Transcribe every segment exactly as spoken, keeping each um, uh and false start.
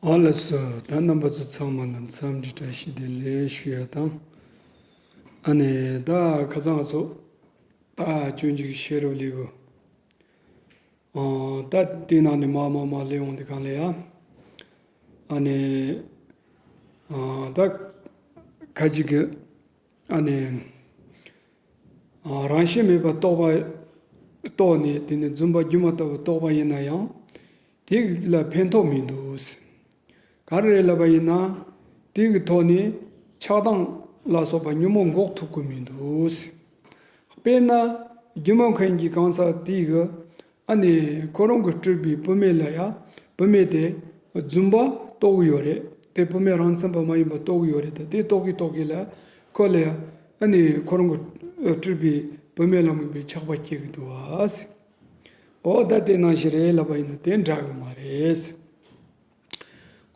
ཨ་ལགས་སོ། ད་རྣམ་པ་ཚོ་ཚང་མ་ལ་འཚམས་འདྲི་བཀྲ་ཤིས་བདེ་ལེགས་ཞུ་ཡ་དང་། ཨ་ནི་ད་ཁ་སང་ང་ཚོ་ད་སྤྱོད་འཇུག་ཤེས་རབ་ལེའུ། ཨ་ད་དེ་ནང་ནས་མ་མ་མ་ལེ་འོང་དེ་གང་ལེ་ཡ། ཨ་ནི་ཨ་ད་ཁ་ཅིག་གི་ཨ་ནི་ཨ་རང་བཞིན་མེད་པར་རྟོགས་པ་རྟོགས་ནས་དེ་ནི་རྫུན་པ་སྒྱུ་མ་ལྟ་བུ་རྟོགས་པ་ཡིན་ན་ཡང་། དེ་ལ་ཕན་ཐོགས་མི་འདུག། ག་རེ་རེད་ལབ་པ་ཡིན་ན། དེ་གི་ཐོག་ནས་ཆགས་སྡང་ལ་སོགས་པ་ཉོན་མོངས་འགོག་ཐུབ་ཀྱི་མི་འདུག། དཔེར་ན། སྒྱུ་མ་མཁན་གྱི་གང་ཟག་དེ་གི་ཨ་ནི་ཁོ་རང་གི་སྤྲུལ་པའི་བུད་མེད་ལ་ཡ། བུད་མེད་དེ་རྫུན་པ་རྟོགས་ཀྱི་ཡོད་རེད། དེ་བུད་མེད་རང་མཚན་པ་མ་ཡིན་པ་རྟོགས་ཀྱི་ཡོད་རེད། ད་དེ་རྟོགས་ཀྱི་རྟོགས་ཀྱི་ལ་ཁོ་ལ་ཡ་ཨ་ནི་ཁོ་རང་གི་སྤྲུལ་པའི་བུད་མེད་ལ་དམིགས་པའི་ཆགས་པ་སྐྱེ་གི་འདུག་བ། འོ་ད་དེ་ནང་བཞིན་རེད་ལབ་པ་ཡིན་ན་དེ་འདྲ་གི་མ་རེད།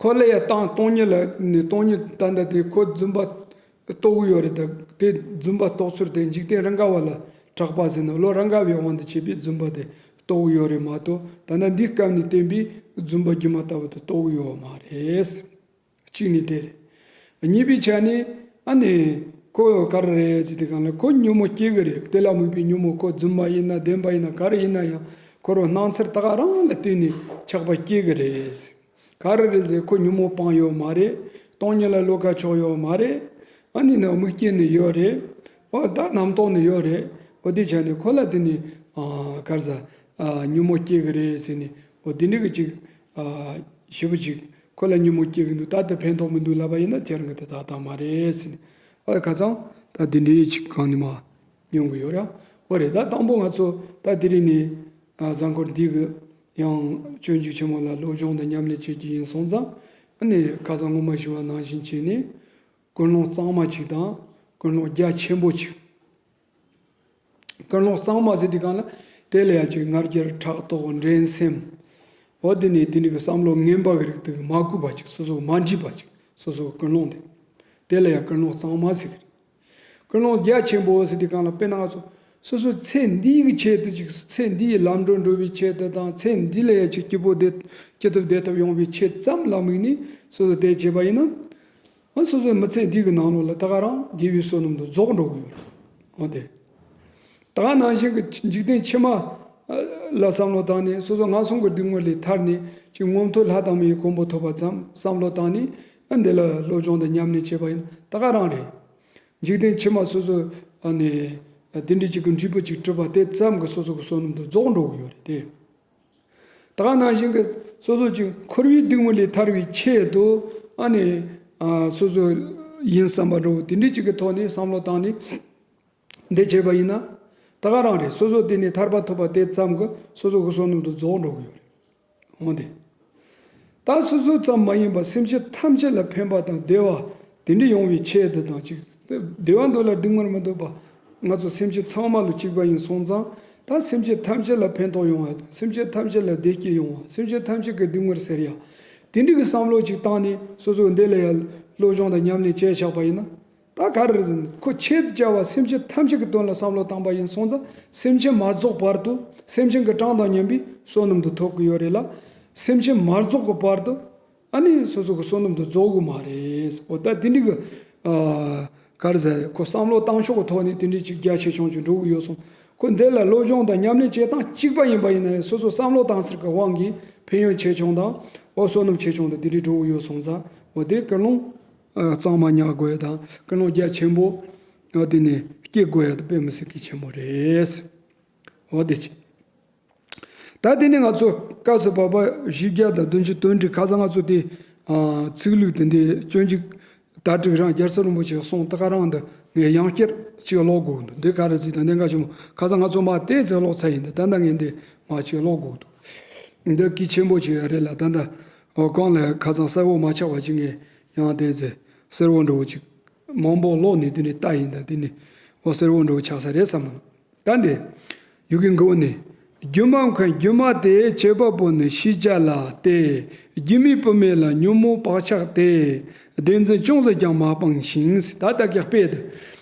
ཁོ་ལ་ཡ་སྟོང་སྟོང་ཉིད་ལ་ནི་སྟོང་ཉིད་ད་ལྟ་དེ་ཁོ་རྫུན་པ་རྟོགས་ཀྱི་ཡོད་རེད། ད་དེ་རྫུན་པ་རྟོགས་ཚུལ་དེ་འཇིག་རྟེན་རང་ག་བ་ལ་གྲགས་པ་ཟེར་ན་བློ་རང་ག་བའི་དབང་དུ་བྱས་པའི་རྫུན་པ་དེ་རྟོགས་ཀྱི་ཡོད་རེད་མ་གཏོགས། ད་ལྟ་འདི་སྐབས་ནས་བསྟན་པའི་རྫུན་པ་སྒྱུ་མ་ལྟ་བུ་དེ་རྟོགས་ཀྱི་ཡོད་མ་རེད། གཅིག་ནི་དེ་རེད། གཉིས་པའི་ཆ་ནས་ཨ་ནི་ཁོ་ག་རེ་རེད་ཟེར་དུས་སྒང་ལ་ཁོ་ཉོན་མོངས་སྐྱེ་གི་རེད། དེ་ལ་དམིགས་པའི་ཉོན་མོངས་ཁོ་རྫུན་མ་ཡིན་ན་བདེན་པ་ཡིན་ན་ག་རེ་ཡིན་ན་ཡང་ཁོ་རང་སྣང་ཚུལ་ད་ག་རང་ལ་བརྟེན་ནས་ཆགས་པ་སྐྱེ་གི་རེད། ག་རེ་རེད་ཟེར་ཁོ་ཉོན་མོངས་སྤངས་ཡོད་མ་རེད། སྟོང་ཉིད་ལ་བློ་ཁ་ཕྱོགས་ཡོད་མ་རེད། ཨ་ནི་ནི་དམིགས་རྐྱེན་ནི་ཡོད་རེད། འོ་ད་རྣམ་རྟོག་ནི་ཡོད་རེད། འོ་དེ་ཆ་ནས་ཁོ་ལ་དེ་ནི་ཨ་ག་རེ་ཟ་ཨ་ཉོན་མོངས་སྐྱེ་གི་རེད་ཟེར་ནས་འོ་དེ་འདྲ་གི་ཅིག་ཨ་ཞེ་པོ་ཅིག་ཁོ་ལ་ཉོན་མོངས་སྐྱེ་གི་འདུག། ད་དེ་ཕན་ཐོགས་མི་འདུག་ལབ་པ་ཡིན་ན་ཁྱེད་རང་གི་དེ་ཏག་ཏག་མ་རེད་ཟེར་ནས། འོ་ཁ་སང་ད་དེ་འདྲའི་ཅིག་གང་ནི་མ་མྱོང་གི་ཡོད་རེད། འོ་རེད། ད་དང་པོ་ང་ཚོ་ད་དེ་རིང་ནས་ཨ་གཟའ་འཁོར་འདི་གི་ཡང་སྤྱོད་འཇུག་ཆེན་མོ་ལ་སློབ་སྦྱོང་དང་ཉམས་ལེན་བྱེད་རྒྱུ་ཡིན་སོང་ཙང་། ཨ་ནི་ཁ་སང་སྔོན་མ་ཞུ་བ་ནང་བཞིན་བྱས་ནས་ཀུན་སློང་གཙང་མ་ཅིག་དང་ཀུན་སློང་རྒྱ་ཆེན་པོ་ཅིག། ཀུན་སློང་གཙང་མ་ཟེར་དུས་སྒང་ལ་དེ་ལ་ཡང་ཅིག་ང་རྒྱལ་ཕྲག་དོག་འགྲན་སེམས། འོ་དེ་ནས་དེ་འདྲ་གི་བསམ་བློ་ངན་པ་གི་རིགས་དེ་གི་མ་གུས་པ་ཅིག། སོ་སོ་མ་འདྲིས་པ་ཅིག། སོ་སོ་གི་ཀུན་སློང་དེ། དེ་ལ་ཡང་ཀུན་སློང་གཙང་མ་ཟེར་གི་རེད། ཀུན་སློང་རྒྱ་ཆེན་པོ་ཟེར་དུས་སྒང་ལ་དཔེར་ན་ང་ཚོ་སོ་སོའི་ཚེ་འདིའི་གི་ཆེད་དུ་ཅིག། ཚེ་འདིའི་ལམ་འགྲོ་འགྲོ་བའི་ཆེད་དུ་དང་ཚེ་འདི་ལ་ཡང་ཅིག་སྐྱིད་པོ་བདེ་སྐྱིད་ཐོབ་བདེ་ཐོབ་ཡོང་བའི་ཆེད་ཙམ་ལ་དམིགས་ནས་སོ་སོ་དེ་བྱས་པ་ཡིན་ན། ཨ་སོ་སོའི་མི་ཚེ་འདི་གི་ནང་ལོགས་ལ་ད་ག་རང་དགེ་བའི་བསོད་ནམས་དེ་རྫོགས་འགྲོ་གི་ཡོད་རེད། འོ་དེ། ད་ག་ནང་བཞིན་གྱི་འཇིག་རྟེན་ཕྱི་མ་ལ་བསམ་བློ་བཏང་ནས་སོ་སོ་ངན་སོང་གི་སྡུག་བསྔལ་ལས་ཐར་ནས་ཅིག་མངོན་མཐོ་ལྷ་དང་མིའི་གོ་འཕང་ཐོབ་པ་ཙམ་བསམ་བློ་བཏང་ནས། ཨ་འདི་ལ་སློབ་སྦྱོང་དང་ཉམས་ལེན་བྱས་པ་ཡིན་ན་ད་ག་རང་རེད། འཇིག་རྟེན་ཕྱི་མ་སོ་སོ་ཨ་ནི་དེ་འདྲའི་ཅིག་གི་འབྲས་བུ་ཅིག་བསྒྲུབས་པ་དེ་ཙམ་གྱིས་སོ་སོ་གི་བསོད་ནམས་དེ་རྫོགས་འགྲོ་གི་ཡོད་རེད་དེ། ད་ག་ནང་བཞིན་གྱི་སོ་སོ་ཅིག་འཁོར་བའི་སྡུག་བསྔལ་ལས་ཐར་བའི་ཆེད་དུ་ཨ་ནི་ཨ་སོ་སོ་ཡིན་བསམ་པ་འདྲ་བོ་དེ་འདྲའི་ཅིག་གི་ཐོག་ནས་བསམ་བློ་བཏང་ནས་འདི་བྱས་པ་ཡིན་ན། ད་ག་རང་རེད། སོ་སོ་དེ་ནས་ཐར་པ་ཐོབ་པ་དེ་ཙམ་གྱིས་སོ་སོ་གི་བསོད་ནམས་དེ་རྫོགས་འགྲོ་གི་ཡོད་རེད། འོང་དེ། ད་སོ་སོ་ཙམ་མ་ཡིན་པར་སེམས་ཅན་ཐམས་ཅད་ལ་ཕན་པ་དང་བདེ་བ་དེ་འདྲ་ཡོང་བའི་ཆེད་དུ་དང་ཅིག། བདེ་བ་འདོད་ལ་སྡུག་བསྔལ་མི་འདོད་པ། ང་ཚོ་སེམས་ཅན་ཚང་མ་ལ་གཅིག་པ་ཡིན་སོང་ཙང་། ད་སེམས་ཅན་ཐམས་ཅད་ལ་ཕན་ཐོགས་ཡོང་བ་དང་སེམས་ཅན་ཐམས་ཅད་ལ་བདེ་སྐྱིད་ཡོང་བ། སེམས་ཅན་ཐམས་ཅད་ཀྱི་སྡུག་བསྔལ་སེལ་ཡ། དེ་འདྲ་གི་བསམ་བློ་ཅིག་བཏང་ནས་སོ་སོ་འདི་ལ་ཡ་སློབ་སྦྱོང་དང་ཉམས་ལེན་བྱས་བཞག་པ་ཡིན་ན། ད་ག་རེ་རེད་ཟེར་ན་ཁོ་ཆེད་དུ་བྱ་བ་སེམས་ཅན་ཐམས་ཅད་ཀྱི་དོན་ལ་བསམ་བློ་བཏང་པ་ཡིན་སོང་ཙང་། སེམས་ཅན་མ་རྫོགས་བར་དུ་སེམས་ཅན་གྱི་གྲངས་དང་མཉམ་པའི་བསོད་ནམས་དེ་ཐོབ་ཀྱི་ཡོད་རེད་ལ། སེམས་ཅན་མ་རྫོགས་ཀྱི་བར་དུ་ཨ་ནི་སོ་སོ་གི་བསོད་ནམས་དེ་རྫོགས་ཀྱི་མ་རེད། འོ་ད་དེ་འདྲ་གི་ཨ་ག་རེ་ཟེར། ཁོ་བསམ་བློ་བཏང་ཕྱོགས་ཀྱི་ཐོག་ནས་དེ་འདྲ་ཅིག་རྒྱ་ཆེ་ཆུང་ཅིག་འགྲོ་གི་ཡོད་སོང་། ཁོ་འདི་ལ་སློབ་སྦྱོང་དང་ཉམས་ལེན་བྱེད་སྟངས་གཅིག་པ་ཡིན་པ་ཡིན་ན་ཡང་སོ་སོ་བསམ་བློ་བཏང་ཚུལ་གྱི་དབང་གིས་ཕན་ཡོན་ཆེ་ཆུང་དང་། འོ་བསོད་ནམས་ཆེ་ཆུང་དང་དེ་འདྲ་འགྲོ་གི་ཡོད་སོང་ཙང་། འོ་དེ་ཀུན་སློང་ཨ་གཙང་མ་ཉར་དགོས་ཡ་དང་ཀུན་སློང་རྒྱ་ཆེན་པོ་འོ་དེ་ནས་སྐྱེ་དགོས་ཡ་དེ་དཔེ་མི་སྲིད་གི་ཆེན་པོ་རེད། འོ་དེ་ཅི། ད་དེ་ནས་ང་ཚོ་སྐབས་སུ་བབ་པ་བཞི་བརྒྱ་དང་བདུན་ཅུ་དོན་དྲུག། ཁ་སང་ང་ཚོ་དེ་ཨ་ཚིག་ལྷུག་དེ་འདི་སྤྱོད་འཇུག་དར་དྲུག་རང་རྒྱལ་སྲས་རིན་པོ་ཆེ་གསུང་ད་ག་རང་འདི་ངས་ཡང་བསྐྱར་ཅིག་ཀློག་དགོས་འདུག། འདི་ག་རེ་ཟེར་ད་འདི་འགའ་ཞིག་ཁ་སང་ང་ཚོ་མ་དེ་ཚེ་ཀློག་ཚར་ཡིན་འདི། ད་ལྟ་ངས་འདི་མ་ཅིག་ཀློག་དགོས་འདུག། འདི་གལ་ཆེན་པོ་ཅིག་རེད་ལ། ད་ལྟ་འོ་གང་ལ་ཁ་སང་གསལ་བོ་མ་ཆགས་པ་ཅིག་ངས་ཡང་དེ་ཚེ་གསལ་བོ་འདྲ་བོ་ཅིག་མང་པོ་ཀློག་ནས་དེ་ནས་ལྟ་ཡིན་ད། དེ་ནས་འོ་གསལ་བོ་འདྲ་བོ་ཆགས་ས་རེད་བསམ་མི་འདུག། ད་འདི་ཡི་གེ་མགོ་ནས། སྒྱུ་མ་མཁན་སྒྱུ་མ་དེ་བྱེད་པ་པོ་ནི་ཤེས་བྱ་ལ་སྟེ། སྒྱུ་མའི་བུད་མེད་ལ་ཉོན་མོངས་བག་ཆགས་ཏེ། བདེན་འཛིན་ཅུང་ཟད་ཀྱང་མ་སྤངས་ཤིང་། ད་ལྟ་གི་དཔེ་དེ།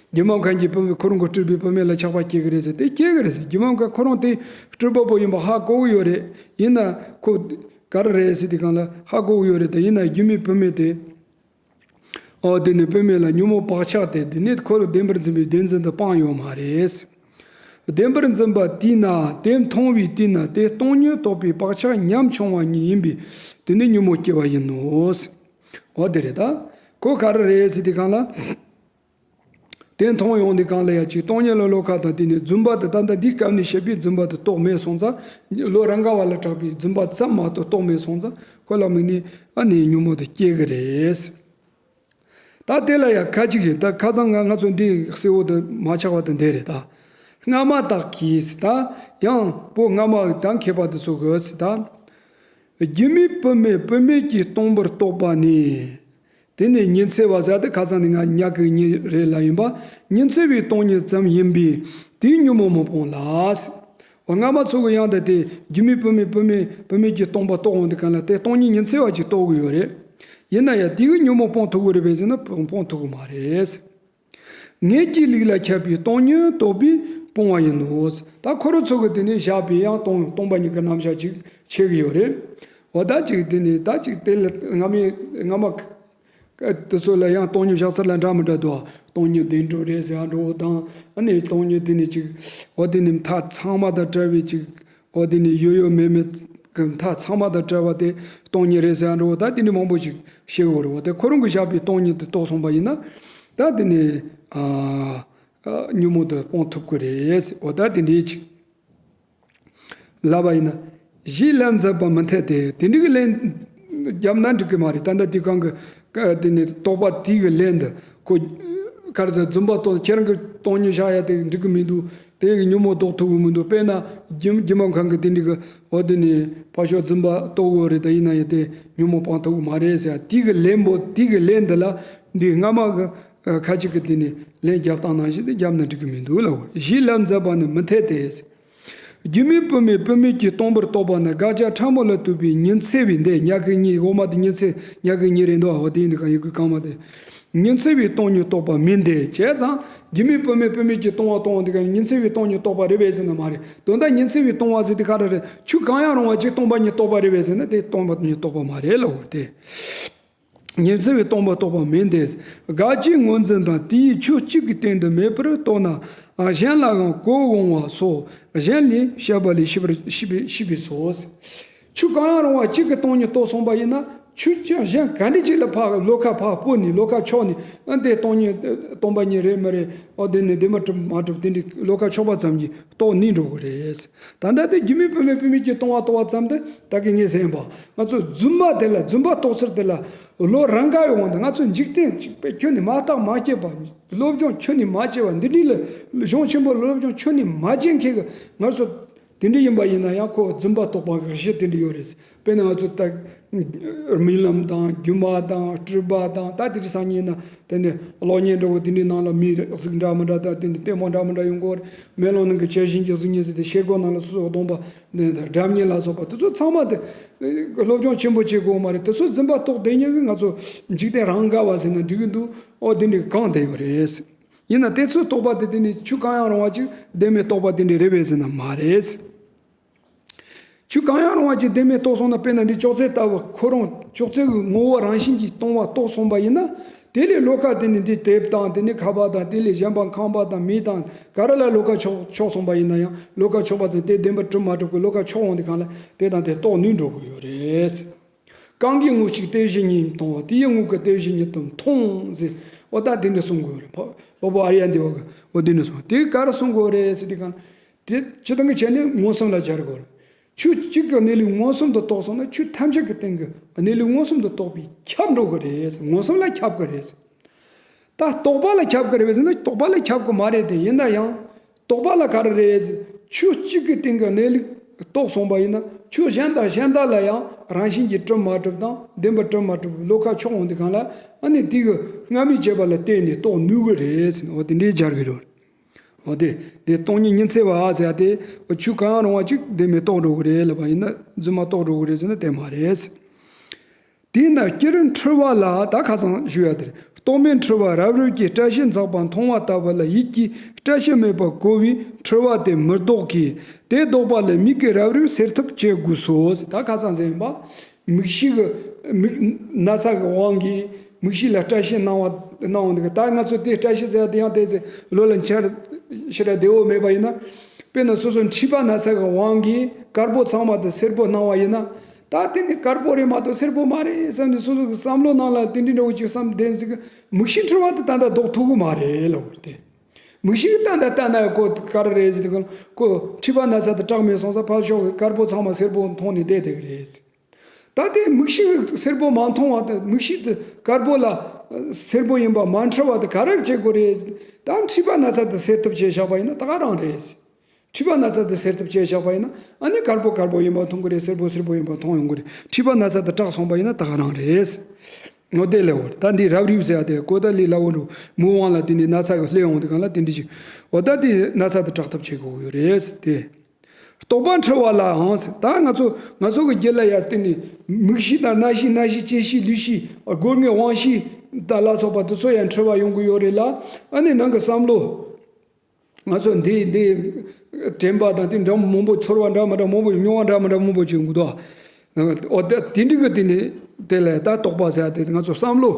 སྒྱུ་མ་མཁན་གྱི་བུད་མེད་ཁོ་རང་གི་སྤྲུལ་པའི་བུད་མེད་ལ་ཆགས་པ་སྐྱེ་གི་རེད་ཟེར་དེ་སྐྱེ་གི་རེད་ཟེར། སྒྱུ་མ་མཁན་ཁོ་རང་དེ་སྤྲུལ་པ་པོ་ཡིན་པ་ཧ་གོ་གི་ཡོད་རེད། ཡིན་ན་ཁོ། ག་རེ་རེད་ཟེར་དུས་སྒང་ལ་ཧ་གོ་གི་ཡོད་རེད། ད་ཡིན་ན་རྒྱུ་མེད་བུད་མེད་དེ། ཨོ་དེ་ནི་བུད་མེད་ལ་ཉོན་མོངས་བག་ཆགས་དེ་དེ་ནི་ཁོ་ལ་བདེན་པར་འཛིན་པའི་བདེན་འཛིན་དུ་སྤངས་ཡོད་མ་རེད། བདེན་པར་འཛིན་པ་དེས་ན་དེ་མཐོང་བའི་དུས་ན་དེ་སྟོང་ཉིད་རྟོགས་པའི་བག་ཆགས་ཉམ་ཆུང་བ་ཉིད་ཡིན་པས་དེ་ནི་ཉོན་མོངས་སྐྱེ་བ་ཡིན་ནོ། འོ་དེ་རེད་ད། ཁོ་ག་རེ་རེད་ཟེར་དུས་སྒང་ལ། དེ་མཐོང་ཡོང་དུས་སྒང་ལ་ཡ་གཅིག་སྟོང་ཉིད་ལ་བློ་ཁ་དང་དེ་ནས་རྫུན་པ་དེ་ད་ལྟ་འདིའི་སྐབས་ནས་བཤད་པའི་རྫུན་པ་དེ་རྟོགས་མེད་སོང་ཙང་། ལོ་རང་ག་བ་ལ་གྲགས་པའི་རྫུན་པ་ཙམ་མ་གཏོགས་རྟོགས་མེད་སོང་ཙང་ཁོ་ལ་དམིགས་ནས་ཨ་ནི་ཉོན་མོངས་དེ་སྐྱེ་གི་རེད། ད་དེ་ལ་ཡ་ཁ་ཅིག་རེད། ད་ཁ་སང་ང་ང་ཚོ་འདི་གསལ་བོ་དེ་མ་ཆགས་པ་དེ་འདི་རེད་ད། སྔ་མ་དག་གིས་ད་ཡང་པོ་སྔ་མ་དང་མཁས་པ་དེ་ཚོ་གིས་ད། རྒྱུ་མེད་བུད་མེད་བུད་མེད་ཀྱི་སྟོང་པར་རྟོགས་པ་ནི། དེ་ནི་ཉི་ཚེ་བ་ཟེར་ཏེ་ཁ་སང་ནི་ང་ཉག་གི་ཉི་རེད་ལ་ཡིན་པ། ཉི་ཚེ་བའི་སྟོང་ཉིད་ཙམ་ཡིན་པས་དེའི་ཉོན་མོངས་མི་སྤོང་ལ། འོ་སྔ་མ་ཚོ་གི་ཡང་ད་དེ་རྒྱུ་མེད་བུད་མེད་བུད་མེད་བུད་མེད་ཀྱི་སྟོང་པ་རྟོགས་འོང་དུས་སྒང་ལ་དེ་སྟོང་ཉིད་ཉི་ཚེ་བ་ཅིག་རྟོགས་གི་ཡོད་རེད། ཡིན་ན་ཡང་དེ་གི་ཉོན་མོངས་སྤོང་ཐུབ་གི་རེད་པས་ཟེར་ན་སྤོང་སྤོང་ཐུབ་གི་མ་རེད། ངེད་ཀྱི་ལུགས་ལ་ཁྱབ་པའི་སྟོང་ཉིད་རྟོགས་པས་སྤོང་བ་ཡིན་ནོ། ད་ཁོ་རང་ཚོ་གི་དེ་ནས་བཞག་པའི་ཡང་སྟོང་སྟོང་པ་ཉིད་ཀྱི་རྣམ་གཞག་ཅིག་བྱེད་གི་ཡོད་རེད། འོ་ད་ཅིག་དེ་ནས་ད་ཅིག་དེ་ལ་སྔ་མའི་སྔ་མ་དེ་ཚོ་ལ་ཡང་སྟོང་ཉིད་བཞག་ཚུལ་ལ་འདྲ་མི་འདྲ་འདུག་སྟོང་ཉིད་བདེན་གྲུབ་རེད་ཟེར་ཡ་འདྲ་བོ་དང་། ཨ་ནི་སྟོང་ཉིད་དེ་ནས་ཅིག་འོ་དེ་ནས་མཐའ་ཚང་མ་དང་བྲལ་བའི་ཅིག་འོ་དེ་ནས་ཡོད་ཡོད་མེད་མེད་ཀྱི་མཐའ་ཚང་མ་དང་བྲལ་བ་དེ་སྟོང་ཉིད་རེད་ཟེར་ཡ་འདྲ་བོ་ད་དེ་འདྲ་མང་པོ་ཞིག་བཤད་དགོས་རེད། འོ་དེ་ཁོ་རང་གིས་བཞག་པའི་སྟོང་ཉིད་དེ་རྟོགས་སོང་པ་ཡིན་ན་ད་དེ་ནས་ཨ་ཨ་ཉོན་མོངས་དེ་སྤོང་ཐུབ་ཀྱི་རེད། འོ་ད་དེ་འདྲའི་ཅིག་ལབ་པ་ཡིན་ན། གཞི་ལན་མཛད་པ་མི་འཐད་དེ། དེ་འདྲའི་གི་ལན་བརྒྱབ་ན་འགྲིག་གི་མ་རེད། ད་ལྟ་དེ་གང་གི་ཀ་དེ་ནས་རྟོག་པ་དེའི་གི་ལན་དེ་ཁོ་ག་རེ་ཟེར་རྫུན་པ་རྟོགས། ཁྱེད་རང་གི་སྟོང་ཉིད་བཞག་ཡ་དེ་འགྲིག་གི་མི་འདུག་དེ་གི་ཉོན་མོངས་ལྡོག་ཐུབ་གི་མི་འདུག་དཔེར་ན་རྒྱུ་རྒྱུ་མ་གང་གི་དེ་འདྲའི་གི་འོ་དེ་ནས་ཕར་ཕྱོགས་རྫུན་པ་རྟོགས་དགོས་རེད། ད་ཡིན་ན་ཡང་དེ་ཉོན་མོངས་སྤང་ཐུབ་གི་མ་རེད་ཟེར་ཡ་དེའི་གི་ལན་པོ་དེའི་གི་ལན་འདི་ལ་འདི་སྔ་མ་གི་ཁ་ཅིག་གི་དེ་ནས་ལན་བརྒྱབ་སྟངས་ནང་བཞིན་དེ་བརྒྱབ་ན་འགྲིག་གི་མི་འདུག་ལབ་དགོས་རེད། གཞི་ལན་མཛད་པ་ནི་མི་འཐད་དེ། རྒྱུ་མེད་བུད་མེད་བུད་མེད་ཀྱི་སྟོང་པར་རྟོགས་པ་ནི་དགག་བྱ་ཕྲ་མོ་ལ་ལྟོས་པའི་ཉི་ཚེ་བའི་འདི་ཉག་གི་ཉི་འོག་མ་དེ་ཉི་ཚེ་ཉག་གི་ཉི་རེད་འདུག་འོ་དེ་ཡིན་དུས་གང་ཡི་གེ་གང་མ་དེ། ཉི་ཚེ་བའི་སྟོང་ཉིད་རྟོགས་པ་མིན་ཏེ། བྱས་ཙང་རྒྱུ་མེད་བུད་མེད་བུད་མེད་ཀྱི་སྟོང་པ་རྟོགས་འོང་དུས་གང་ཉི་ཚེ་བའི་སྟོང་ཉིད་རྟོགས་པ་རེད་པས་ཟེར་ན་མ་རེད། དོན་དག་ཉི་ཚེ་བའི་སྟོང་པ་ཟེར་དུས་ག་རེ་རེད། ཆོས་གང་ཡང་རུང་བ་གཅིག་སྟོང་པ་ཉིད་རྟོགས་པ་རེད་པས་ཟེར་ན་དེ་སྟོང་པ་ཉིད་རྟོགས་པ་མ་རེད་ལབ་དགོས་རེད་དེ། ཉི་ཚེ་བའི་སྟོང་པ་རྟོགས་པ་མིན་ཏེ། དགག་བྱའི་ངོས་འཛིན་དང་དེའི་ཆོས་གཅིག་གི་སྟེང་དུ་མེད་པར་རྟོགས་ན་གཞན་ལའང་གོ་འོང་བ་སོགས་གཞན་ལས་བཤད་པ་ལས་ཤེས་པར་ཤེས་པའི་ཤེས་པས་སོ། ཆོས་གང་ཡང་རུང་བ་གཅིག་གི་སྟོང་ཉིད་རྟོགས་སོང་པ་ཡིན་ན་ཆོས་ཀྱང་གཞན་ག་འདྲ་ཅིག་ལ་ཕར་བློ་ཁ་ཕར་སྤོས་ནས་བློ་ཁ་ཕྱོགས་ནས་ཨ་འདི་སྟོང་ཉིད་སྟོང་པ་ཉིད་རེད་མ་རེད། ཨོ་འདི་ནི་བདེན་པ་གྲུབ་མ་གྲུབ་དེ་འདྲའི་བློ་ཁ་ཕྱོགས་པ་ཙམ་གྱིས་རྟོགས་ནུས་འགྲོ་གི་རེད། ད་ལྟ་དེ་རྒྱུ་མེད་བུད་མེད་བུད་མེད་ཀྱི་སྟོང་པ་རྟོགས་པ་ཙམ་དུ་ད་གི་ངས་ཟེར་ཡིན་པ། ང་ཚོ་རྫུན་མ་དེ་ལ་རྫུན་པ་རྟོགས་ཚུལ་དེ་ལ་བློ་རང་ག་ཡོང་བ་འདི་ང་ཚོ་འཇིག་རྟེན་གཅིག་པའི་ཁྱོན་ནས་མ་བརྟགས་མ་དཔྱད་པ། སློབ་སྦྱོང་ཁྱོན་ནས་མ་བྱས་པ་འདི་འདྲའི་ལ་གཞུང་ཆེན་པོ་སློབ་སྦྱོང་ཁྱོན་ནས་མ་བྱས་མཁན་གྱི་ང་ཚོ་དེ་འདྲ་ཡིན་པ་ཡིན་ན་ཡང་ཁོ་རྫུན་པ་རྟོགས་པ་གི་གཞི་དེ་འདྲ་ཡོད་རེད། དཔེར་ན་ང་ཚོ་ད་རྨི་ལམ་དང་སྒྱུ་མ་དང་སྤྲུལ་པ་དང་ད་དེ་འདྲ་སང་ཉིན་ན་དེ་ནས་གློག་བརྙན་འདྲ་བོ་དེ་འདྲའི་ནང་ལ་མི་གཟུགས་འདྲ་མི་འདྲ་དང་དེ་འདྲ་ལྟད་མོ་འདྲ་མི་འདྲ་ཡོང་གི་ཡོད་རེད། མེ་ལོང་ནང་གི་བྱད་བཞིན་གྱི་གཟུགས་བརྙན་ཟེར་ཏེ་ཤེལ་སྒོ་ནང་ལ་སོ་སོ་གདོང་པ་འདྲ་མཉེན་ལ་སོགས་པ་དེ་ཚོ་ཚང་མ་དེ་སློབ་སྦྱོང་ཆེན་པོ་བྱེད་དགོས་མ་རེད། དེ་ཚོ་རྫུན་པ་རྟོགས་བསྡད་མཁན་གྱི་ང་ཚོ་འཇིག་རྟེན་རང་ག་བ་ཟེར་ན་འགྲིག་གི་འདུག་ཨོ་དེ་འདྲའི་གང་བསྡད་ཡོད་རེད། ཡིན་ན་དེ་ཚོའི་རྟོག་པ་དེ་དེ་ནི་ཆོས་གང་ཡང་རུང་བ་ཅིག་བདེན་མེད་རྟོག་པ་དེ་འདྲ་རེད་པས་ཟེར་ན་མ་རེད། ཆོས་གང་ཡང་རུང་བ་ཅིག་བདེན་མེད་རྟོགས་སོང་ན། དཔེར་ན་འདི་ཅོག་ཙེ་ལྟ་བུ་ཁོ་རང་ཅོག་ཙེ་གི་ངོ་བོ་རང་བཞིན་གྱིས་སྟོང་པ་རྟོགས་སོང་པ་ཡིན་ན། དེ་ལས་བློ་ཁ་དེ་ནི་འདི་དེབ་དང་དེ་ནི་ཁ་པར་དང་དེ་ལས་གཞན་པ་ཁང་པ་དང་མི་དང་ག་རེ་ལ་བློ་ཁ་ཕྱོགས་ཕྱོགས་སོང་པ་ཡིན་ན་ཡང་། བློ་ཁ་ཕྱོགས་པ་ཙམ་དེ་བདེན་པ་གྲུབ་མ་གྲུབ་ཀྱི་བློ་ཁ་ཕྱོགས་འོང་དུས་སྒང་ལ་དེ་དང་དེ་རྟོགས་ནུས་འགྲོ་གི་ཡོད་རེད། གང་གིས་དངོས་གཅིག་སྟེ་གཞན་ཉིད་མཐོང་བ། དེ་ཡི་དངོས་ཀྱི་སྟེ་གཞན་ཉིད་དུ་མཐོང་ཟེར། འོ་ད་དེ་འདྲ་གསུང་དགོས་རེད། ཕ་སློབ་དཔོན་ཨཱརྱ་དེ་བ་གིས་འོ་དེ་འདྲ་གསུང་། དེ་ག་རེ་གསུང་དགོས་རེད་ཟེར་དུས་གང་དེ་སྤྱིར་བཏང་གི་བྱས་ནས་མངོན་སུམ་ལ་སྦྱར་དགོས་རེད། ཆོས་གཅིག་གི་གནས་ལུགས་མངོན་སུམ་དུ་རྟོགས་སོང་ན་ཆོས་ཐམས་ཅད་ཀྱི་སྟེང་གི་གནས་ལུགས་མངོན་སུམ་དུ་རྟོགས་པས་ཁྱབ་འགྲོ་གི་རེད། མངོན་སུམ་ལ་ཁྱབ་གི་རེད། ད་རྟོག་པ་ལ་ཁྱབ་ཀྱི་རེད་པས་ཟེར་ན་རྟོག་པ་ལ་ཁྱབ་ཀྱི་མ་རེད་དེ། ཡིན་ན་ཡང་རྟོག་པ་ལ་ག་རེ་རེད། ཆོས་གཅིག་གི་སྟེང་གི་གནས་ལུགས་རྟོགས་སོང་པ་ཡིན་ན་ཆོས་གཞན་དང་གཞན་དག་ལ་ཡང་རང་བཞིན་གྱིས་གྲུབ་མ་གྲུབ་དང་བདེན་པར་གྲུབ་མ་གྲུབ་བློ་ཁ་ཕྱོགས་འོང་དུས་སྒང་ལ་ཨ་ནི་དེ་གི་སྔ་མའི་བྱས་པ་ལ་བརྟེན་ནས་རྟོགས་ནུས་ཀྱི་རེད་ཟེར་ནས་འོ་དེ་འདྲའི་སྦྱར་གི་རེད། འོ་དེ་དེ་སྟོང་ཉིད་ཉི་ཚེ་བ་ཟེར་ཡ་དེ་ཆོས་གང་རུང་བ་ཅིག་བདེན་མེད་རྟོགས་འགྲོ་གི་རེད་ལབ་པ་ཡིན་ན་རྫུན་མ་རྟོགས་འགྲོ་གི་རེད་ཟེར་ན་དེ་མ་རེད། དེས་ན་སྤྱིར་འཁྲུལ་བ་ལ་ད་ཁ་སང་ཞུ་ཡ་དེ་རེད། རྟོག་མེད་འཁྲུལ་པ་རབ་རིབ་ཀྱི་སྐྲ་ཤད་འཛག་པ་མཐོང་བ་ལྟ་བུ་ལ་ཡིད་ཀྱིས་སྐྲ་ཤད་མེད་པར་གོ་བས་འཁྲུལ་པ་དེ་མི་ལྡོག་གི། དེ་ལྡོག་པ་ལ་མིག་གིས་རབ་རིབ་སེལ་ཐབས་བྱེད་དགོས་སོ། ད་ཁ་སང་ཟེར་ཡིན་པ། མིག་ཤེས་ཀྱི་མིག་ན་ཚ་གི་དབང་གིས་མིག་ཤེས་ལ་སྐྲ་ཤད་སྣང་བ་སྣང་བ་འདུག་ད་ང་ཚོ་དེ་སྐྲ་ཤད་ཟེར་ཡ་དེ་ཡང་དེ་ཚེ་ལོ་ལ་འཆར་ཞེ་དྲག་བདེ་བོ་མེད་པ་ཡིན་ན། དཔེར་ན་སོ་སོ་མཁྲིས་པ་ན་ཚ་གི་དབང་གིས་དཀར་པོ་ཚང་མ་དེ་སེར་པོ་སྣང་བ་ཡིན་ན། ད་དེ་ནི་དཀར་པོ་རེད་མ་གཏོགས་སེར་པོ་མ་རེད་བསམ་ནས་སོ་སོ་གི་བསམ་བློ་ནང་ལ་དེ་འདྲ་འདྲ་བོ་ཅིག་བསམ་བསྡད་ཟིག་གི་མིག་ཤེས་འཁྲུལ་པ་དེ་ད་ལྟ་ལྡོག་ཐུབ་གི་མ་རེད་ལབ་དགོས་རེད་དེ། མིག་ཤེས་ད་ལྟ་ལྟ་ན་ཡང་ཁོ་ག་རེ་རེད་ཟེར་དུས་ཁོ་མཁྲིས་པ་ན་ཚ་དེ་དྲག་མེད་སོང་ཙང་ཕར་ཕྱོགས་ཀྱི་དཀར་པོ་ཚང་མ་སེར་པོ་མཐོང་ནས་བསྡད་བསྡད་གི་རེད། ད་དེ་མིག་ཤེས་སེར་པོ་མ་མཐོང་བ་དེ་མིག་ཤེས་དེ་དཀར་པོ་ལ་སེར་པོ་ཡིན་པ་མ་འཁྲུལ་བ་དེ་ག་རེ་བྱེད་དགོས་རེད། ད་མཁྲིས་པ་ན་ཚ་དེ་སེལ་ཐབས་བྱས་བཞག་པ་ཡིན་ན་ད་ག་རང་རེད། མཁྲིས་པ་ན་ཚ་དེ་སེལ་ཐབས་བྱས་བཞག་པ་ཡིན་ན་ཨ་ནི་དཀར་པོ་དཀར་པོ་ཡིན་པ་མཐོང་གི་རེད། སེར་པོ་སེར་པོ་ཡིན་པ་མཐོང་ཡོང་གི་རེད། མཁྲིས་པ་ན་ཚ་དེ་དྲག་སོང་པ་ཡིན་ན་ད་ག་རང་རེད། ངོ་དེ་ལས་འོར་ད་འདི་རབ་རིབ་ཟེར་ཡ་དེ་གོ་ད་ལི་ལ་འོ་འགྲོ་མི་དབང་ལ་དེ་ནི་ན་ཚ་གི་སླེབས་འོང་དེ་གང་ལ་དེ་འདྲི་ཞིག་འོ་ད་དེ་ན་ཚ་དེ་དྲག་ཐབས་བྱེད་དགོས་ཡོད་རེད་དེ། རྟོག་པ་འཁྲུལ་བ་ལའང་ཟེར། ད་ང་ཚོ་ང་ཚོ་གི་རྒྱུད་ལ་ཡ་དེ་ནི་མིག་ཤེས་དང་རྣ་ཤེས་སྣ་ཤེས་ལྕེ་ཤེས་ལུས་ཤེས་སྒོ་ལྔའི་དབང་ཤེས་དང་ལ་སོགས་པ་དེ་ཚོ་ཡང་འཁྲུལ་བ་ཡོང་གི་ཡོད་རེད་ལ། ཨ་ནི་ནང་གི་བསམ་བློ། ང་ཚོ་འདི་འདི་དྲན་པ་དང་དེ་འདྲ་མང་པོ་ཚོར་བ་འདྲ་མི་འདྲ་མང་པོ་མྱོང་བ་འདྲ་མི་འདྲ་མང་པོ་བྱུང་གི་འདུག་འོ་ད་དེ་འདྲི་གི་དེ་ནི་དེ་ལ་ད་རྟོག་པ་ཟེར་ཡ་དེ་ང་ཚོ་བསམ་བློ་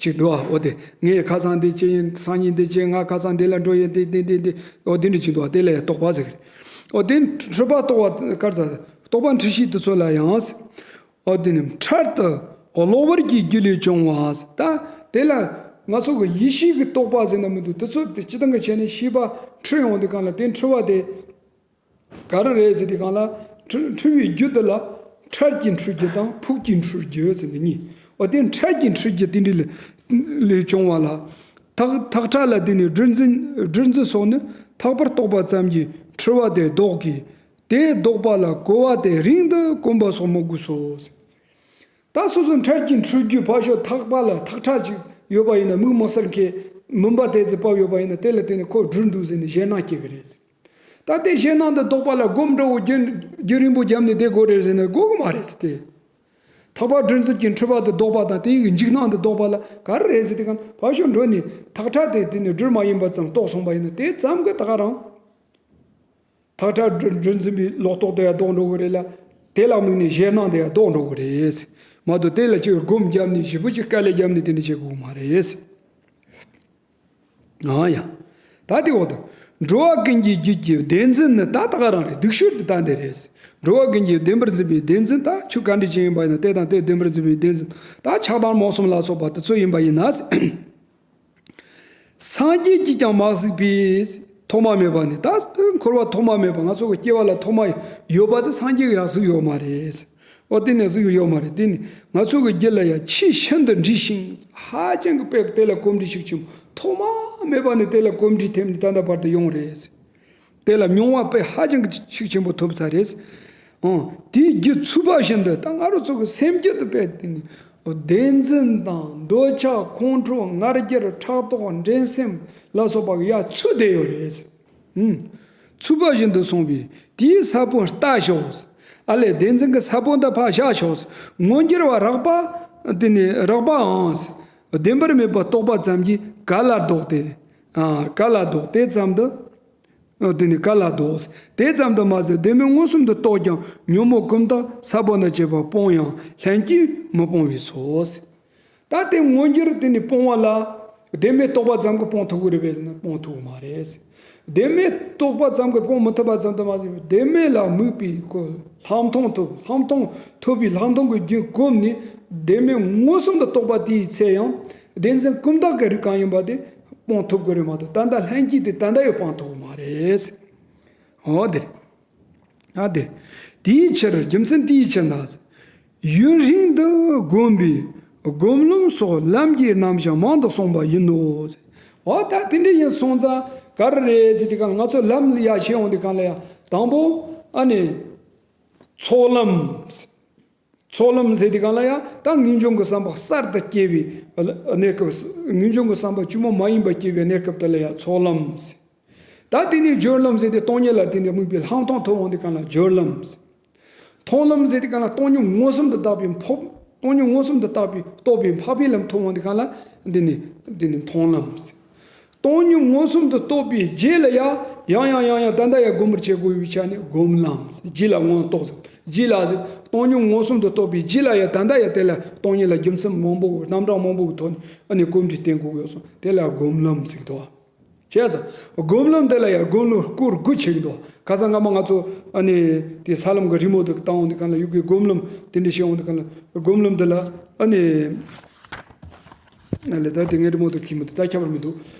ཅིག་འདུག་འོ་དེ་ངས་ཁ་སང་འདི་བྱས་ཡིན། སང་ཉིན་འདི་བྱས། ང་ཁ་སང་འདི་ལ་འགྲོ་ཡིན། འདི་འདི་འདི་འདི་འོ་དེ་འདྲི་ཅིག་འདུག་དེ་ལ་ཡ་རྟོག་པ་ཟེར་གི་རེད། འོ་དེ་འཁྲུལ་པ་རྟོག་པ་གར་ཟ་རྟོག་པ་འཁྲུལ་ཤེས་དེ་ཚོ་ལ་ཡང་། འོ་དེ་ནི་འཕྲལ་དུ་གློ་བུར་གྱི་རྒྱུ་ལས་བྱུང་བ། ད་དེ་ལ་ང་ཚོ་གི་ཡིད་ཤེས་ཀྱི་རྟོག་པ་ཟེར་ན་མི་འདུག་དེ་ཚོ་དེ་སྤྱི་བཏང་གི་ཆ་ནས་ཤེས་པ་འཁྲུལ་ཡོང་དུས་གང་ལ་དེ་འཁྲུལ་བ་དེ་ག་རེ་རེད་ཟེར་དུས་གང་ལ་འཁྲུལ་འཁྲུལ་བའི་རྒྱུ་དེ་ལ་འཕྲལ་གྱི་འཁྲུལ་རྒྱུ་དང་ཕུགས་ཀྱི་འཁྲུལ་རྒྱུ་ཟེར་ནས་གཉིས། འོ་དེ་འཕྲལ་གྱི་འཁྲུལ་རྒྱུ་དེ་འདྲ་ལ་ལས་བྱུང་བ་ལ། ཐག་ཐག་ཁྲ་ལ་དེ་ནི་སྦྲུལ་འཛིན་སྦྲུལ་འཛིན་སོགས་ནི་ཐག་པར་རྟོག་པ་ཙམ་གྱིས་འཁྲུལ་བ་དེ་ལྡོག་གི། དེ་ལྡོག་པ་ལ་གོ་བ་དེ་རིང་དུ་གོམས་པ་སོགས་མི་དགོས་སོ། ད་སོ་སོ་འཕྲལ་གྱི་འཁྲུལ་རྒྱུ་ཕར་ཞོག་ཐག་པ་ལ་ཐག་ཁྲ་ཅིག་ཡོད་པ་ཡིན་ན་མིག་མི་གསལ་མཁན་མུན་པ་དེ་ཚོ་བབས་ཡོད་པ་ཡིན་ན་དེ་ལ་བརྟེན་ནས་ཁོ་སྦྲུལ་འདུག་ཟེར་ནས་ཞེད་སྣང་སྐྱེ་གི་རེད། ད་དེ་ཞེད་སྣང་དེ་ལྡོག་པ་ལ་སྒོམ་འདྲ་བོ་རྒྱུན་རྒྱུན་རིང་པོ་བརྒྱབ་ནས་བསྡད་དགོས་རེད་ཟེར་ན་དགོས་གི་མ་རེད་ཟེར་ཏེ། ཐག་པ་སྦྲུལ་འཛིན་གྱི་འཁྲུལ་པ་དེ་ལྡོག་པ་དང་དེ་ཡི་འཇིགས་སྣང་དེ་ལྡོག་པ་ལ་ག་རེ་རེད་ཟེར་ཏེ་གང་ཕར་ཞོག་འགྲོ་ནས་ཐག་ཁྲ་དེ་དེ་ནས་སྦྲུལ་མ་ཡིན་པ་ཙམ་རྟོགས་སོང་པ་ཡིན་ན་དེ་ཙམ་གྱིས་ད་ག་རང་། ཐག་ཁྲ་སྦྲུལ་སྦྲུལ་འཛིན་པའི་ལོག་རྟོག་དེ་ཡང་ལྡོག་འགྲོ་གི་རེད་ལ། དེ་ལ་དམིགས་ནས་ཞེད་སྣང་དེ་ཡང་ལྡོག་འགྲོ་གི་རེད། མ་གཏོགས་དེ་ལ་ཅིག་སྒོམ་བརྒྱབ་ནས་ཞེ་པོ་ཅིག་དཀའ་ལས་བརྒྱབ་ནས་དེ་འདྲ་བྱེད་དགོས་མ་རེད། ཨ་ཡ། ད་དེ་འོག་ཏུ། འགྲོ་བ་ཀུན་གྱི་རྒྱུད་ཀྱི་བདེན་འཛིན་ནི་ད་ད་ག་རང་རེད། སྡིག་སྤྱོད་དེ་ད་འདི་རེད། འགྲོ་བ་ཀུན་གྱི་བདེན་པར་འཛིན་པའི་བདེན་འཛིན་ད་ཆོས་ག་འདྲ་ཅིག་ཡིན་པ་ཡིན་ན་དེ་དང་དེ་བདེན་པར་འཛིན་པའི་བདེན་འཛིན་ད་ཆགས་སྡང་རྨོངས་གསུམ་ལ་སོགས་པ་དེ་ཚོ་ཡིན་པ་ཡིན་ན། སངས་རྒྱས་ཀྱིས་ཀྱང་མ་གཟིགས་པས། ཐོག་མ་མེད་པ་ནི་ད་འཁོར་བ་ཐོག་མ་མེད་པ་ང་ཚོ་གི་སྐྱེ་བ་ལ་ཐོག་མ་ཡོད་པ་དེ་སངས་རྒྱས་ཀྱིས་ཡང་གཟིགས་ཡོད་མ་རེད། ཨོ་དེ་ནས་གཟིགས་ཡོད་མ་རེད། དེ་ནི་ང་ཚོ་གི་རྒྱུད་ལ་ཡང་ཆེས་ཤིན་ཏུ་འདྲིས་ཤིང་ཧ་ཅང་གི་དཔེ་དེ་ལ་གོམས་འདྲིས་ཤུགས་ཆེན་པོ་ཐོག་མ་མེད་པ་ནས་དེ་ལ་གོམས་འདྲིས་ཐེབས་ནས་ད་ལྟ་བར་དུ་ཡོང་རེད། དེ་ལ་མྱོང་བ་དཔེ་ཧ་ཅང་གི་ཤུགས་ཆེན་པོ་ཐོབ་ཚར་རེད། ཨང་། དེའི་རྒྱུ་ཚུལ་པ་བཞིན་དུ་ད་ང་རང་ཚོ་གི་སེམས་རྒྱུད་དུ་དཔེ་དེ་ནི་བདེན་འཛིན་དང་འདོད་ཆགས་ཁོང་ཁྲོ་ང་རྒྱལ་ཕྲག་དོག་འགྲན་སེམས་ལ་སོགས་པ་གི་ཡ་ཚུལ་བསྡད་ཡོད་རེད། ཨང་། ཚུལ་པ་བཞིན་དུ་སོང་བས་དེའི་ས་བོན་ལྟ་ཞོག་ཨ་ལས་བདེན་འཛིན་གྱི་ས་བོན་དུ་ཕར་བཞག་ཞོག་མངོན་གྱུར་བ་རགས་པ་དེ་ནི་རགས་པའང་བདེན་པར་མེད་པར་རྟོགས་པ་ཙམ་གྱིས་ག་ལ་ལྡོག་སྟེ། ཨ། ག་ལ་ལྡོག་སྟེ་ཙམ་དུ། ཨ། དེ་ནི་ག་ལ་ལྡོག་དེ་ཙམ་དུ་མ་ཟད་བདེན་མེད་མངོན་སུམ་དུ་རྟོགས་ཀྱང་ཉོན་མོངས་ཀུན་བཏགས་ས་བོན་དང་བཅས་པ་སྤོང་ཡང་ལྷན་སྐྱེས་མི་སྤོང་བས་སོ། ད་དེ་མངོན་གྱུར་དེ་ནི་སྤོང་བ་ལ་བདེན་མེད་རྟོགས་པ་ཙམ་གྱིས་སྤོང་ཐུབ་ཀྱི་རེད་པས་ཟེར་ན་སྤོང་ཐུབ་ཀྱི་མ་རེད། བདེན་མེད་རྟོགས་པ་ཙམ་གྱིས་སྤོང་མི་ཐུབ་པ་ཙམ་དུ་མ་ཟད་བདེན་མེད་ལ་དམིགས་པའི་ཁོ་ལྷག་མཐོང་ཐོབ། ལྷག་མཐོང་ཐོབ་པའི་ལྷག་མཐོང་གི་རྒྱུན་གོམས་ནས་བདེན་མེད་མངོན་སུམ་དུ་རྟོགས་པ་དེའི་ཚེ་ཡང་བདེན་འཛིན་ཀུན་བཏགས་ཀྱི་རིགས་གང་ཡིན་པ་དེ་སྤོང་ཐུབ་ཀྱི་རེད་མ་གཏོགས་ད་ལྟ་ལྷན་སྐྱེས་དེ་ད་ལྟ་ཡང་སྤང་ཐུབ་ཀྱི་མ་རེད། འོ་དེ་རེད། ཨ་དེ། དེའི་ཕྱིར་རྒྱུ་མཚན་དེའི་ཕྱིར་ན། ཡུན་རིང་དུ་བསྒོམས་པའི་སྒོམ་ལམ་སོགས་ལམ་གྱི་རྣམ་གཞག་མང་དུ་གསུངས་པ་ཡིན་ནོ། འོ་ད་དེ་འདྲ་ཡིན་སོང་ཙང་ག་རེ་རེད་ཟེར་དུས་གང་ང་ཚོ་ལམ་ལ་ཡ་ཤེས་འོང་དུས་གང་ལ་ཡ་དང་པོ་ཨ་ནི། ཚོགས་ལམ། ཚོགས་ལམ་ཟེར་དུས་གང་ལ་ཡང་ད་ངེས་འབྱུང་གི་བསམ་པ་གསར་དུ་སྐྱེ་བའི་གནས་སྐབས། ངེས་འབྱུང་གི་བསམ་པ་བཅོས་མ་མ་ཡིན་པ་སྐྱེ་བའི་གནས་སྐབས་དེ་ལ་ཡང་ཚོགས་ལམ་ཟེར། ད་དེ་ནས་སྦྱོར་ལམ་ཟེར་ཏེ་སྟོང་ཉིད་ལ་དེ་ནས་དམིགས་པའི་ལྷག་མཐོང་ཐོབ་འོང་དུས་གང་ལ་སྦྱོར་ལམ་ཟེར། མཐོང་ལམ་ཟེར་དུས་གང་ལ་སྟོང་ཉིད་མངོན་སུམ་དུ་བཏགས་པའི་འཕོ་ སྟོང་ཉིད་མངོན་སུམ་དུ་རྟོགས་པའི་རྟོགས་པའི་འཕགས་པའི་ལམ་ཐོབ་འོང་དུས་གང་ལ་འདི་ནི་འདི་ནི་མཐོང་ལམ་ཟེར། སྟོང་ཉིད་མངོན་སུམ་དུ་རྟོགས་པའི་རྗེས་ལ་ཡང་ཡང་ཡང་ཡང་ཡང་ད་ལྟ་ཡང་སྒོམ་པར་བྱེད་དགོས་པའི་ཆ་ནས་སྒོམ་ལམ་ཟེར། རྗེས་ལ་མངོན་རྟོགས་ཟེར། རྗེས་ལ་ཟེར། སྟོང་ཉིད་མངོན་སུམ་དུ་རྟོགས་པའི་རྗེས་ལ་ཡང་ད་ལྟ་ཡང་དེ་ལ་སྟོང་ཉིད་ལ་རྒྱུ་མཚན་མང་པོ་རྣམ་གྲངས་མང་པོ་གི་ཐོག་ནས་ཨ་ནི་གོམས་འདྲིས་བསྟེན་དགོས་ཡོད་སོང་། དེ་ལ་སྒོམ་ལམ་ཟེར་གི་འདུག་བ། བྱས་ཙང་སྒོམ་ལམ་དེ་ལ་ཡང་སྒོམ་ལམ་སྐོར་དགུ་བྱེད་ཀྱི་འདུག་ཁ་སང་སྔ་མ་ང་ཚོ་ཨ་ནི་དེ་ས་ལམ་གྱི་རི་མོ་དེ་བཏང་འོང་དུས་གང་ལ་ཡུལ་གྱི་སྒོམ་ལམ་དེ་འདྲ་བྱེད་འོང་དུས་གང་ལ་སྒོམ་ལམ་དེ་ལ་ཨ་ནི་ཨ་ལས་ད་དེ་ངའི་རི་མོ་དེ་གི་མི་འདུག་ད་ཁྱབ་པར་མི་འདུག་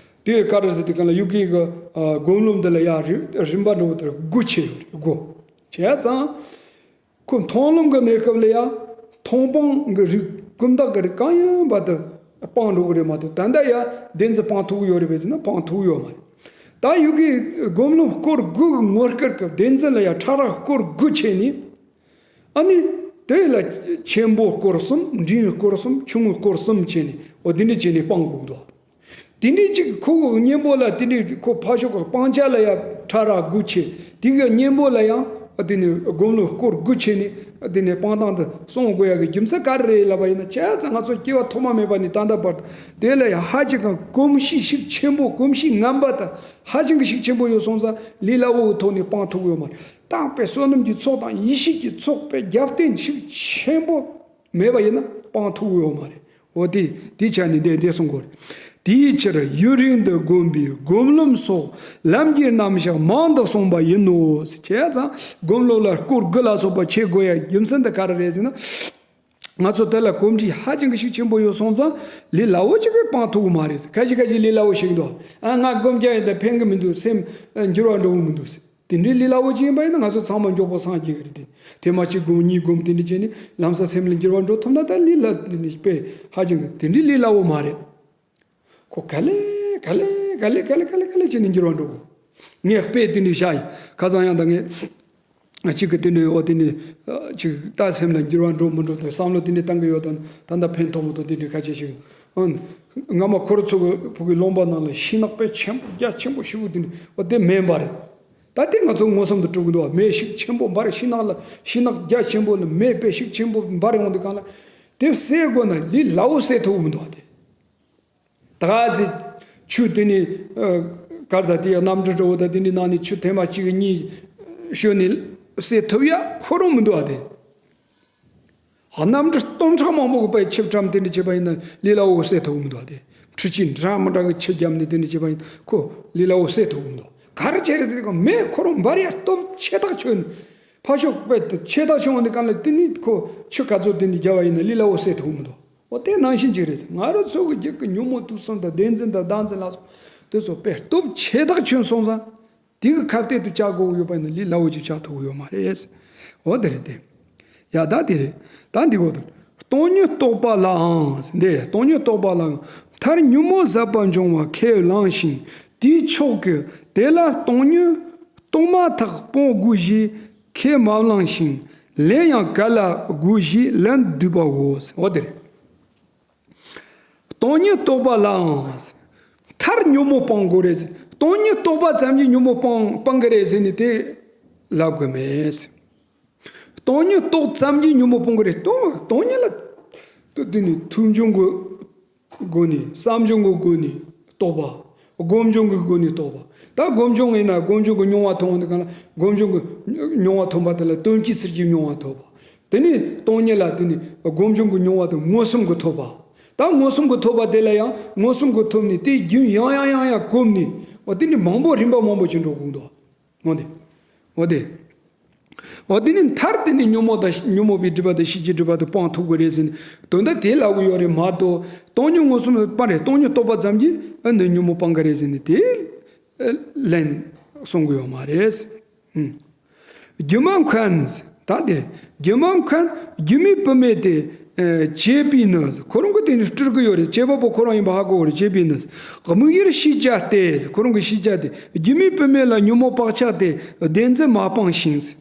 དེ་ག་རེ་ཟེར་དུས་གང་ལ་ཡུལ་གྱི་གི་ཨ་སྒོམ་ལམ་དེ་ལ་ཡང་རི་རིམ་པ་འདྲ་བོ་དེ་དགུ་བྱེད་ཡོད་རེད། དགུ་བྱས་ཙང་། ཁོ་མཐོང་ལམ་གྱི་གནས་སྐབས་ལ་ཡང་མཐོང་སྤང་གི་རིགས་ཀུན་བརྟགས་ཀྱི་རིགས་གང་ཡིན་པ་དེ་སྤང་འགྲོ་གི་རེད་མ་གཏོགས་ད་ལྟ་ཡང་བདེན་འཛིན་སྤང་ཐུབ་ཀྱི་ཡོད་རེད་པས་ཟེར་ན་སྤང་ཐུབ་ཀྱི་ཡོད་མ་རེད། ད་ཡུལ་གྱི་སྒོམ་ལམ་སྐོར་དགུ་གི་ངོ་སྐལ་གྱི་བདེན་འཛིན་ལ་ཡང་ཕྲ་རགས་སྐོར་དགུ་བྱས་ནས་ཨ་ནི་དེ་ལ་ཆེན་པོ་སྐོར་གསུམ་འབྲིང་བའི་སྐོར་གསུམ་ཆུང་ངུའི་སྐོར་གསུམ་བྱས་ནས་འོ་དེ་འདྲ་བྱས་ནས་སྤང་དགོས་ཀྱི་འདུག་དེ་འདྲའི་ཅིག་ཁོ་གི་གཉེན་པོ་ལ་དེ་འདྲའི་ཁོ་ཕ་ཤོག་གི་སྤང་བྱ་ལ་ཡང་ཕྲ་རགས་དགུ་ཆེ་དེ་གི་གཉེན་པོ་ལ་ཡང་དེ་ནས་སྒོམ་ལམ་སྐོར་དགུ་ཆེ་ནས་དེ་ནས་སྤང་སྟངས་དེ་གསུང་དགོས་ཡ་གི་རྒྱུ་མཚན་ག་རེ་རེད་ལབ་པ་ཡིན་ན་བྱས་ཙང་ང་ཚོ་སྐྱེ་བ་ཐོག་མ་མེད་པ་ནས་ད་ལྟ་བར་དུ་དེ་ལ་ཡང་ཧ་ཅང་གི་གོམས་གཤིས་ཤུགས་ཆེན་པོ་གོམས་གཤིས་ངན་པ་དང་ཧ་ཅང་གི་ཤུགས་ཆེན་པོ་ཡོད་སོང་ཙང་ལས་སླ་བོ་གི་ཐོག་ནས་སྤང་ཐུབ་ཀྱི་ཡོད་མ་རེད། དང་པའི་བསོད་ནམས་ཀྱི་ཚོགས་དང་ཡེ་ཤེས་ཀྱི་ཚོགས་པའི་རྒྱབ་རྟེན་ཤུགས་ཆེན་པོ་མེད་པ་ཡིན་ན་སྤང་ཐུབ་ཀྱི་ཡོད་མ་རེད། འོ་དེ་དེའི་ཆ་ནས་འདི་འདི་གསུང་དགོས་རེད། དེའི་ཕྱིར་ཡུན་རིང་དུ་བསྒོམས་པའི་སྒོམ་ལམ་སོགས་ལམ་གྱི་རྣམ་གཞག་མང་དུ་གསུངས་པ་ཡིན་ནོ། བྱས་ཙང་སྒོམ་ལམ་ལ་སྐོར་དགུ་ལ་སོགས་པ་བྱེད་དགོས་ཡ་རྒྱུ་མཚན་དེ་ག་རེ་རེད་ཟེར་ན། ང་ཚོ་དེ་ལ་གོམས་འདྲིས་ཧ་ཅང་གི་ཤུགས་ཆེན་པོ་ཡོད་སོང་ཙང་ལས་སླ་བོ་ཅིག་གིས་སྤང་ཐུབ་ཀྱི་མ་རེད། ཁ་ཤས་ཁ་ཤས་ལས་སླ་བོ་ཞིག་འདུག་ཨ་ང་སྒོམ་རྒྱག་ཡིན་ད་ཕན་གི་མི་འདུག་སེམས་འགྱུར་བ་འགྲོ་གི་མི་འདུག་ཟེར། དེ་འདྲའི་ལས་སླ་བོ་ཅིག་ཡིན་པ་ཡིན་ན་ང་ཚོ་ཚང་མ་མགྱོགས་པོ་སངས་རྒྱས་ཀྱི་རེད་དེ། ཐེངས་མ་གཅིག་བསྒོམ་གཉིས་བསྒོམ་དེ་འདྲ་བྱས་ནས་ལམ་སང་སེམས་ལ་འགྱུར་བ་འགྲོ་ཐུབ་ན་ད་ལས་སླ་དེ་འདྲ་དཔེ་ཧ་ཅང་གི་དེ་འདྲའི་ལས་སླ་བོ་མ་རེད། ཁོ་ག་ལེ་ག་ལེ་ག་ལེ་ག་ལེ་ག་ལེ་ག་ལེ་བྱས་ནས་འགྱུར་བ་འགྲོ་གོ། ངས་དཔེ་དེ་འདྲ་བཞག་ཡིན། ཁ་སང་ཡང་ད་ངས་གཅིག་གི་དེ་འདྲ་འོ་དེ་འདྲ་གཅིག་ད་སེམས་ལ་འགྱུར་བ་འགྲོ་མི་འགྲོ་དང་བསམ་བློ་དེ་འདྲ་བཏང་གི་ཡོད་དང་ད་ལྟ་ཕན་ཐོགས་མི་ཐོགས་དེ་འདྲ་ཁ་ཆད་ཞིག་ཨང་། སྔ་མ་ཁོ་རང་ཚོ་གི་ཕུག་གི་ལུང་པ་ནང་ལ་ཤིང་ནགས་དཔེ་ཆེན་པོ་རྒྱ་ཆེན་པོ་ཞེ་པོ་དེ་འདྲ་འོ་དེ་མེ་འབར་རེད། ད་དེ་ང་ཚོ་མངོན་སུམ་དུ་གྲུབ་གི་འདུག་མེ་ཤུགས་ཆེན་པོ་འབར་ཤིང་ནགས་ལ་ཤིང་ནགས་རྒྱ་ཆེན་པོ་ལ་མེ་དཔེ་ཤུགས་ཆེན་པོ་འབར་ཡོང་དུས་གང་ལ་དེ་བསད་དགོས་ན་ལས་སླ་བོ་བསད་ཐུབ་གི་མི་འདུག་དེ། ད་ག་ཚེ་ཆུ་དེ་ནི་གར་ས་དེ་ཡང་གནམ་གྲུ་འདྲ་བོ་དང་དེ་འདྲའི་ནང་ནས་ཆུ་ཐེངས་མ་གཅིག་གཉིས་བཤོས་ནས་བསད་ཐུབ་ཡ་ཁོ་རང་མི་འདུག་ཨ་དེ། གནམ་གྲུ་སྟོང་ཕྲག་མང་པོ་གི་པའི་ཆིབས་ཁྲམ་དེ་འདྲ་བྱས་པ་ཡིན་ན་ལས་སླ་བོ་བསད་ཐུབ་མི་འདུག་ཨ་དེ། འཕྲུལ་ཆས་འདྲ་མི་འདྲ་གི་ཆུ་བརྒྱབ་ནས་དེ་འདྲ་བྱས་པ་ཡིན་ན་ཁོ་ལས་སླ་བོ་བསད་ཐུབ་མི་འདུག་ག་རེ་བྱས་རེད་ཟེར་གོ་མེ་ཁོ་རང་འབར་ཡ་སྟོབས་ཆེ་ཐག་ཆོད་ནས་ཕར་ཕྱོགས་པའི་ཆེ་ཐག་ཆོད་འོང་དེ་གང་ལ་དེ་ནི་ཁོ་ཆུ་ག་ཚོད་དེ་འདྲ་བརྒྱབ་པ་ཡིན་ན་ལས་སླ་བོ་བསད་ཐུབ་མི་འདུག་འོ་དེ་ནང་བཞིན་ཅིག་རེད། ང་རང་ཚོ་གི་རྒྱུད་ཀྱི་ཉོན་མོངས་དུག་གསུམ་དང་བདེན་འཛིན་དང་བདག་འཛིན་ལ་སོགས་དེ་ཚོ་དཔེ་སྟོབས་ཆེ་ཐག་ཆོད་སོང་ཙང་དེ་གི་ཁ་གཏད་དུ་བཅག་དགོས་ཡོད་པ་ཡིན་ན་ལས་སླ་བོ་ཅིག་ཆགས་ཐུབ་ཡོད་མ་རེད། འོ་དེ་རེད་དེ། ཡ་ད་དེ་རེད། ད་འདི་གོ་དུ། སྟོང་ཉིད་རྟོགས་པ་ལའང་འདི་སྟོང་ཉིད་རྟོགས་པ་ལའང་མཐར་ཉོན་མོངས་ཟད་པ་འབྱུང་བ་ཁས་བླངས་ཤིང་དེའི་ཕྱོགས་ཀྱི་དེ་ལ་སྟོང་ཉིད་རྟོགས་མ་ཐག་སྤོང་དགོས་ཞེས་ཁས་མ་བླངས་ཤིང་ལན་ཡང་ག་ལ་དགོས་ཞེས་ལན་བསྡུས་པའོ། འོ་དེ་རེད། སྟོང་ཉིད་རྟོགས་པ་ལའང་མཐར་ཉོན་མོངས་སྤང་དགོས་རེད་ཟེར། སྟོང་ཉིད་རྟོགས་པ་ཙམ་གྱིས་ཉོན་མོངས་སྤང་སྤང་གི་རེད་ཟེར་ནས་དེ་ལབ་དགོས་མེད། སྟོང་ཉིད་རྟོགས་ཙམ་གྱིས་ཉོན་མོངས་སྤང་གི་རེད། སྟོང་སྟོང་ཉིད་ལ་དེ་ནི་ཐོས་བྱུང་གི་སྒོ་ནས་བསམ་བྱུང་གི་སྒོ་ནས་རྟོགས་པ། སྒོམ་བྱུང་གི་སྒོ་ནས་རྟོགས་པ། ད་སྒོམ་བྱུང་ཡིན་ན་སྒོམ་བྱུང་གི་མྱོང་བ་མཐོང་བ་འདི་གང་ལ་སྒོམ་བྱུང་གི་མྱོང་བ་མཐོང་པ་དེ་ལ་དོན་སྤྱིའི་ཚུལ་གྱིས་མྱོང་བ་ཐོབ་པ། དེ་ནི་སྟོང་ཉིད་ལ་དེ་ནི་སྒོམ་བྱུང་གི་མྱོང་བ་དེ་མངོན་སུམ་གྱིས་ཐོབ་པ། ད་མངོན་སུམ་གྱིས་ཐོབ་པ་དེ་ལ་ཡང་མངོན་སུམ་གྱིས་ཐོབ་ནས་དེའི་རྒྱུན་ཡང་ཡང་ཡང་ཡང་གོམས་ནས་འོ་དེ་ནི་མང་པོ་རིམ་པ་མང་པོ་ཅིག་འགྲོ་དགོས་འདུག་འོ་དེ། འོ་དེ། འོ་དེ་ནི་མཐར་དེ་ནི་ཉོན་མོངས་དང་ཉོན་མོངས་པའི་སྒྲིབ་པ་དང་ཤེས་བྱའི་སྒྲིབ་པ་དེ་སྤང་ཐུབ་དགོས་རེད་ཟེར་ནས་དོན་དག་དེ་ལབ་གི་ཡོད་རེད་མ་གཏོགས་སྟོང་ཉིད་མངོན་སུམ་སྤང་རེད། སྟོང་ཉིད་རྟོགས་པ་ཙམ་གྱིས་ཨ་ནི་ཉོན་མོངས་སྤང་གི་རེད་ཟེར་ནས་དེ་ལན་གསུང་གི་ཡོད་མ་རེད། ཨུམ། སྒྱུ་མ་མཁན། ད་དེ་སྒྱུ་མ་མཁན་སྒྱུ་མའི་བུད་མེད་དེ་བྱེད་པས་ནི། ཁོ་རང་གིས་དེ་ནི་སྤྲུལ་གི་ཡོད་རེད། བྱེད་པ་པོ་ཁོ་རང་ཡིན་པ་ཧ་གོ་གི་རེད། བྱེད་པས་ནི། དམིགས་ཡུལ་ཤེས་བྱ་སྟེ། ཁོ་རང་གི་ཤེས་བྱ་དེ་སྒྱུ་མའི་བུད་མེད་ལ་ཉོན་མོངས་བག་ཆགས་དེ་བདེན་འཛིན་མ་སྤངས་ཤིང་།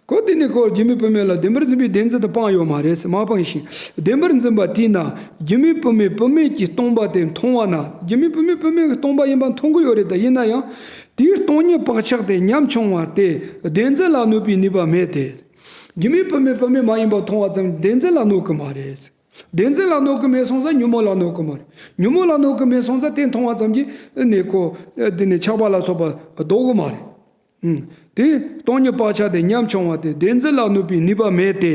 ཁོ་དེ་ནི་ཁོ་སྒྱུ་མའི་བུད་མེད་ལ་བདེན་པར་འཛིན་པའི་བདེན་འཛིན་དེ་སྤངས་ཡོད་མ་རེད། མ་སྤངས་ཤིང་བདེན་པར་འཛིན་པ་དེས་ན་སྒྱུ་མའི་བུད་མེད་བུད་མེད་ཀྱིས་སྟོང་པ་དེ་མཐོང་བ་ན། སྒྱུ་མའི་བུད་མེད་བུད་མེད་ཀྱིས་སྟོང་པ་ཡིན་པ་མཐོང་གི་ཡོད་རེད། ད་ཡིན་ན་ཡང་དེའི་སྟོང་ཉིད་བག་ཆགས་དེ་ཉམ་ཆུང་བ་སྟེ་བདེན་འཛིན་ལ་གནོད་པའི་ནུས་པ་མེད་དེ། སྒྱུ་མའི་བུད་མེད་བུད་མེད་མ་ཡིན་པ་མཐོང་བ་ཙམ་བདེན་འཛིན་ལ་གནོད་གི་མ་རེད། བདེན་འཛིན་ལ་གནོད་གི་མེད་སོང་ཙང་ཉོན་མོངས་ལ་གནོད་གི་མ་རེད། ཉོན་མོངས་ལ་གནོད་གི་མེད་སོང་ཙང་དེ་མཐོང་བ་ཙམ་གྱིས་ནི་ཁོ་དེ་ནི་ཆགས་པ་ལ་སོགས་པ་ལྡོག་གི་མ་རེད། ཨུམ། དེ་སྟོང་ཉིད་བག་ཆགས་དེ་ཉམ་ཆུང་བ་དེ་བདེན་འཛིན་ལ་གནོད་པའི་ནུས་པ་མེད་དེ།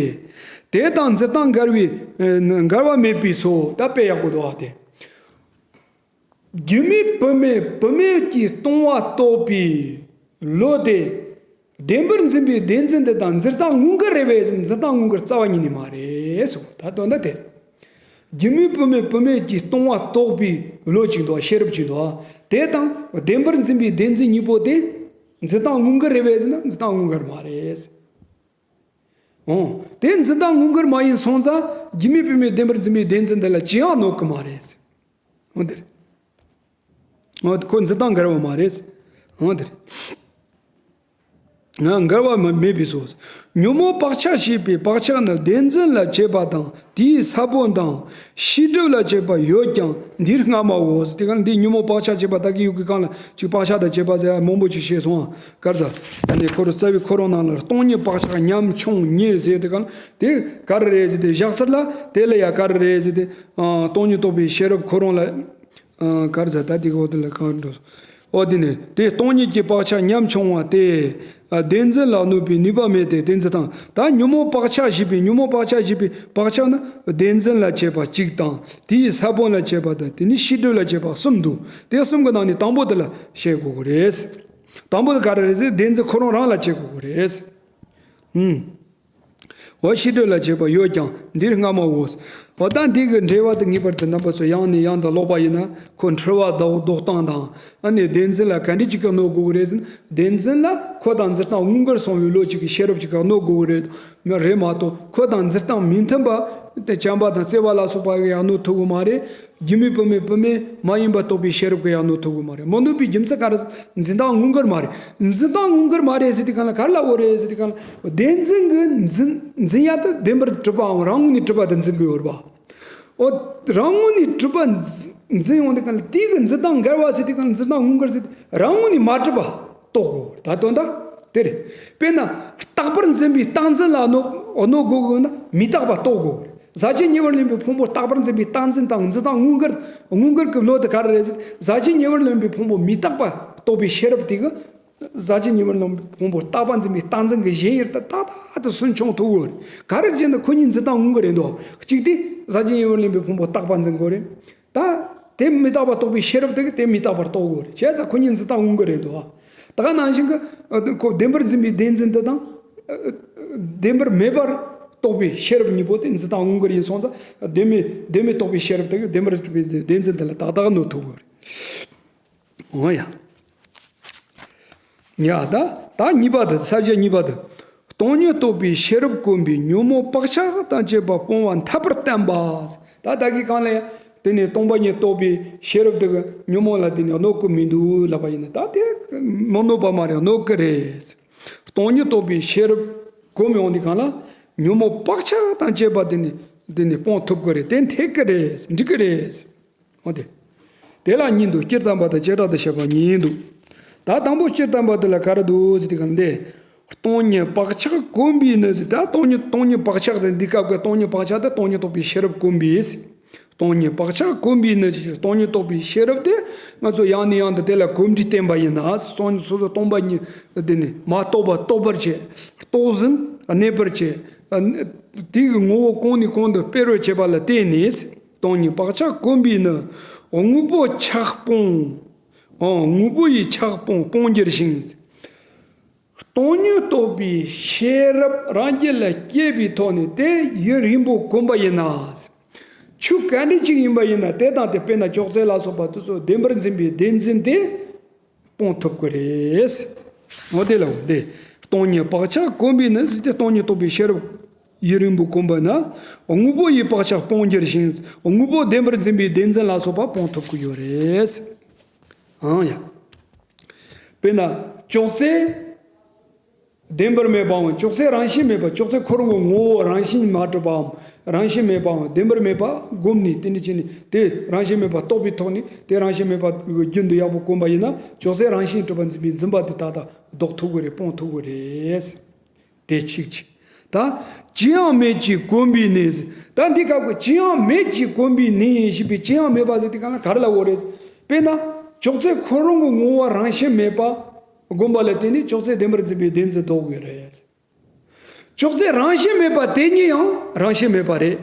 དེ་དང་འཛིན་སྟངས་འགལ་བའི་ཨ་འགལ་བ་མེད་པས་སོ། ད་དཔེ་ཡག་པོ་འདུག་ཨ་དེ། སྒྱུ་མའི་བུད་མེད་བུད་མེད་ཀྱིས་སྟོང་བ་རྟོགས་པའི་བློ་དེ། བདེན་པར་འཛིན་པའི་བདེན་འཛིན་དེ་དང་འཛིན་སྟངས་མངོན་གྱུར་རེད་པས་ཟེར་ན་འཛིན་སྟངས་མངོན་གྱུར་རྩ་བ་ཉིད་ནས་མ་རེད་སོ། ད་དོན་དག་དེ། སྒྱུ་མའི་བུད་མེད་བུད་མེད་ཀྱིས་སྟོང་བ་རྟོགས་པའི་བློ་གཅིག་འདུག་ཤེས་རབ་གཅིག་འདུག་དེ་དང་བདེན་པར་འཛིན་པའི་བདེན་འཛིན་གཉིས་པོ་དེ་འཛིན་སྟངས་མངོན་གྱུར་རེད་པས་ཟེར་ན་འཛིན་སྟངས་མངོན་གྱུར་མ་རེད། འོ། དེ་འཛིན་སྟངས་མངོན་གྱུར་མ་ཡིན་སོང་ཙང་སྒྱུ་མའི་བུད་མེད་བདེན་པར་འཛིན་པའི་བདེན་འཛིན་དེ་ལ་ཅི་ཡང་གནོད་གི་མ་རེད། འོ་དེ་རེད། འོ་ཁོ་འཛིན་སྟངས་འགལ་བ་མ་རེད། འོ་དེ་རེད། ང་འགལ་བ་མ་མེད་པས་སོ། ཉོན་མོངས་བག་ཆགས་ཞེས་པའི་བག་ཆགས་ནི་བདེན་འཛིན་ལ་བྱེད་པ་དང་དེའི་ས་བོན་དང་ཤེས་སྒྲིབ་ལ་བྱེད་པ་ཡོད་ཀྱང་འདིར་སྔ་མའོ། དེ་ག་འདི་ཉོན་མོངས་བག་ཆགས་བྱེད་པ་ད་གི་ཡུག་གི་གང་ལ་ཅིག་བག་ཆགས་དང་བྱེད་པ་ཟེར་མང་པོ་ཅིག་བཤད་སོང་ཨ། གར་ཟ། ཨ་ནི་ཁོ་རང་རྩ་བའི་ཁོ་རང་ནང་ལ་སྟོང་ཉིད་བག་ཆགས་ཉམ་ཆུང་ཉེ་ཟེར་དེ་ག་ལ་དེ་ག་རེ་རེད་ཟེར་དེ་བཞག་ཟེར་ལ་དེ་ལ་ཡ་ག་རེ་རེད་ཟེར་དེ་སྟོང་ཉིད་རྟོགས་པའི་ཤེས་རབ་ཁོ་རང་ལ་ག་རེ་ཟེར་ད་དེ་གོ་དེ་ལ་གང་འགྲོ་སོང་། འོ་དེ་ནི་དེ་སྟོང་ཉིད་ཀྱི་བག་ཆགས་ཉམ་ཆུང་བ་སྟེ། བདེན་འཛིན་ལ་གནོད་པའི་ནུས་པ་མེད་དེ་བདེན་འཛིན་དང་ད་ཉོན་མོངས་བག་ཆགས་ཞེས་པའི་ཉོན་མོངས་བག་ཆགས་ཞེས་པའི་བག་ཆགས་ནི་བདེན་འཛིན་ལ་བྱེད་པ་གཅིག་དང་དེའི་ས་བོན་ལ་བྱེད་པ་དང་དེ་ནི་ཤེས་སྒྲིབ་ལ་བྱེད་པ་གསུམ་འདུག་དེ་གསུམ་གྱི་ནང་ནས་དང་པོ་དེ་ལ་བཤད་དགོས་ཀྱི་རེད། དང་པོ་དེ་ག་རེ་རེད་ཟེར་བདེན་འཛིན་ཁོ་རང་རང་ལ་བྱེད་དགོས་ཀྱི་རེད། ཨུམ། འོ་ཤེས་སྒྲིབ་ལ་བྱེད་པ་ཡོད་ཀྱང་འདིར་སྔ་མའོ། འོ་ད་འདི་གི་འགྲེལ་བ་དེ་ངེས་པར་དུ་རྣམ་པ་ཚོ་ཡང་ནས་ཡང་དུ་ཀློག་པ་ཡིན་ན་ཁོ་འཁྲུལ་བ་ཟློག་ཟློག་སྟངས་དང་ཨ་ནི་བདེན་འཛིན་ལ་ག་འདྲ་ཅིག་གིས་གནོད་དགོས་ཀྱི་རེད་ཟེར་ན། བདེན་འཛིན་ལ་ཁོ་དང་འཛིན་སྟངས་མངོན་གྱུར་སོང་བའི་བློ་གཅིག་གིས་ཤེས་རབ་གཅིག་གིས་གནོད་དགོས་ཀྱི་རེད། མ་རེད་མ་གཏོགས་ཁོ་དང་འཛིན་སྟངས་མི་མཐུན་པ་དེ་བྱམས་པ་དང་བརྩེ་བ་ལ་སོགས་པ་གིས་ཡང་གནོད་ཐུབ་ཀྱི་མ་རེད། སྒྱུ་མའི་བུད་མེད་བུད་མེད་མ་ཡིན་པ་རྟོགས་པའི་ཤེས་རབ་ཀྱིས་ཡང་གནོད་ཐུབ་ཀྱི་མ་རེད། མ་གནོད་པའི་རྒྱུ་མཚན་ག་རེ། འཛིན་སྟངས་མངོན་གྱུར་མ་རེད། འཛིན་སྟངས་མངོན་གྱུར་མ་རེད་ཟེར་དུས་གང་ལ་ག་རེ་ལབ་དགོས་རེད་ཟེར་དུས་གང་ལ་བདེན་འཛིན་གྱི་འཛིན་འཛིན་ཡ་དེ་བདེན་པར་གྲུབ་པའམ་རང་ངོས་ནས་གྲུབ་པ་དེ་འཛིན་གྱི་ཡོད་རེད་པ། འོ། རང་ངོས་ནས་གྲུབ་པ་འཛིན་འཛིན་ཡོང་དུས་གང་ལ་དེའི་གི་འཛིན་སྟངས་འགལ་བ་ཟེར་དུས་གང་ལ་འཛིན་སྟངས་མངོན་གྱུར་ཟེར་དུས་རང་ངོས་ནས་མ་གྲུབ་པ་རྟོགས་དགོས་རེད། ད་དོན་དག་དེ་རེད། དཔེར་ན་རྟག་པར་འཛིན་པའི་རྟག་འཛིན་ལ་གནོད་གནོད་དགོས་དགོས་ན་མི་རྟག་པ་རྟོགས་དགོས་རེད། ཟག་བཅས་ཉེ་བར་ལེན་པའི་ཕུང་པོ་རྟག་པར་འཛིན་པའི་རྟག་འཛིན་དང་འཛིན་སྟངས་མངོན་གྱུར་མངོན་གྱུར་གྱི་བློ་དེ་ག་རེ་རེད་ཟེར། ཟག་བཅས་ཉེ་བར་ལེན་པའི་ཕུང་པོ་མི་རྟག་པ་རྟོགས་པའི་ཤེས་རབ་དེ་གི། ཟག་བཅས་ཉེ་བར་ལེན་པའི་ཕུང་པོ་རྟག་པར་འཛིན་པའི་རྟག་འཛིན་གྱི་ཞེན་ཡུལ་དེ་ཏག་ཏག་ཏུ་སུན་ཕྱུང་ཐུབ་ཀྱི་ཡོད་རེད། ག་རེ་བྱས་ན་ཁོ་གཉིས་འཛིན་སྟངས་མངོན་གྱུར་རེད་འདུག་གཅིག་དེ་ཟག་བཅས་ཉེ་བར་ལེན་པའི་ཕུང་པོ་རྟག་པར་འཛིན་དགོས་རེད། ད་དེ་མི་རྟག་པ་རྟོགས་པའི་ཤེས་རབ་དེ་གིས་དེ་མི་རྟག་པར་རྟོགས་དགོས་རེད། བྱས་ཙང་ཁོ་གཉིས་འཛིན་སྟངས་མངོན་གྱུར་རེད་འདུག་ད་ག་ནང་བཞིན་གྱི་ཁོ་བདེན་པར་འཛིན་པའི་བདེན་འཛིན་དེ་དང་། བདེན་པར་མེད་པར་རྟོགས་པའི་ཤེས་རབ་གཉིས་པོ་དེ་འཛིན་སྟངས་མངོན་གྱུར་ཡིན་སོང་ཙང་བདེན་མེད་བདེན་མེད་རྟོགས་པའི་ཤེས་རབ་དེ་གིས་བདེན་པར་གྲུབ་པའི་བདེན་འཛིན་དེ་ལ་ཏག་ཏག་གནོད་ཐུབ་དགོས་རེད། འོ་ཡ། ཡ་ད་ད་གཉིས་པ་དེ་ས་བཅད་གཉིས་པ་དེ། སྟོང་ཉིད་རྟོགས་པའི་ཤེས་རབ་གོམས་པས་ཉོན་མོངས་བག་ཆགས་དང་བཅས་པ་སྤོང་བ་འཐད་པར་བསྟན་པ། ད་ད་གི་གང་ལ་ཡང་དེ་ནས་སྟོང་པ་ཉིད་རྟོགས་པའི་ཤེས་རབ་དེ་གིས་ཉོན་མོངས་ལ་དེ་ནས་གནོད་ཀྱི་མི་འདུག་ལབ་པ་ཡིན་ན་ད་དེ་མི་གནོད་པ་མ་རེད། གནོད་ཀྱི་རེད། སྟོང་ཉིད་རྟོགས་པའི་ཤེས་རབ་གོམས་ཡོང་དུས་གང་ལ་ཉོན་མོངས་བག་ཆགས་དང་བཅས་པ་དེ་ནས་དེ་ནས་སྤོང་ཐུབ་ཀྱི་རེད། དེ་འཐད་ཀྱི་རེད། འགྲིག་གི་རེད། འོ་དེ། དེ་ལ་གཉིས་འདུག་སྤྱིར་བཏང་པ་དང་བྱེ་བྲག་ཏུ་བཤད་པ་གཉིས་འདུག་ད་དང་པོ་སྤྱིར་བཏང་པ་དེ་ལ་ག་རེ་འདུག་ཟེར་དུས་གང་འདི། སྟོང་ཉིད་བག་ཆགས་གོམས་པས་ནི་ཟེར། ད་སྟོང་ཉིད་སྟོང་ཉིད་བག་ཆགས་དེ་འདི་སྐབས་ཀྱི་སྟོང་ཉིད་བག་ཆགས་དེ་སྟོང་ཉིད་རྟོགས་པའི་ཤེས་རབ་གོམས་པས། སྟོང་ཉིད་བག་ཆགས་གོམས་པས་ནི་ཟེར། སྟོང་ཉིད་རྟོགས་པའི་ཤེས་རབ་དེ་ང་ཚོ་ཡང་ནས་ཡང་དུ་དེ་ལ་གོམས་འདྲིས་བསྟེན་པ་ཡིན་ན་སོ་སོ་སོ་སོ་སྟོང་པ་ཉིད་དེ་ནི་མ་རྟོགས་པ་རྟོགས་པར་བྱེད། རྟོགས་ཟིན་གནས་པར་བྱེད། དེའི་ངོ་བོ་གོང་ནས་གོང་དུ་སྤེལ་བར་བྱེད་པ་ལ་བརྟེན་ནས། སྟོང་ཉིད་བག་ཆགས་གོམས་པས་ནི། དངོས་པོ་ཆགས་སྤོང་། ཨང་། དངོས་པོ་ཡི་ཆགས་སྤོང་སྤོང་འགྱུར་ཞིང་། སྟོང་ཉིད་རྟོགས་པའི་ཤེས་རབ་རང་རྒྱུད་ལ་སྐྱེས་པའི་ཐོག་ནས་དེ་ཡུན་རིང་པོ་གོམས་པ་ཡིན་ན། ཆོས་ག་འདྲ་ཅིག་ཡིན་པ་ཡིན་ན་དེ་དང་དེ་དཔེར་ན་ཅོག་ཙེ་ལ་སོགས་པ་དེ་ཚོ་བདེན་པར་འཛིན་པའི་བདེན་འཛིན་དེ། སྤོང་ཐུབ་ཀྱི་རེད། འོ་དེ་ལ་འོ་དེ། སྟོང་ཉིད་བག་ཆགས་གོམས་པས་ནི་ཟེར་ཏེ་སྟོང་ཉིད་རྟོགས་པའི་ཤེས་རབ་ཡུན་རིང་པོ་གོམས་པ་ན། དངོས་པོ་ཡི་བག་ཆགས་སྤོང་འགྱུར་ཞིང་། དངོས་པོ་བདེན་པར་འཛིན་པའི་བདེན་འཛིན་ལ་སོགས་པ་སྤོང་ཐུབ་ཀྱི་ཡོད་རེད། ཨང་ཡ། དཔེར་ན་ཅོག་ཙེ། བདེན་པར་མེད་པའམ་ཅོག་ཙེ་རང་བཞིན་མེད་པ། ཅོག་ཙེ་ཁོ་རང་གི་ངོ་བོ་རང་བཞིན་མ་གྲུབ་པའམ་རང་བཞིན་མེད་པའམ་བདེན་པར་མེད་པ་བསྒོམས་ནས་དེ་འདྲ་བྱས་ནས་དེ་རང་བཞིན་མེད་པ་རྟོགས་པའི་ཐོག་ནས་དེ་རང་བཞིན་མེད་པ་རྒྱུན་དུ་ཡག་པོ་གོམས་པ་ཡིན་ན་ཅོག་ཙེ་རང་བཞིན་གྲུབ་པར་འཛིན་པའི་འཛིན་པ་དེ་ཏག་ཏག་ལྡོག་ཐུབ་ཀྱི་རེད། སྤོང་ཐུབ་ཀྱི་རེད། དེ་གཅིག་གཅིག་ད་ཅི་ཡང་མེད་ཅེས་གོམས་པའི་གནས། ད་འདི་སྐབས་ཀྱི་ཅི་ཡང་མེད་ཅེས་གོམས་པའི་གནས་ཞེས་པའི་ཅི་ཡང་མེད་པ་ཟེར་དུས་གང་ལ་ག་རེ་ལབ་དགོས་རེད། དཔེར་ན་ཅོག་ཙེ་ཁོ་རང་གི་ངོ་བོ་རང་བཞིན་མེད་པ་བསྒོམས་པ་ལ་བརྟེན་ནས་ཅོག་ཙེ་བདེན་པར་འཛིན་པའི་བདེན་འཛིན་ལྡོག་དགོས་རེད། ཅོག་ཙེ་རང་བཞིན་མེད་པ་དེ་ཉིད་ཡང་རང་བཞིན་མེད་པ་རེད།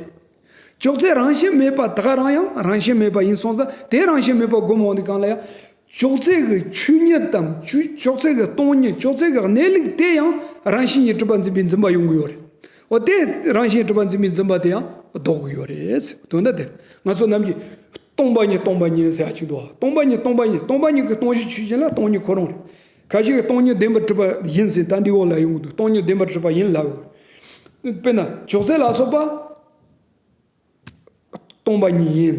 ཅོག་ཙེ་རང་བཞིན་མེད་པ་ད་ག་རང་ཡང་རང་བཞིན་མེད་པ་ཡིན་སོང་ཙང་དེ་རང་བཞིན་མེད་པ་སྒོམ་འོང་དུས་གང་ལ་ཡང་། ཅོག་ཙེ་གི་ཆོས་ཉིད་དམ་ཆོས་ཅོག་ཙེ་གི་སྟོང་ཉིད་ཅོག་ཙེ་གི་གནས་ལུགས་དེ་ཡང་རང་བཞིན་གྱིས་གྲུབ་པ་འཛིན་པའི་འཛིན་པ་ཡོང་གི་ཡོད་རེད། འོ་དེ་རང་བཞིན་གྲུབ་པ་འཛིན་པའི་འཛིན་པ་དེ་ཡང་ལྡོག་གི་ཡོད་རེད། དོན་དག་དེ་རེད། ང་ཚོ་ནམ་རྒྱུན་སྟོང་པ་ཉིད་སྟོང་པ་ཉིད་ཟེར་ཡ་ཅིག་འདུག་སྟོང་པ་ཉིད་སྟོང་པ་ཉིད་སྟོང་པ་ཉིད་ཀྱི་སྟོང་གཞི་ཆོས་ཅན་ལ་སྟོང་ཉིད་ཁོ་རང་རེད། ཁ་ཅིག་གིས་སྟོང་ཉིད་བདེན་པར་གྲུབ་པ་ཡིན་ཟེར། ད་འདི་འོག་ལ་ཡོང་གི་འདུག་སྟོང་ཉིད་བདེན་པར་གྲུབ་པ་ཡིན་ལབ། དཔེར་ན་ཅོག་ཙེ་ལ་སོགས་པ་སྟོང་པ་ཉིད་ཡིན།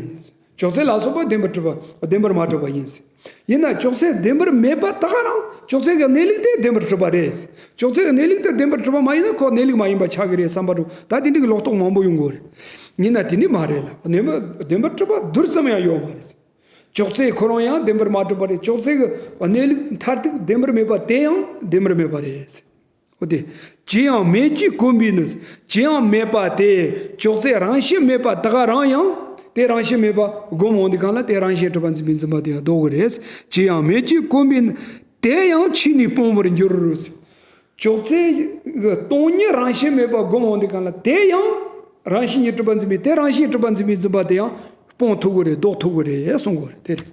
ཅོག་ཙེ་ལ་སོགས་པ་བདེན་པར་གྲུབ་པ་བདེན་པར་མ་གྲུབ་པ་ཡིན། ཡིན་ན་ཅོག་ཙེ་བདེན་པར་མེད་པ་ད་ག་རང་ཅོག་ཙེ་གི་གནས་ལུགས་དེ་བདེན་པར་གྲུབ་པ་རེད། ཅོག་ཙེ་གི་གནས་ལུགས་དེ་བདེན་པར་གྲུབ་པ་མ་ཡིན་ན་ཁོ་གནས་ལུགས་མ་ཡིན་པ་ཆགས་ཀྱི་རེད་བསམ་པ་འདྲ་ད་དེ་འདྲ་གི་ལོག་རྟོག་མང་པོ་ཡོང་གི་རེད། ཡིན་ན་དེ་འདྲ་མ་རེད་ལ། གནས་མ་བདེན་པར་གྲུབ་པ་རྡུལ་ཙམ་ཡང་ཡོད་མ་རེད། ཅོག་ཙེ་ཁོ་རང་ཡང་བདེན་པར་མ་གྲུབ་པ་རེད། ཅོག་ཙེ་གི་གནས་ལུགས་མཐར་ཐུག་བདེན་པར་མེད་པ་དེ་ཡང་བདེན་པར་མེད་པ་རེད། འོ་དེ། ཅི་ཡང་མེད་ཅེས་གོམས་པའི་ནི། ཅི་ཡང་མེད་པ་དེ་ཅོག་ཙེ་རང་བཞིན་མེད་པ་ད་ག་རང་ཡང་དེ་རང་བཞིན་མེད་པ་སྒོམ་འོང་དུས་གང་ལ་དེ་རང་བཞིན་གྲུབ་པ་འཛིན་པའི་འཛིན་པ་དེ་ཡང་ལྡོག་གི་རེད། ཅི་ཡང་མེད་ཅེས་གོམས་པའི་ནི། དེ་ཡང་ཆོས་ནི་སྤོང་བར་འགྱུར། ཅོག་ཙེ་གི་སྟོང་ཉིད་རང་བཞིན་མེད་པ་སྒོམ་འོང་དུས་གང་ལ་དེ་ཡང་རང་བཞིན་གྱིས་གྲུབ་པ་འཛིན་པའི་དེ་རང་བཞིན་གྲུབ་པ་འཛིན་པའི་འཛིན་པ་དེ་ཡང་སྤོང་ཐུབ་ཀྱི་རེད། ལྡོག་ཐུབ་ཀྱི་རེད་གསུང་གི་རེད། དེ་རེད།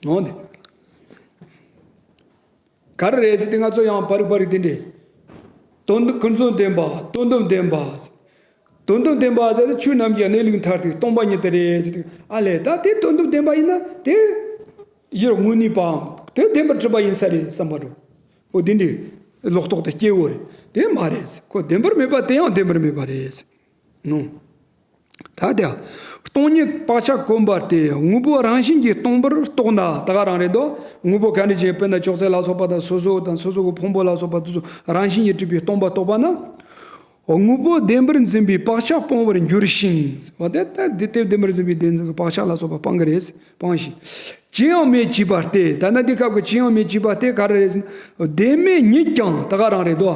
འོང་དེ། ག་རེ་རེད་ཟེར་ཏེ་ང་ཚོ་ཡང་པར་རིས་པར་རིས་དེ་འདྲས། དོན་དམ་ཀུན་རྫོབ་བདེན་པ། དོན་དམ་བདེན་པ། དོན་དམ་བདེན་པ་ཟེར་ཏེ་ཆོས་རྣམས་ཀྱི་གནས་ལུགས་མཐར་ཐུག་སྟོང་པ་ཉིད་དེ་རེད་ཟེར་ཏེ། ཨ་ལས་ད་དེ་དོན་དམ་བདེན་པ་ཡིན་ན་དེ་ཡུལ་དངོས་གནས་པའམ་དེ་བདེན་པར་གྲུབ་པ་ཡིན་ས་རེད་བསམ་པ་འདྲ། འོ་དེ་འདྲའི་ལོག་རྟོག་དེ་སྐྱེ་བོ་རེད། དེ་མ་རེད། ཁོ་བདེན་པར་མེད་པ་དེ་ཡང་བདེན་པར་མེད་པ་རེད། ནོ། ད་དེ། སྟོང་ཉིད་བག་ཆགས་གོམས་པ་སྟེ་དངོས་པོ་རང་བཞིན་གྱིས་སྟོང་པར་རྟོགས་ན་ད་ག་རང་རེད་དོ། དངོས་པོ་ག་འདྲ་ཅིག་དཔེར་ན་ཅོག་ཙེ་ལ་སོགས་པ་དང་སོ་སོ་དང་སོ་སོ་གི་ཕུང་པོ་ལ་སོགས་པ་དེ་ཚོ་རང་བཞིན་གྱིས་གྲུབ་པའི་སྟོང་པ་རྟོགས་པ་ན། དངོས་པོ་བདེན་པར་འཛིན་པའི་བག་ཆགས་སྤོང་བར་འགྱུར་ཞིང་། འོ་དེ་ལྟ་དེ་ལྟར་བདེན་པར་འཛིན་པའི་བདེན་འཛིན་གྱི་བག་ཆགས་ལ་སོགས་པ་སྤང་གི་རེད། སྤང་ཞིང་། ཅི་ཡང་མེད་ཅེས་པ་སྟེ། ད་ནི་འདི་སྐབས་ཀྱི་ཅི་ཡང་མེད་ཅེས་པ་སྟེ་ག་རེ་རེད་ཟེར་ན། བདེན་མེད་ཉིད་ཀྱང་ད་ག་རང་རེད་དོ།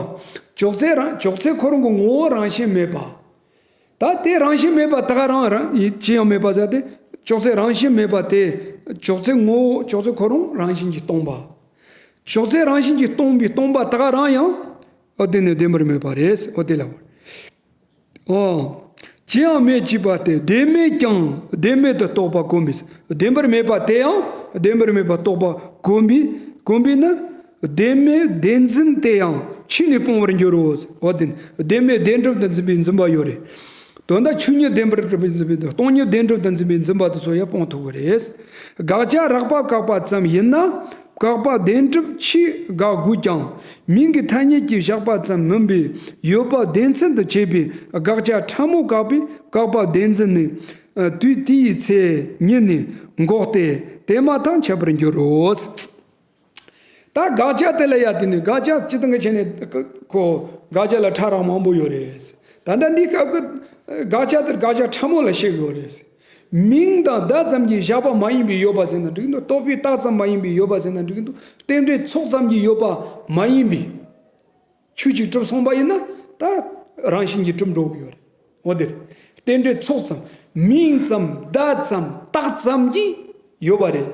ཅོག་ཙེ་རང་ཅོག་ཙེ་ཁོ་རང་གི་ངོ་བོ་རང་བཞིན་མེད་པ། ད་དེ་རང་བཞིན་མེད་པ་ད་ག་རང་རང་ཡིན་ཅི་ཡང་མེད་པ་ཟེར་ཏེ། ཅོག་ཙེ་རང་བཞིན་མེད་པ་དེ། ཅོག་ཙེ་ངོ་བོ་ཅོག་ཙེ་ཁོ་རང་རང་བཞིན་གྱིས་སྟོང་པ། ཅོག་ཙེ་རང་བཞིན་གྱིས་སྟོང་པའི་སྟོང་པ་ད་ག་རང་ཡང་། འོ་དེ་ནི་བདེན་པར་མེད་པ་རེད། འོ་དེ་ལ། འོ། ཅི་ཡང་མེད་ཅེས་པ་སྟེ་བདེན་མེད་ཀྱང་བདེན་མེད་དུ་རྟོགས་པ་གོམས་པས། བདེན་པར་མེད་པ་དེ་ཡང་བདེན་པར་མེད་པ་རྟོགས་པ་གོམས་པས་གོམས་པས་ནི། བདེན་མེད་བདེན་འཛིན་དེ་ཡང་ཆོས་ནི་སྤོང་བར་འགྱུར་རོ། འོ་དེ་ནི་བདེན་མེད་བདེན་གྲུབ་ཏུ་འཛིན་པའི་འཛིན་པ་ཡོད་རེད། དོན་དག་ཆོས་ཉིད་བདེན་པར་གྲུབ་པའི་འཛིན་པའི་སྟོང་ཉིད་བདེན་གྲུབ་ཏུ་འཛིན་པའི་འཛིན་པ་དེ་ཚོ་ཡང་སྤོང་ཐུབ་ཀྱི་རེད། དགག་བྱ་རགས་པ་བཀག་པ་ཙམ་ཡིན་ན། བཀག་པ་བདེན་གྲུབ་ཆོས་དགག་དགོས་ཀྱང་། མིང་གི་ཐ་སྙད་ཀྱིས་བཞག་པ་ཙམ་མིན་པའི་ཡོད་པ་བདེན་འཛིན་དུ་བྱས་པའི་དགག་བྱ་ཕྲ་མོ་བཀག་པའི་བཀག་པ་བདེན་འཛིན་ནི། དུས་དེ་ཡི་ཚེ་ཉིད་ནས་འགོག་སྟེ་དེ་མ་ཐག་འཆད་པར་འགྱུར་རོ། ད་དགག་བྱ་དེ་ལ་ཡ་དེ་ནི་དགག་བྱ་སྤྱིར་བཏང་གི་ཆ་ནས་ཁོ་དགག་བྱ་ལ་ཕྲ་རགས་མང་པོ་ཡོད་རེད། ད་ལྟ་འདི་སྐབས་ཀྱི་དགག་བྱ་དེར་དགག་བྱ་ཕྲ་མོ་ལ་བཤད་ཡོད་རེད། མིང་དང་བརྡ་ཙམ་གྱིས་བཞག་པ་མ་ཡིན་པའི་ཡོད་པ་ཟེར་ན་འགྲིག་འདུག་རྟོག་པས་བཏགས་ཙམ་མ་ཡིན་པའི་ཡོད་པ་ཟེར་ན་འགྲིག་འདུག་རྟེན་འབྲེལ་ཚོགས་ཙམ་གྱིས་ཡོད་པ་མ་ཡིན་པའི་ཆོས་གཅིག་གྲུབ་སོང་པ་ཡིན་ན་ད་རང་བཞིན་གྱིས་གྲུབ་འགྲོ་གི་ཡོད་རེད། འོ་དེ་རེད། རྟེན་འབྲེལ་ཚོགས་ཙམ་མིང་ཙམ་བརྡ་ཙམ་རྟགས་ཙམ་གྱིས་ཡོད་པ་རེད།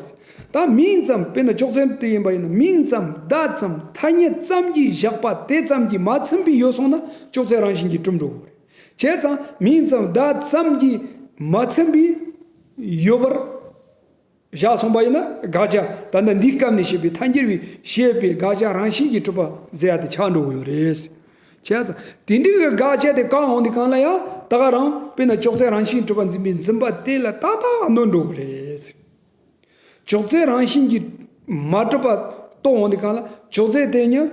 ད་མིང་ཙམ་དཔེར་ན་ཅོག་ཙེ་དེ་ཡིན་པ་ཡིན་ན་མིང་ཙམ་བརྡ་ཙམ་ཐ་སྙད་ཙམ་གྱིས་བཞག་པ་དེ་ཙམ་གྱིས་མ་ཚིམ་པའི་ཡོད་སོང་ན་ཅོག་ཙེ་རང་བཞིན་གྱིས་གྲུབ་འགྲོ་གི་རེད། བྱས་ཙང་མིང་ཙམ་བརྡ་ཙམ་གྱིས་མ་ཚིམ་པའི་ཡོད་པར་བཞག་སོང་པ་ཡིན་ན་དགག་བྱ་ད་ལྟ་འདིའི་སྐབས་ནས་བཤད་པའི་ཐལ་འགྱུར་བས་བཤད་པའི་དགག་བྱ་རང་བཞིན་གྱིས་གྲུབ་པ་ཟེར་ཡ་དེ་ཆགས་འགྲོ་གི་ཡོད་རེད། བྱས་ཙང་དེ་འདྲའི་གི་དགག་བྱ་དེ་བཀག་འོང་དུས་གང་ལ་ཡང་ད་ག་རང་དཔེར་ན་ཅོག་ཙེ་རང་བཞིན་གྲུབ་པ་འཛིན་པའི་འཛིན་པ་དེ་ལ་ཏག་ཏག་གནོད་འགྲོ་གི་རེད། ཅོག་ཙེ་རང་བཞིན་གྱིས་མ་གྲུབ་པ་རྟོགས་འོང་དུས་གང་ལ་ཅོག་ཙེ་དེ་ཉིད་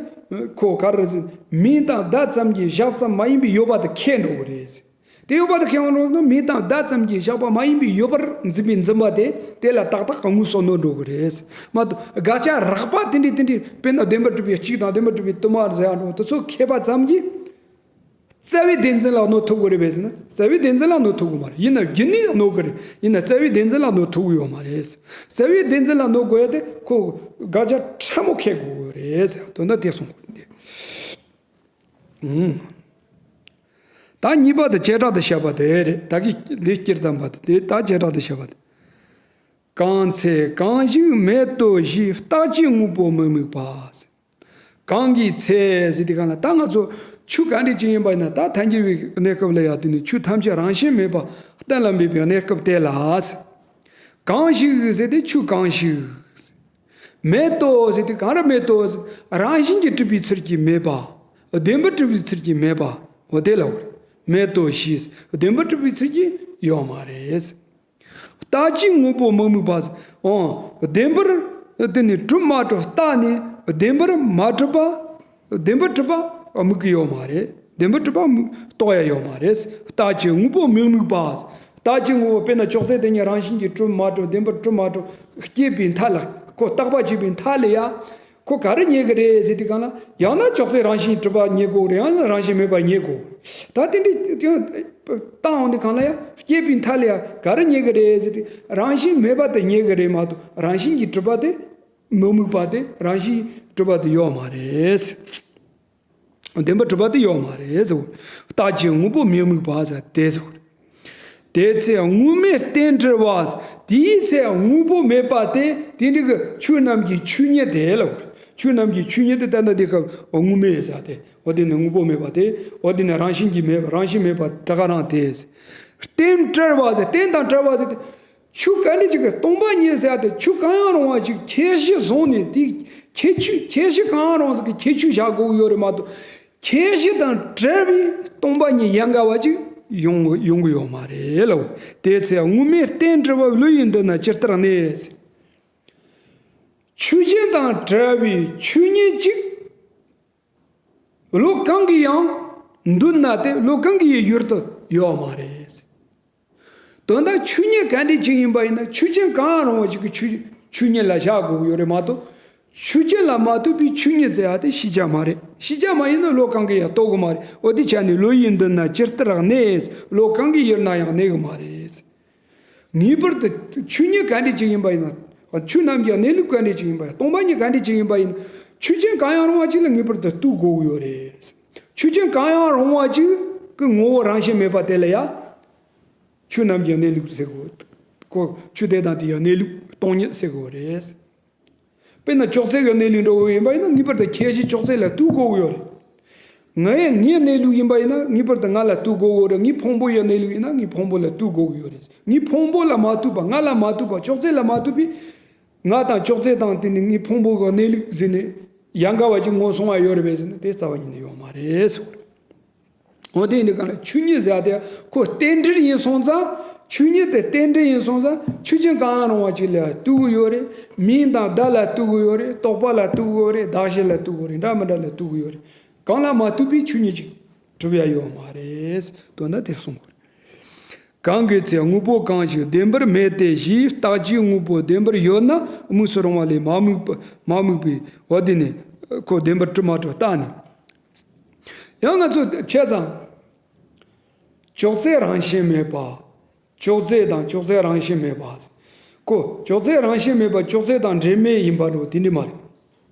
ཁོ་ག་རེ་ཟེར་མིང་དང་བརྡ་ཙམ་གྱིས་བཞག་ཙམ་མ་ཡིན་པའི་ཡོད་པ་དེ་ཁེགས་འགྲོ་གི་རེད། དེ་ཡོད་པ་དེ་ཁེགས་འགྲོ་ན་མིང་དང་བརྡ་ཙམ་གྱིས་བཞག་པ་མ་ཡིན་པའི་ཡོད་པར་འཛིན་པའི་འཛིན་པ་དེ་དེ་ལ་ཏག་ཏག་དངོས་སུ་གནོད་འགྲོ་གི་རེད། མ་གཏོགས་དགག་བྱ་རགས་པ་དེ་འདྲའི་དེ་འདྲའི་དཔེར་ན་བདེན་པར་གྲུབ་པའི་གཅིག་དང་བདེན་པར་གྲུབ་པའི་དུ་མ་ཟེར་ཡ་འགྲོ་དེ་ཚོ་མཁས་པ་ཙམ་གྱིས་རྩ་བའི་བདེན་འཛིན་ལ་གནོད་ཐུབ་ཀྱི་རེད་པས་ཟེར་ན་རྩ་བའི་བདེན་འཛིན་ལ་གནོད་ཐུབ་ཀྱི་མ་རེད། ཡིན་ན་རྒྱུ་ནི་ལ་གནོད་ཀྱི་རེད། ཡིན་ན་རྩ་བའི་བདེན་འཛིན་ལ་གནོད་ཐུབ་ཀྱི་ཡོད་མ་རེད། རྩ་བའི་བདེན་འཛིན་ལ་གནོད་དགོས་ཡ་དེ་ཁོ་དགག་བྱ་ཕྲ་མོ་མཁས་དགོས་ཀྱི་རེད་ཟེར་དོན་དག་དེ་གསུངས་དགོས་འདི། ད་གཉིས་པ་དེ་བྱེ་བྲག་ཏུ་བཤད་པ་དེ་རེད། ད་གི་འདི་སྤྱིར་བཏང་པ་དེ་དེ་ད་བྱེ་བྲག་ཏུ་བཤད་པ་དེ། གང་ཚེ་གང་ཞིག་མེད་དོ་ཞེས། རྟག་གཅིག་དངོས་པོ་མི་དམིགས་པ། གང་གི་ཚེ་ཟེར་དུས་གང་ལ། ད་ང་ཚོ་ཆོས་ག་འདྲ་ཅིག་ཡིན་པ་ཡིན་ན། ད་ཐལ་འགྱུར་བའི་གནས་སྐབས་ལ་ཡང་དེ་ནི་ཆོས་ཐམས་ཅད་རང་བཞིན་མེད་པ་གཏན་ལ་འབེབས་པའི་གནས་སྐབས་དེ་ལ། གང་ཞིག་ཟེར་ཏེ་ཆོས་གང་ཞིག་མེད་དོ་ཟེར་ཏེ་གང་ར་མེད་དོ། རང་བཞིན་གྱིས་གྲུབ་པའི་ཚུལ་གྱིས་མེད་པ། བདེན་པར་གྲུབ་པའི་ཚུལ་གྱིས་མེད་པ། འོ་དེ་ལ་མེད་དོ་ཞེས། བདེན་པར་གྲུབ་པའི་ཚུལ་གྱིས་ཡོད་མ་རེད། རྟག་གཅིག་དངོས་པོ་མི་དམིགས་པ། འོ། བདེན་པར་དེ་ནི་གྲུབ་མ་གྲུབ་རྟག་ནས་བདེན་པར་མ་གྲུབ་པ། བདེན་པར་གྲུབ་པ་དམིགས་ཀྱི་ཡོད་མ་རེད། བདེན་པར་གྲུབ་པ་རྟོགས་ཡ་ཡོད་མ་རེད། རྟག་གཅིག་དངོས་པོ་མི་དམིགས་པ། རྟག་གཅིག་དངོས་པོ་དཔེར་ན་ཅོག་ཙེ་དེ་ཉིད་རང་བཞིན་གྱིས་གྲུབ་མ་གྲུབ། བདེན་པར་གྲུབ་མ་གྲུབ་སྐྱེས་པའི་མཐའ་ལ། ཁོ་རྟག་པ་སྐྱེས་པའི་མཐའ་ལ་ཡ། ཁོ་ག་རེ་རྙེད་གི་རེད་ཟེར་དུས་གང་ལ། ཡང་ན་ཅོག་ཙེ་རང་བཞིན་གྲུབ་པ་རྙེད་དགོས་རེད། ཡང་ན་རང་བཞིན་མེད་པར་རྙེད་དགོས། ད་དེ་འདྲའི་བཏང་འོང་དུས་གང་ལ་ཡང་སྐྱེས་པའི་མཐའ་ལ་ཡང་ག་རེ་རྙེད་གི་རེད་ཟེར་དུས། རང་བཞིན་མེད་པ་དེ་རྙེད་གི་རེད་མ་གཏོགས། རང་བཞིན་གྱིས་གྲུབ་པ་དེ་མི་དམིགས་པ་དེ། རང་བཞིན་གྲུབ་པ་དེ་ཡོད་མ་རེད། བདེན་པར་གྲུབ་པ་དེ་ཡོད་མ་རེད་ཟེར། རྟག་གཅིག་དངོས་པོ་མི་དམིགས་པ་ཟེར་དེ་ཟེར། དེའི་ཚེ་དངོས་མེད་རྟེན་འབྲེལ་བ། དེའི་ཚེ་དངོས་པོ་མེད་པ་དེ། དེ་འདྲ་གི་ཆོས་རྣམས་ཀྱི་ཆོས་ཉིད་དེ་ལ། ཆོས་རྣམས་ཀྱི་ཆོས་ཉིད་དེ་ད་ལྟ་འདི་སྐབས་དངོས་མེད་ཟེར་ཏེ། འོ་དེ་ནི་དངོས་པོ་མེད་པ་དེ། འོ་དེ་ནི་རང་བཞིན་གྱིས་མེད་པ། རང་བཞིན་མེད་པ་དེ་ག་རང་དེ། རྟེན་འབྲེལ་བ་ཟེར། རྟེན་དང་བྲལ་བ་ཟེར་ཏེ། ཆོས་ག་འདྲ་ཅིག་གི་སྟོང་པ་ཉིད་ཟེར་ཏེ། ཆོས་གང་ཡང་རུང་བ་ཅིག་ཁྱད་གཞི་བཟུང་ནས། དེ་ཁྱད་ཆོས། ཁྱད་གཞི་གང་རུང་ཟིག་གི་ཁྱད་ཆོས་བཞག་དགོས་ཀྱི་ཡོད་རེད་མ་གཏོགས། ཁྱད་གཞི་དང་བྲལ་བའི་སྟོང་པ་ཉིད་ཡན་ག་བ་ཅིག་ཡོང་ཡོང་གི་ཡོད་མ་རེད་ལ། དེའི་ཚེ་དངོས་མེད་རྟེན་འབྲེལ་བ། བློ་ཡིས་མདུན་ན་ཇི་ལྟར་གནས། ཆོས་ཅན་དང་བྲལ་བའི་ཆོས་ཉིད་ཅིག་བློ་གང་གི་ཡང་མདུན་ན་དེ། བློ་གང་གི་ཡང་ཡུལ་དུ་ཡོད་མ་རེད། དོན་དག་ཆོས་ཉིད་ག་འདྲ་ཅིག་ཡིན་པ་ཡིན་ན། ཆོས་ཅན་གང་ཡང་རུང་བ་ཅིག་གི་ཆོས་ཆོས་ཉིད་ལ་བཞག་དགོས་ཀྱི་ཡོད་རེད་མ་གཏོགས། ཆོས་ཅན་ལ་མ་ལྟོས་པའི་ཆོས་ཉིད་ཟེར་ཡ་དེ་ཤེས་བྱ་མ་རེད། ཤེས་བྱ་མ་ཡིན་ན་བློ་གང་གིས་ཡང་རྟོགས་གི་མ་རེད། འོ་དེ་ཆ་ནས་བློ་ཡིས་མདུན་ན་ཇི་ལྟར་གནས། བློ་གང་གི་ཡུལ་ན་ཡང་གནས་གི་མ་རེད། ངེས་པར་དུ་ཆོས་ཉིད་ག་འདྲ་ཅིག་ཡིན་པ་ཡིན་ན། ཆོས་རྣམས་ཀྱི་གནས་ལུགས་ག་འདྲ་ཅིག་ཡིན་པ། སྟོང་པ་ཉིད་ག་འདྲ་ཅིག་ཡིན་པ་ཡིན་ན། ཆོས་ཅན་གང་ཡང་རུང་བ་ཅིག་ལ་ངེས་པར་དུ་ལྟོས་དགོས་ཀྱི་ཡོད་རེད། ཆོས་ཅན་གང་ཡང་རུང་བ་ཅིག་གི་ངོ་བོ་རང་བཞིན་མེད་པ་དེ་ལ་ཡང་ཆོས་རྣམས་ཀྱི་གནས་ལུགས་ཟེར་དགོས། ཁོ་ཆོས་དེ་དང་དེ་ཡང་གནས་ལུགས་སྟོང་ཉིད་ཟེར་དགོས་རེད། དཔེར་ན་ཅོག་ཙེ་གི་གནས་ལུགས་འདྲ་བོ་ཡིན་པ་ཡིན་ན། ངེས་པར་དུ་ཁྱད་གཞི་ཅོག་ཙེ་ལ་ལྟོས་དགོས་ཀྱི་ཡོད་རེད། ངའི་ངའི་གནས་ལུགས་ཡིན་པ་ཡིན་ན་ངེས་པར་དུ་ང་ལ་ལྟོས་དགོས་ཀྱི་ཡོད་རེད། ངའི་ཕུང་པོ་ཡི་གནས་ལུགས་ཡིན་ན་ངའི་ཕུང་པོ་ལ་ལྟོས་དགོས་ཀྱི་ཡོད་རེད། ངའི་ཕུང་པོ་ལ་མ་ལྟོས་པ། ང་ལ་མ་ལྟོས་པ། ཅོག་ཙེ་ལ་མ་ལྟོས་པའི་ང་དང་ཅོག་ཙེ་དང་དེ་ནི་ངའི་ཕུང་པོ་གི་གནས་ལུགས་ཟེར་ནས་ཡན་ག་བ་ཅིག་ངོ་སོང་བ་ཡོད་རེད་པས་ཟེར་ན། དེ་རྩ་བ་ཉིད་ནས་ཡོད་མ་རེད་ཟེར་བ་རེད། འོ་དེ་ཡིན་དུས་གང་ལ་ཆོས་ཉིད་ཟེར་ཡ་དེ་ཁོ་རྟེན་འབྲེལ་ཡིན་སོང་ཙང་། ཆོས་ཉིད་དེ་རྟེན་འབྲེལ་ཡིན་སོང་ཙང་། ཆོས་ཅན་གང་ཡང་རུང་བ་ཅིག་ལ་ལྟོས་ཀྱི་ཡོད་རེད། མིང་དང་བརྡ་ལ་ལྟོས་ཀྱི་ཡོད་རེད། རྟོག་པ་ལ་ལྟོས་ཀྱི་ཡོད་རེད། གདགས་གཞི་ལ་ལྟོས་ཀྱི་ཡོད་རེད། འདྲ་མི་འདྲ་ལ་ལྟོས་ཀྱི་ཡོད་རེད། གང་ལ་མ་ལྟོས་པའི་ཆོས་ཉིད་ཅིག་གྲུབ་ཡ་ཡོད་མ་རེད། དོན་དག་དེ་གསུངས་པ་རེད། གང་གི་ཚེ་དངོས་པོ་གང་ཞིག་བདེན་པར་མེད་དེ་ཞེས། རྟག་གཅིག་དངོས་པོ་བདེན་པར་ཡོད་ན། དམིགས་སུ་རུང་བ་ལས་མ་དམིགས་པ་མ་དམིགས་པའི། འོ་དེ་ནི་ཁོ་བདེན་པར་གྲུབ་མ་གྲུབ་རྟག་ནས། ཡང་ང་ཚོ་བྱས་ཙང་། ཅོག་ཙེ་རང་བཞིན་མེད་པ། ཅོག་ཙེ་དང་ཅོག་ཙེ་རང་བཞིན་མེད་པ། ཁོ་ཅོག་ཙེ་རང་བཞིན་མེད་པ། ཅོག་ཙེ་དང་འབྲེལ་མེད་ཡིན་པ་འདྲ་བོ་དེ་འདྲ་མ་རེད།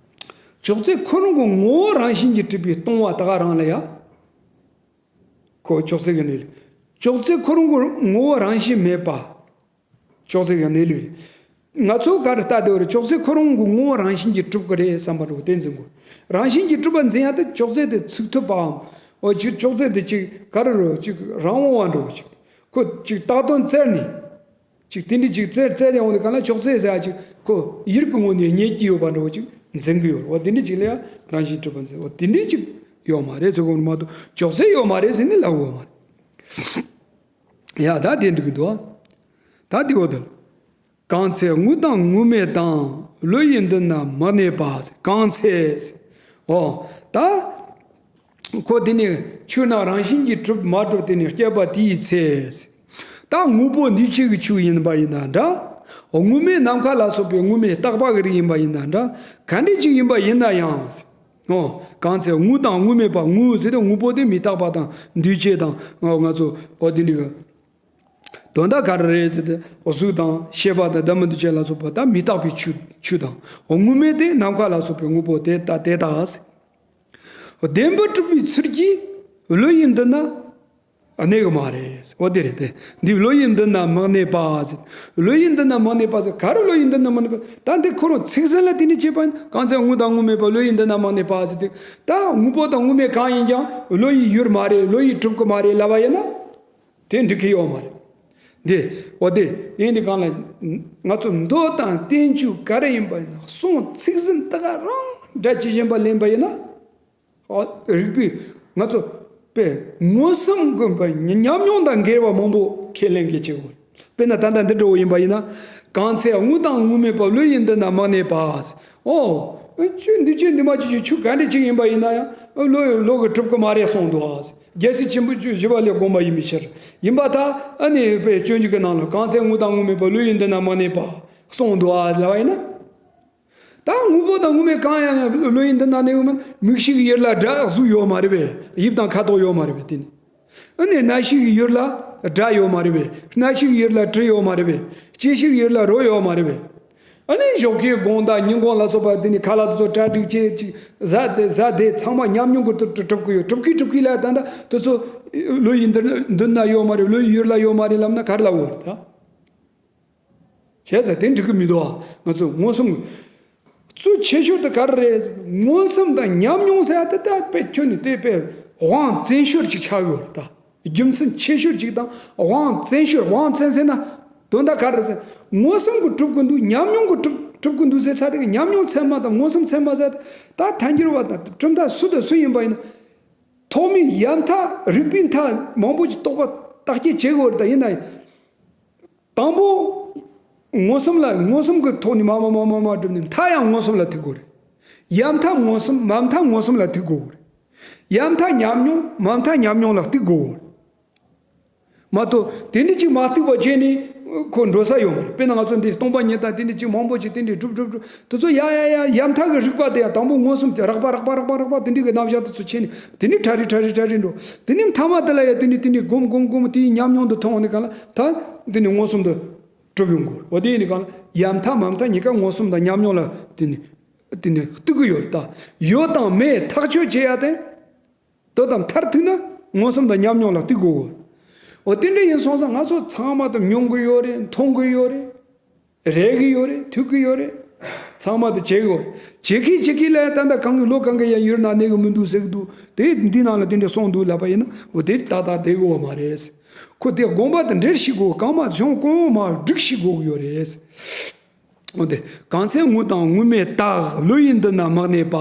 ཅོག་ཙེ་ཁོ་རང་གི་ངོ་བོ་རང་བཞིན་གྱིས་གྲུབ་པའི་སྟོང་པ་དེ་ག་རང་ལ་ཡ། ཁོ་ཅོག་ཙེ་གི་གནས་ལུགས། ཅོག་ཙེ་ཁོ་རང་གི་ངོ་བོ་རང་བཞིན་མེད་པ། ཅོག་ཙེ་གི་གནས་ལུགས་རེད། ང་ཚོ་ག་རེ་ལྟ་བསྡད་པ་རེད། ཅོག་ཙེ་ཁོ་རང་གི་ངོ་བོ་རང་བཞིན་གྱིས་གྲུབ་ཀྱི་རེད་བསམ་པ་འདྲ་བོ་དེ་འཛིན་དགོས། རང་བཞིན་གྱིས་གྲུབ་པ་འཛིན་ཡ་དེ་ཅོག་ཙེ་དེ་ཚུགས་ཐུབ་པའམ། འོ་ཅིག་ཅོག་ཙེ་དེ་ཅིག་ག་རེ་རེད། ཅིག་རང་དབང་བ་འདྲ་བོ་ཅིག་ཁོ་ཅིག་བཏགས་དོན་བཙལ་ནས། ཅིག་དེ་འདྲ་ཅིག་བཙལ་བཙལ་ནས་འོང་དུས་གང་ལ་ཅོག་ཙེ་ཟེར་ཡ་ཅིག་ཁོ་ཡུལ་གྱི་ངོས་ནས་རྙེད་ཀྱི་ཡོད་པ་འདྲ་བོ་ཅིག་འཛིན་གྱི་ཡོད་རེད། འོ་དེ་འདྲ་ཅིག་ལ་ཡ་རང་བཞིན་གྲུབ་པ་འཛིན། འོ་དེ་འདྲ་ཅིག་ཡོད་མ་རེད་ཟེར་གོ་མ་གཏོགས། ཅོག་ཙེ་ཡོད་མ་རེད་ཟེར་ནས་ལབ་ཡོད་མ་རེད། ཡ་ད་དེ་འགྲིག་གི་འདུག་ད་དེ་འོ་དེ་ལ། གང་ཚེ་དངོས་དང་དངོས་མེད་དང་། བློ་ཡི་མདུན་ན་མི་གནས་པ། གང་ཚེ། འོ་ད། ཁོ་དེ་ནི་ཆོས་རྣམས་རང་བཞིན་གྱིས་གྲུབ་མ་གྲུབ་དེ་ནི་སྐྱེས་པ་དེའི་ཚེ། ད་དངོས་པོ་འདུས་བྱས་ཀྱི་ཆོས་ཡིན་པ་ཡིན་ན་འདྲ། དངོས་མེད་ནམ་མཁའ་ལ་སོགས་པའི་དངོས་མེད་རྟག་པ་གི་རིགས་ཡིན་པ་ཡིན་ན་འདྲ། ག་འདྲ་ཅིག་ཡིན་པ་ཡིན་ན་ཡང་། འོ། གང་ཚེ་དངོས་དང་དངོས་མེད་པ། དངོས་ཟེར་ཏེ་དངོས་པོ་དེ་མི་རྟག་པ་དང་འདུས་བྱས་དང་། འོ་ང་ཚོ་འོ་དེ་འདྲ་གི། དོན་དག་ག་རེ་རེད་ཟེར་ཏེ། གཟུགས་དང་ཤེས་པ་དང་ལྡན་མིན་འདུས་བྱས་ལ་སོགས་པ་ད་མི་རྟག་པའི་ཆོས་ཆོས་དང་། འོ་དངོས་མེད་དེ་ནམ་མཁའ་ལ་སོགས་པའི་དངོས་པོ་དེ་ད་དེ་དག་བདེན་པར་གྲུབ་པའི་ཚུལ་གྱིས་ བློ་ཡིས་འདི་ན་གནས་གི་མ་རེད། འོ་དེ་རེད་དེ། འདི་བློ་ཡིས་འདི་ན་མི་གནས་པ་ཟེར། བློ་ཡིས་འདི་ན་མི་གནས་པ་ཟེར། ག་རེ་བློ་ཡིས་འདི་ན་མི་གནས་པ། ད་འདི་ཁོ་རང་ཚིག་ཟིན་ལ་དེ་ནི་བྱེད་པ་ཡིན། གང་ཚེ་དངོས་དང་དངོས་མེད་པ་བློ་ཡིས་འདི་ན་མི་གནས་པ་ཟེར་དེ། ད་དངོས་པོ་དང་དངོས་མེད་གང་ཡིན་ཀྱང་བློ་ཡིས་ཡོད་མ་རེད། བློ་ཡིས་གྲུབ་གི་མ་རེད་ལབ་པ་ཡིན་ན། དེ་འགྲིག་གི་ཡོད་མ་རེད། འདི་འོ་དེ་ཡིན་དེ་གང་ལ། ང་ཚོ་མདོ་དང་བསྟན་བཅོས་ག་རེ་ཡིན་པ་ཡིན་ན་གསུང་ཚིག་ཟིན་ད་ག་རང་འདྲ་ཇི་བཞིན་པ་ལེན་པ་ཡིན་ན། ཨ། རིགས་པས་ང་ཚོ་པས་མངོན་སུམ་གྱི་པ་ཉམས་མྱོང་དང་འགལ་བ་མང་པོ་ཁས་ལེན་གྱི་བྱེད་དགོས། དཔེར་ན་ད་ལྟ་འདི་འདྲ་བོ་ཡིན་པ་ཡིན་ན། གང་ཚེ་དངོས་དང་དངོས་མེད་པ་བློ་ཡིས་འདི་ན་མ་གནས་པ། ཨོ། ཁྱོད་འདི་ཁྱོད་འདི་མ་ཅིག་ཁྱོད་ག་འདྲ་ཅིག་ཡིན་པ་ཡིན་ན་ཡང་བློ་བློ་གི་གྲུབ་ཀྱི་མ་རེད་གསུངས་འདུག། རྒྱལ་སྲས་ཆེན་པོ་བཅུ་བཞི་པ་ལས་དགོངས་པ་ཡིན་པའི་ཕྱིར། ཡིན་པ་ད་ཨ་ནི་པའི་སྤྱོད་འཇུག་གི་ནང་ལ་གང་ཚེ་དངོས་དང་དངོས་མེད་པ་བློ་ཡིས་འདི་ན་མ་གནས་པ་གསུངས་འདུག་ལབ་པ་ཡིན་ན། ད་དངོས་པོ་དང་དངོས་མེད་གང་ཡང་ཡང་བློ་ཡིས་འདི་ན་གནས་ཡོད་མིན། མིག་ཤེས་ཀྱི་ཡུལ་ལ་སྒྲ་གཟུགས་ཡོད་མ་རེད་པས། དབྱིབས་དང་ཁ་དོག་ཡོད་མ་རེད་པས་དེ་ནི། ཨ་ནི་རྣ་ཤེས་ཀྱི་ཡུལ་ལ་སྒྲ་ཡོད་མ་རེད་པས། སྣ་ཤེས་ཀྱི་ཡུལ་ལ་དྲི་ཡོད་མ་རེད་པས། ལྕེ་ཤེས་ཀྱི་ཡུལ་ལ་རོ་ཡོད་མ་རེད་པས། ཨ་ནི་ཞོགས་ཀའི་དགོང་དག་ཉིན་གུང་ལ་སོགས་པ་དེ་ནི་ཁ་ལག་དེ་ཚོ་གྲ་སྒྲིག་བྱེད་ཅིག་ཟ་དེ་ཟ་དེ་ཚང་མ་ཉམས་མྱོང་གི་གྲུབ་གྲུབ་གི་ཡོད། གྲུབ་གི་གྲུབ་གི་ལ་ད་ལྟ་དེ་ཚོ་བློ་ཡིས་འདི་འདི་ན་ཡོད་མ་རེད། བློ་ཡིས་ཡུལ་ལ་ཡོད་མ་རེད་ལབ་ན་ག་རེ་ལབ་དགོས་རེད་ད། བྱས་ཙང་དེ་འགྲིག་གི་མི་འདུག། ང་ཚོས་མངོན་སུམ། གཙོ་ཆེ་ཤོས་དེ་ག་རེ་རེད། མངོན་སུམ་དང་ཉམས་མྱོང་ཟེར་ཡ་དེ་ད་དཔེ་ཁྱོན་ནས་དེ་དཔེ་དབང་བཙན་ཤོས་ཅིག་ཆགས་ཡོད་རེད་ད། རྒྱུ་མཚན་ཆེ་ཤོས་ཅིག་དང་དབང་བཙན་ཤོས། དབང་བཙན་ཟེར་ན་དོན་དག་ག་རེ་ཟེར། མངོན་སུམ་གྱིས་གྲུབ་ཀྱི་འདུག། ཉམས་མྱོང་གིས་གྲུབ་གྲུབ་ཀྱི་འདུག་ཟེར་ཚར་དེ་གི་ཉམས་མྱོང་ཚད་མ་དང་མངོན་སུམ་ཚད་མ་ཟེར་ད་ཐལ་འགྱུར་བ་དང་གྲུབ་མཐའ་སུ་དང་སུ་ཡིན་པ་ཡིན་ན། ཐོག་མའི་ཡ་མཐའ་རིགས་པའི་མཐའ་མང་པོ་ཅིག་རྟོགས་པ་བརྟག་དཔྱད་བྱེད་དགོས་རེད་ད། ཡིན་ན་ཡང་། དང་པོ། མངོན་སུམ་ལ་མངོན་སུམ་གྱི་ཐོག་ནས་མ་མ་མ་མ་མ་བསྒྲུབས་ནས་མཐའ་ཡང་མངོན་སུམ་ལ་ཐུག་དགོས་རེད། ཡ་མཐའ་མངོན་སུམ་མ་མཐའ་མངོན་སུམ་ལ་ཐུག་དགོས་རེད། ཡ་མཐའ་ཉམས་མྱོང་མ་མཐའ་ཉམས་མྱོང་ལ་ཐུག་དགོས་རེད། མ་གཏོགས་དེ་འདྲ་ཅིག་མ་ཐུག་པ་བྱས་ནས་ཁོ་འགྲོ་ས་ཡོད་མ་རེད། དཔེར་ན་ང་ཚོ་འདི་སྟོང་པ་ཉིད་དང་དེ་འདྲ་ཅིག་མང་པོ་ཅིག་དེ་འདྲ་སྒྲུབ་སྒྲུབ་སྒྲུབ། དེ་ཚོ་ཡ་ཡ་ཡ་ཡ་མཐའ་གི་རིག་པ་དེ་ཡང་དང་པོ་མངོན་སུམ་དེ་རགས་པ་རགས་པ་རགས་པ་རགས་པ་དེ་འདྲ་གི་རྣམ་གཞག་དེ་ཚོ་ཕྱེ་ནས་དེ་ནས་ཕྲ་རེ་ཕྲ་རེ་ཕྲ་རེ་འགྲོ། དེ་ནས་མཐའ་མ་དེ་ལ་ཡ་དེ་ནས་དེ་ནས་སྒོམ་སྒོམ་སྒོམ་དེའི་ཉམས་མྱོང་དུ་ཐོན་འོང་ནས་གང་ལ་ད་དེ་ནས་མངོན་སུམ་དུ་གྲུབ་ཡོང་དགོས། འོ་དེ་ཡིན་ནས་གང་ལ་ཡ་མཐའ་མ་མཐའ་གཉིས་ཀ་མངོན་སུམ་དང་ཉམས་མྱོང་ལ་དེ་ནས་དེ་ནས་གཏུག་གི་ཡོད་རེད་ད། ཡོད་དང་མེད་ཐག་གཅོད་བྱེད་ཡ་དེ། དོ་དམ་མཐར་ཐུག་ན་མངོན་སུམ་དང་ཉམས་མྱོང་ལ་གཏུག་དགོས། འོ་དེ་འདྲ་ཡིན་སོང་ཙང་ང་ཚོ་ཚང་མ་དང་མྱོང་གི་ཡོད་རེད། མཐོང་གི་ཡོད་རེད། རེག་གི་ཡོད་རེད། ཐོས་གི་ཡོད་རེད། ཚང་མ་དང་བྱེད་གི་ཡོད་རེད། བྱེད་གི་བྱེད་གི་ལ་ད་ལྟ་གང་གི་ལོ་གང་གི་ཡང་ཡུལ་ན་གནས་གི་མི་འདུག་ཟེར་གི་འདུག། དེ་འདི་ནང་ལ་དེ་འདྲ་གསུངས་འདུག་ལབ་པ་ཡིན་ན་འོ་དེ་ཏག་ཏག་བསྡད་གི་ཡོད་མ་རེད། ཁོ་དེ་དགོངས་པ་དང་འབྲེལ་ཞིག་དགོས། གང་མ་བྱུང་གོང་མ་སྒྲིག་ཞིག་དགོས་གི་ཡོད་རེད། འོ་དེ། གང་ཚེ་དངོས་དང་དངོས་མེད་བརྟག། བློ་ཡིས་འདི་ན་མི་གནས་པ།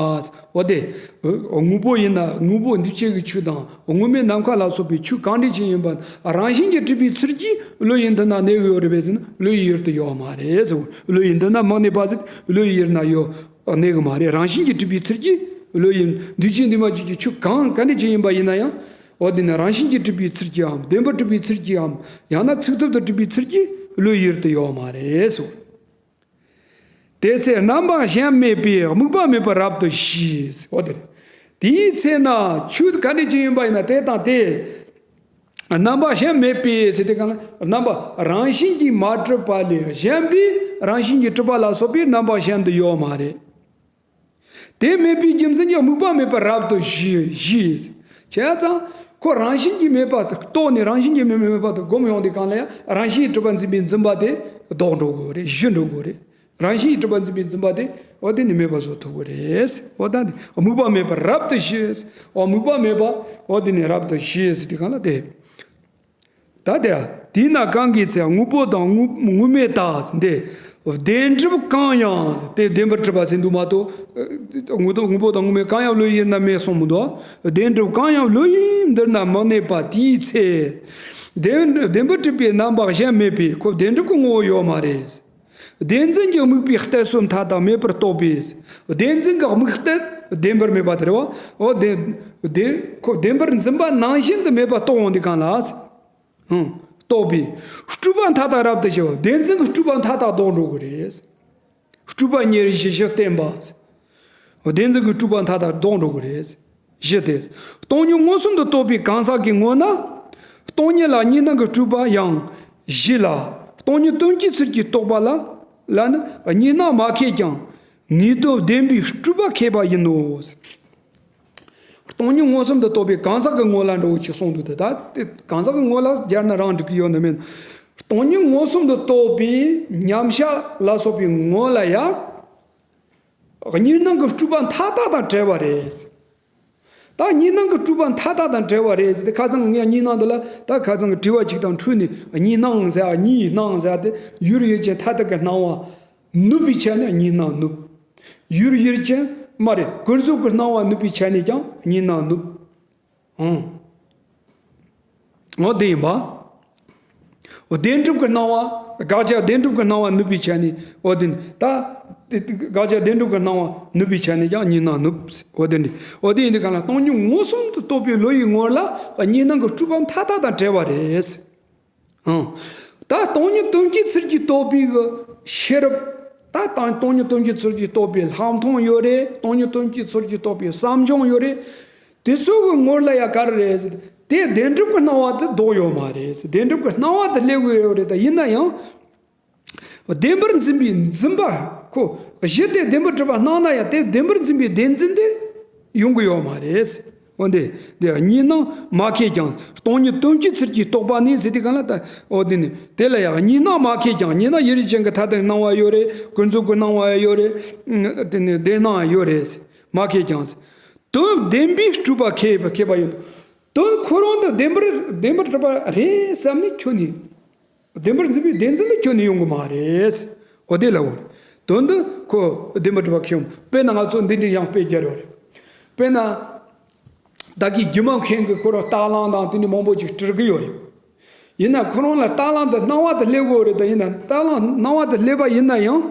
འོ་དེ། དངོས་པོ་ཡིན་ན་དངོས་པོ་འདུས་བྱས་ཀྱི་ཆོས་དང་དངོས་མེད་ནམ་མཁའ་ལ་སོགས་པའི་ཆོས་གང་འདྲ་ཅིག་ཡིན་པ་རང་བཞིན་གྱིས་གྲུབ་པའི་ཚུལ་གྱིས་བློ་ཡིས་འདི་ན་གནས་ཀྱི་ཡོད་རེད་པས་ཟེར་ན་བློ་ཡི་ཡུལ་དུ་ཡོད་མ་རེད་ཟེར། བློ་ཡིས་འདི་ན་མི་གནས་པ་ཟེར་བློ་ཡི་ཡུལ་ན་ཡོད་གནས་ཀྱི་མ་རེད། རང་བཞིན་གྱིས་གྲུབ་པའི་ཚུལ་གྱིས་བློ་ཡིས་འདུས་བྱས་འདུས་མ་བྱས་ཀྱི་ཆོས་གང་ག་འདྲ་ཅིག་ཡིན་པ་ཡིན་ན་ཡང་། འོ་དེ་ནི་རང་བཞིན་གྱིས་གྲུབ་པའི་ཚུལ་གྱིས་འམ་བདེན་པར་གྲུབ་པའི་ཚུལ་གྱིས་འམ་ཡང་ན་ཚིག་ཐོབ་ཏུ་གྲུབ་པའི་ཚུལ་གྱིས་བློ་ཡི་ཡུལ་དུ་ཡོད་མ་རེད་ཟེར། དེ་ཚེ་རྣམ་པ་གཞན་མེད་པས་དམིགས་པ་མེད་པར་རབ་ཏུ་ཞི། འོ་དེ། དེའི་ཚེ་ན་ཆོས་ག་འདྲ་ཅིག་ཡིན་པ་ཡིན་ན་དེ་དང་དེ། རྣམ་པ་གཞན་མེད་པས་ཟེར་དེ་གང་ལ་རྣམ་པ་རང་བཞིན་གྱིས་མ་གྲུབ་པ་ལས་གཞན་པའི་རང་བཞིན་གྱིས་གྲུབ་པ་ལ་སོགས་པའི་རྣམ་པ་གཞན་དུ་ཡོད་མ་རེད། དེ་མེད་པའི་རྒྱུ་མཚན་གྱིས་དམིགས་པ་མེད་པར་རབ་ཏུ་ཞི་ཞི། བྱས་ཙང་ཁོ་རང་བཞིན་གྱིས་མེད་པ་དེ་རྟོགས་ནས་རང་བཞིན་གྱིས་མེད་མེད་མེད་པ་དེ་སྒོམ་ཡོང་དུས་གང་ལ་ཡང་རང་བཞིན་གྱིས་གྲུབ་པ་འཛིན་པའི་འཛིན་པ་དེ་ལྡོག་འགྲོ་དགོས་རེད། ཞི་འགྲོ་དགོས་རེད། རང་བཞིན་གྱིས་གྲུབ་པ་འཛིན་པའི་འཛིན་པ་དེ་འོ་དེ་ནི་མེད་པ་བཟོ་ཐུབ་དགོས་རེད། འོ་ད་ནི་དམིགས་པ་མེད་པར་རབ་ཏུ་ཞི། འོ་དམིགས་པ་མེད་པ་འོ་དེ་ནི་རབ་ཏུ་ཞི་ཟེར་དུས་གང་ལ་དེ། ད་དེ། དེས་ན་གང་གི་ཚེ་དངོས་པོ་དང་དངོས་དངོས་མེད་བརྟག་འདི། བདེན་གྲུབ་གང་ཡང་དེ་བདེན་པར་གྲུབ་པ་ཟེར་འདུག་མ་གཏོགས། དངོས་དང་དངོས་པོ་དང་དངོས་མེད་གང་ཡང་བློ་ཡིས་ཡུལ་ན་མེད་གསུངས་མི་འདུག། བདེན་གྲུབ་གང་ཡང་བློ་ཡིས་འདིར་ན་མི་གནས་པ་དེའི་ཚེ། བདེན་བདེན་པར་གྲུབ་པའི་རྣམ་པ་གཞན་མེད་པས་ཁོ་བདེན་གྲུབ་ཀྱི་ངོ་བོ་ཡོད་མ་རེད། བདེན་འཛིན་གྱི་དམིགས་པའི་གཏད་སོ་མཐའ་དག་མེད་པར་རྟོགས་པས། བདེན་འཛིན་གྱི་དམིགས་གཏད་བདེན་པར་མེད་པ་དེ་རེད་བ། འོ་བདེན་བདེན་ཁོ་བདེན་པར་འཛིན་པ་ནང་བཞིན་དུ་མེད་པ་རྟོགས་འོང་དུས་གང་ལ། ཧུམ། རྟོགས་པས། སྤྲོས་པ་མཐའ་དག་རབ་ཏུ་ཞི་བ། བདེན་འཛིན་གྱི་སྤྲོས་པ་མཐའ་དག་ལྡོག་འགྲོ་གི་རེད། སྤྲོས་པ་ཉེར་ཞི་ཞི་བསྟན་པ། བདེན་འཛིན་གྱི་སྤྲོས་པ་མཐའ་དག་ལྡོག་འགྲོ་གི་རེད། ཞི་སྟེ། སྟོང་ཉིད་མངོན་སུམ་དུ་རྟོགས་པའི་གང་ཟག་གི་ངོ་ན། སྟོང་ཉིད་ལ་གཉིས་སྣང་གི་སྤྲོས་པ་ཡང་ཞི་ལ། སྟོང་ཉིད་དོན་གྱི་ཚུལ་གྱིས་རྟོགས་པ་ལ། ལ་ནི་གཉིས་སྣང་མ་ཁེགས་ཀྱང་། ངེས་དོན་བདེན་པའི་སྤྲོས་པ་ཁེགས་པ་ཡིན་ནོ། སྟོང་ཉིད་མངོན་སུམ་དུ་རྟོགས་པའི་གང་ཟག་གི་ངོ་ལ་འགྲོ་བའི་ཆོས་གསུངས་འདུག་སྟེ། ད་དེ་གང་ཟག་གི་ངོ་ལ་སྦྱར་ན་རང་འགྲིག་གི་ཡོད་ན་མེད་ན། སྟོང་ཉིད་མངོན་སུམ་དུ་རྟོགས་པའི་མཉམ་གཞག་ལ་སོགས་པའི་ངོ་ལ་ཡང་གཉིས་སྣང་གི་སྤྲོས་པ་མཐའ་དག་དང་བྲལ་བ་རེད། ད་གཉིས་སྣང་གི་སྤྲོས་པ་མཐའ་དག་དང་བྲལ་བ་རེད་ཟེར་ཏེ། ཁ་སང་ངས་གཉིས་སྣང་འདི་ལ་ད་ཁ་སང་གི་དྲི་བ་ཅིག་དང་འཁྲུལ་ནས། གཉིས་སྣང་ཟེར། གཉིས་སྣང་ཟེར་ཏེ། ཡུལ་ཡུལ་ཅན་མཐའ་དག་གི་སྣང་བ་ནུབ་པའི་ཆ་ནས་གཉིས་སྣང་ནུབ། ཡུལ་ཡུལ་ཅན་མ་རེད། ཀུན་རྫོབ་ཀྱི་སྣང་བ་ནུབ་པའི་ཆ་ནས་ཀྱང་གཉིས་སྣང་ནུབ། ཨང་། འོ་དེ་ཡིན་པ། འོ་བདེན་གྲུབ་ཀྱི་སྣང་བ། དགག་བྱ་བདེན་གྲུབ་ཀྱི་སྣང་བ་ནུབ་པའི་ཆ་ནས། འོ་དེ་ནི་ད་དེ་དགག་བྱ་བདེན་གྲུབ་ཀྱི་སྣང་བ་ནུབ་པའི་ཆ་ནས་ཀྱང་གཉིས་སྣང་ནུབ། འོ་དེ་འདྲ། འོ་དེ་ཡིན་དུས་གང་ལ། སྟོང་ཉིད་མངོན་སུམ་དུ་རྟོགས་པའི་བློ་ཡི་ངོར་ལ་གཉིས་སྣང་གི་སྤྲོས་པ་མཐའ་དག་དང་བྲལ་བ་རེད། ཨང་། ད་སྟོང་ཉིད་དོན་གྱི་ཚུལ་གྱིས་རྟོགས་པའི་གི་ཤེས་རབ། ད་དང་སྟོང་ཉིད་དོན་གྱི་ཚུལ་གྱིས་རྟོགས་པའི་ལྷག་མཐོང་ཡོད་རེད། སྟོང་ཉིད་དོན་གྱི་ཚུལ་གྱིས་རྟོགས་པའི་བསམ་བྱུང་ཡོད་རེད། དེ་ཚོ་གི་ངོར་ལ་ཡ་ག་རེ་རེད་ཟེར། དེ་བདེན་གྲུབ་ཀྱི་སྣང་བ་དེ་ལྡོག་ཡོད་མ་རེད། བདེན་གྲུབ་ཀྱི་སྣང་བ་དེ་སླེབས་ཀྱི་ཡོད་རེད། ད་ཡིན་ན་ཡང་བདེན་པར་འཛིན་པའི་འཛིན་པ་ཁོ། གཞི་དེ་བདེན་པར་གྲུབ་པ་སྣང་ན་ཡང་། དེ་བདེན་པར་འཛིན་པའི་བདེན་འཛིན་དེ་ཡོང་གི་ཡོད་མ་རེད། འོན་ཏེ་དེ་གཉིས་སྣང་མ་ཁེགས་ཀྱང་། སྟོང་ཉིད་དོན་གྱི་ཚུལ་གྱིས་རྟོགས་པ་ནི་ཟེར་དུས་གང་ལ་ད། འོ་དེ་ནི་དེ་ལ་ཡང་གཉིས་སྣང་མ་ཁེགས་ཀྱང་། གཉིས་སྣང་ཡུལ་ཡུལ་ཅན་གྱི་མཐའ་དག་སྣང་བ་ཡོད་རེད། ཀུན་རྫོབ་ཀྱི་སྣང་བ་ཡོད་རེད། དེ་ནི་བདེན་སྣང་ཡོད་རེད། མ་ཁེགས་ཀྱང་། དོན་བདེན་པའི་སྤྲོས་པ་ཁེགས་པ་ཁེགས་པ་ཡིན། དོན་ཁོ་རང་དུ་བདེན་པར་བདེན་པར་གྲུབ་པ་རེད་བསམ་ནས་ཁྱོན་ནས། བདེན་པར་འཛིན་པའི་བདེན་འཛིན་དུ་ཁྱོན་ནས་ཡོང་གི་མ་རེད། འོ་དེ་ལ་འོ་རེད། དོན་དུ་ཁོ་བདེན་པར་གྲུབ་པ་ཁེགས་ཡོང་། དཔེར་ན་ང་ཚོ་འདི་འདྲའི་ཡང་དཔེ་སྦྱར་ཡོད་རེད། དཔེར་ན། བདག་གིས་སྒྱུ་མ་མཁན་གྱིས་ཁོ་རང་རྟ་གླང་དང་དེ་འདྲའི་མང་པོ་ཅིག་སྤྲུལ་གྱི་ཡོད་རེད། ཡིན་ན་ཁོ་རང་ལ་རྟ་གླང་དུ་སྣང་བ་དེ་སླེབས་ཀྱི་ཡོད་རེད། ད་ཡིན་ན་རྟ་གླང་སྣང་བ་དེ་སླེབས་པ་ཡིན་ན་ཡང་།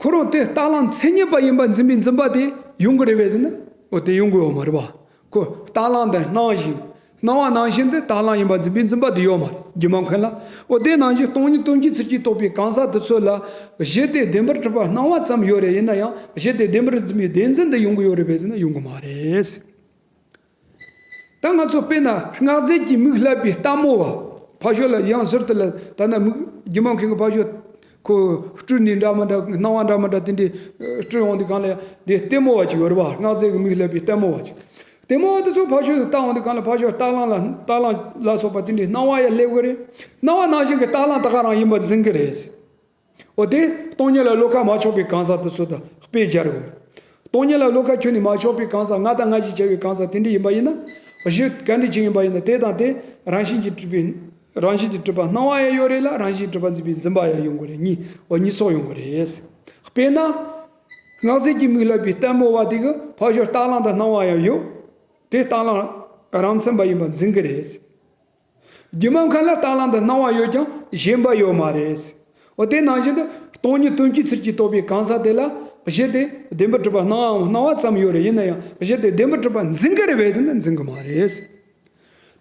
ཁོ་རང་དེ་རྟ་གླང་མཚན་ཉིད་པ་ཡིན་པར་འཛིན་པའི་འཛིན་པ་དེ་ཡོང་གི་རེད་པས་ཟེར་ན། འོ་དེ་ཡོང་གི་ཡོད་མ་རེད་པ། ཁོ་རྟ་གླང་དེ་སྣང་བཞིན། སྣང་བ་ནང་བཞིན་དུ་རྟ་གླང་ཡིན་པར་འཛིན་པའི་འཛིན་པ་དེ་ཡོད་མ་རེད། སྒྱུ་མ་མཁན་ལ། འོ་དེ་ནང་བཞིན་སྟོང་ཉིད་དོན་གྱི་ཚུལ་གྱིས་རྟོགས་པའི་གང་ཟག་དེ་ཚོ་ལ། གཞི་དེ་བདེན་པར་གྲུབ་པ་སྣང་བ་ཙམ་ཡོད་རེད། ཡིན་ན་ཡང་གཞི་དེ་བདེན་པར་འཛིན་པའི་བདེན་འཛིན་དུ་ཡོང་གི་ཡོད་རེད་པས་ཟེར་ན་ཡོང་གི་མ་རེད། ད་ང་ཚོ་དཔེར་ན་སྔགས་རྫས་ཀྱི་མིག་བསླད་པའི་ལྟད་མོ་བ། ཕར་ཕྱོགས་ལ་ཡང་ཟུར་དུ་ལ་ད་ནི་མིག་སྒྱུ་མ་མཁན་གྱི་ཕར་ཕྱོགས་ཁོ་སྤྲུལ་ནས་འདྲ་མི་འདྲ་སྣང་བ་འདྲ་མི་འདྲ་དེ་འདྲའི་སྤྲུལ་འོང་དུས་གང་ལ་དེ་ལྟད་མོ་བ་ཅིག་ཡོད་རེད་པ། སྔགས་རྫས་ཀྱི་མིག་བསླད་པའི་ལྟད་མོ་བ་ཅིག། ལྟད་མོ་བ་དེ་ཚོ་ཕར་ཕྱོགས་སུ་ལྟ་འོང་དུས་གང་ལ་ཕར་ཕྱོགས་རྟ་གླང་ལ་རྟ་གླང་ལ་སོགས་པ་དེ་འདྲའི་སྣང་བ་ཡང་སླེབས་ཀྱི་རེད། སྣང་བ་ནང་བཞིན་གྱི་རྟ་གླང་ད་ག་རང་ཡིན་པར་འཛིན་གྱི་རེད། འོ་དེ་སྟོང་ཉིད་ལ་བློ་ཁ་མ་ཕྱོགས་པའི་གང་ཟག་དེ་ཚོ་དང་དཔེ་སྦྱར་དགོས། སྟོང་ཉིད་ལ་བློ་ཁ་ཁྱོན་ནས་མ་ཕྱོགས་པའི་གང་ཟག། ང་དང་ང་ཞེས་བྱ་བའི་གང་ཟག་དེ་འདྲ་ཡིན་པ་ཡིན་ན། གཞི་ག་འདྲ་ཅིག་ཡིན་པ་ཡིན་ན། དེ་དང་དེ་རང་བཞིན་གྱིས་གྲུབ་པའི། རང་བཞིན་གྱིས་གྲུབ་པ་སྣང་བ་ཡང་ཡོད་རེད་ལ། རང་བཞིན་གྲུབ་པ་འཛིན་པའི་འཛིན་པ་ཡང་ཡོང་གི་རེད། གཉིས། འོ་གཉིས་ཚོགས་ཡོང་གི་རེད། དཔེར་ན། སྔགས་རྫས་ཀྱི་མིག་བསླད་པའི་ལྟད་མོ་བ་དེ་གིས་ཕར་ཕྱོགས་རྟ་གླང་དུ་སྣང་བ་ཡང་ཡོད། དེ་རྟ་གླང་རང་མཚན་པ་ཡིན་པར་འཛིན་གྱི་རེད། སྒྱུ་མ་མཁན་ལ་རྟ་གླང་དུ་སྣང་བ་ཡོད་ཀྱང་ཞེན་པ་ཡོད་མ་རེད། འོ་དེ་ནང་བཞིན་དུ་སྟོང་ཉིད་དོན་གྱི་ཚུལ་གྱིས་རྟོགས་པའི་གང་ཟག་དེ་ལ་གཞི་དེ་བདེན་པར་གྲུབ་པ་སྣང་བའམ་སྣང་བ་ཙམ་ཡོད་རེད། ཡིན་ན་ཡང་གཞི་དེ་བདེན་པར་གྲུབ་པ་འཛིན་གྱི་རེད་པས་ཟེར་ན་འཛིན་གྱི་མ་རེད།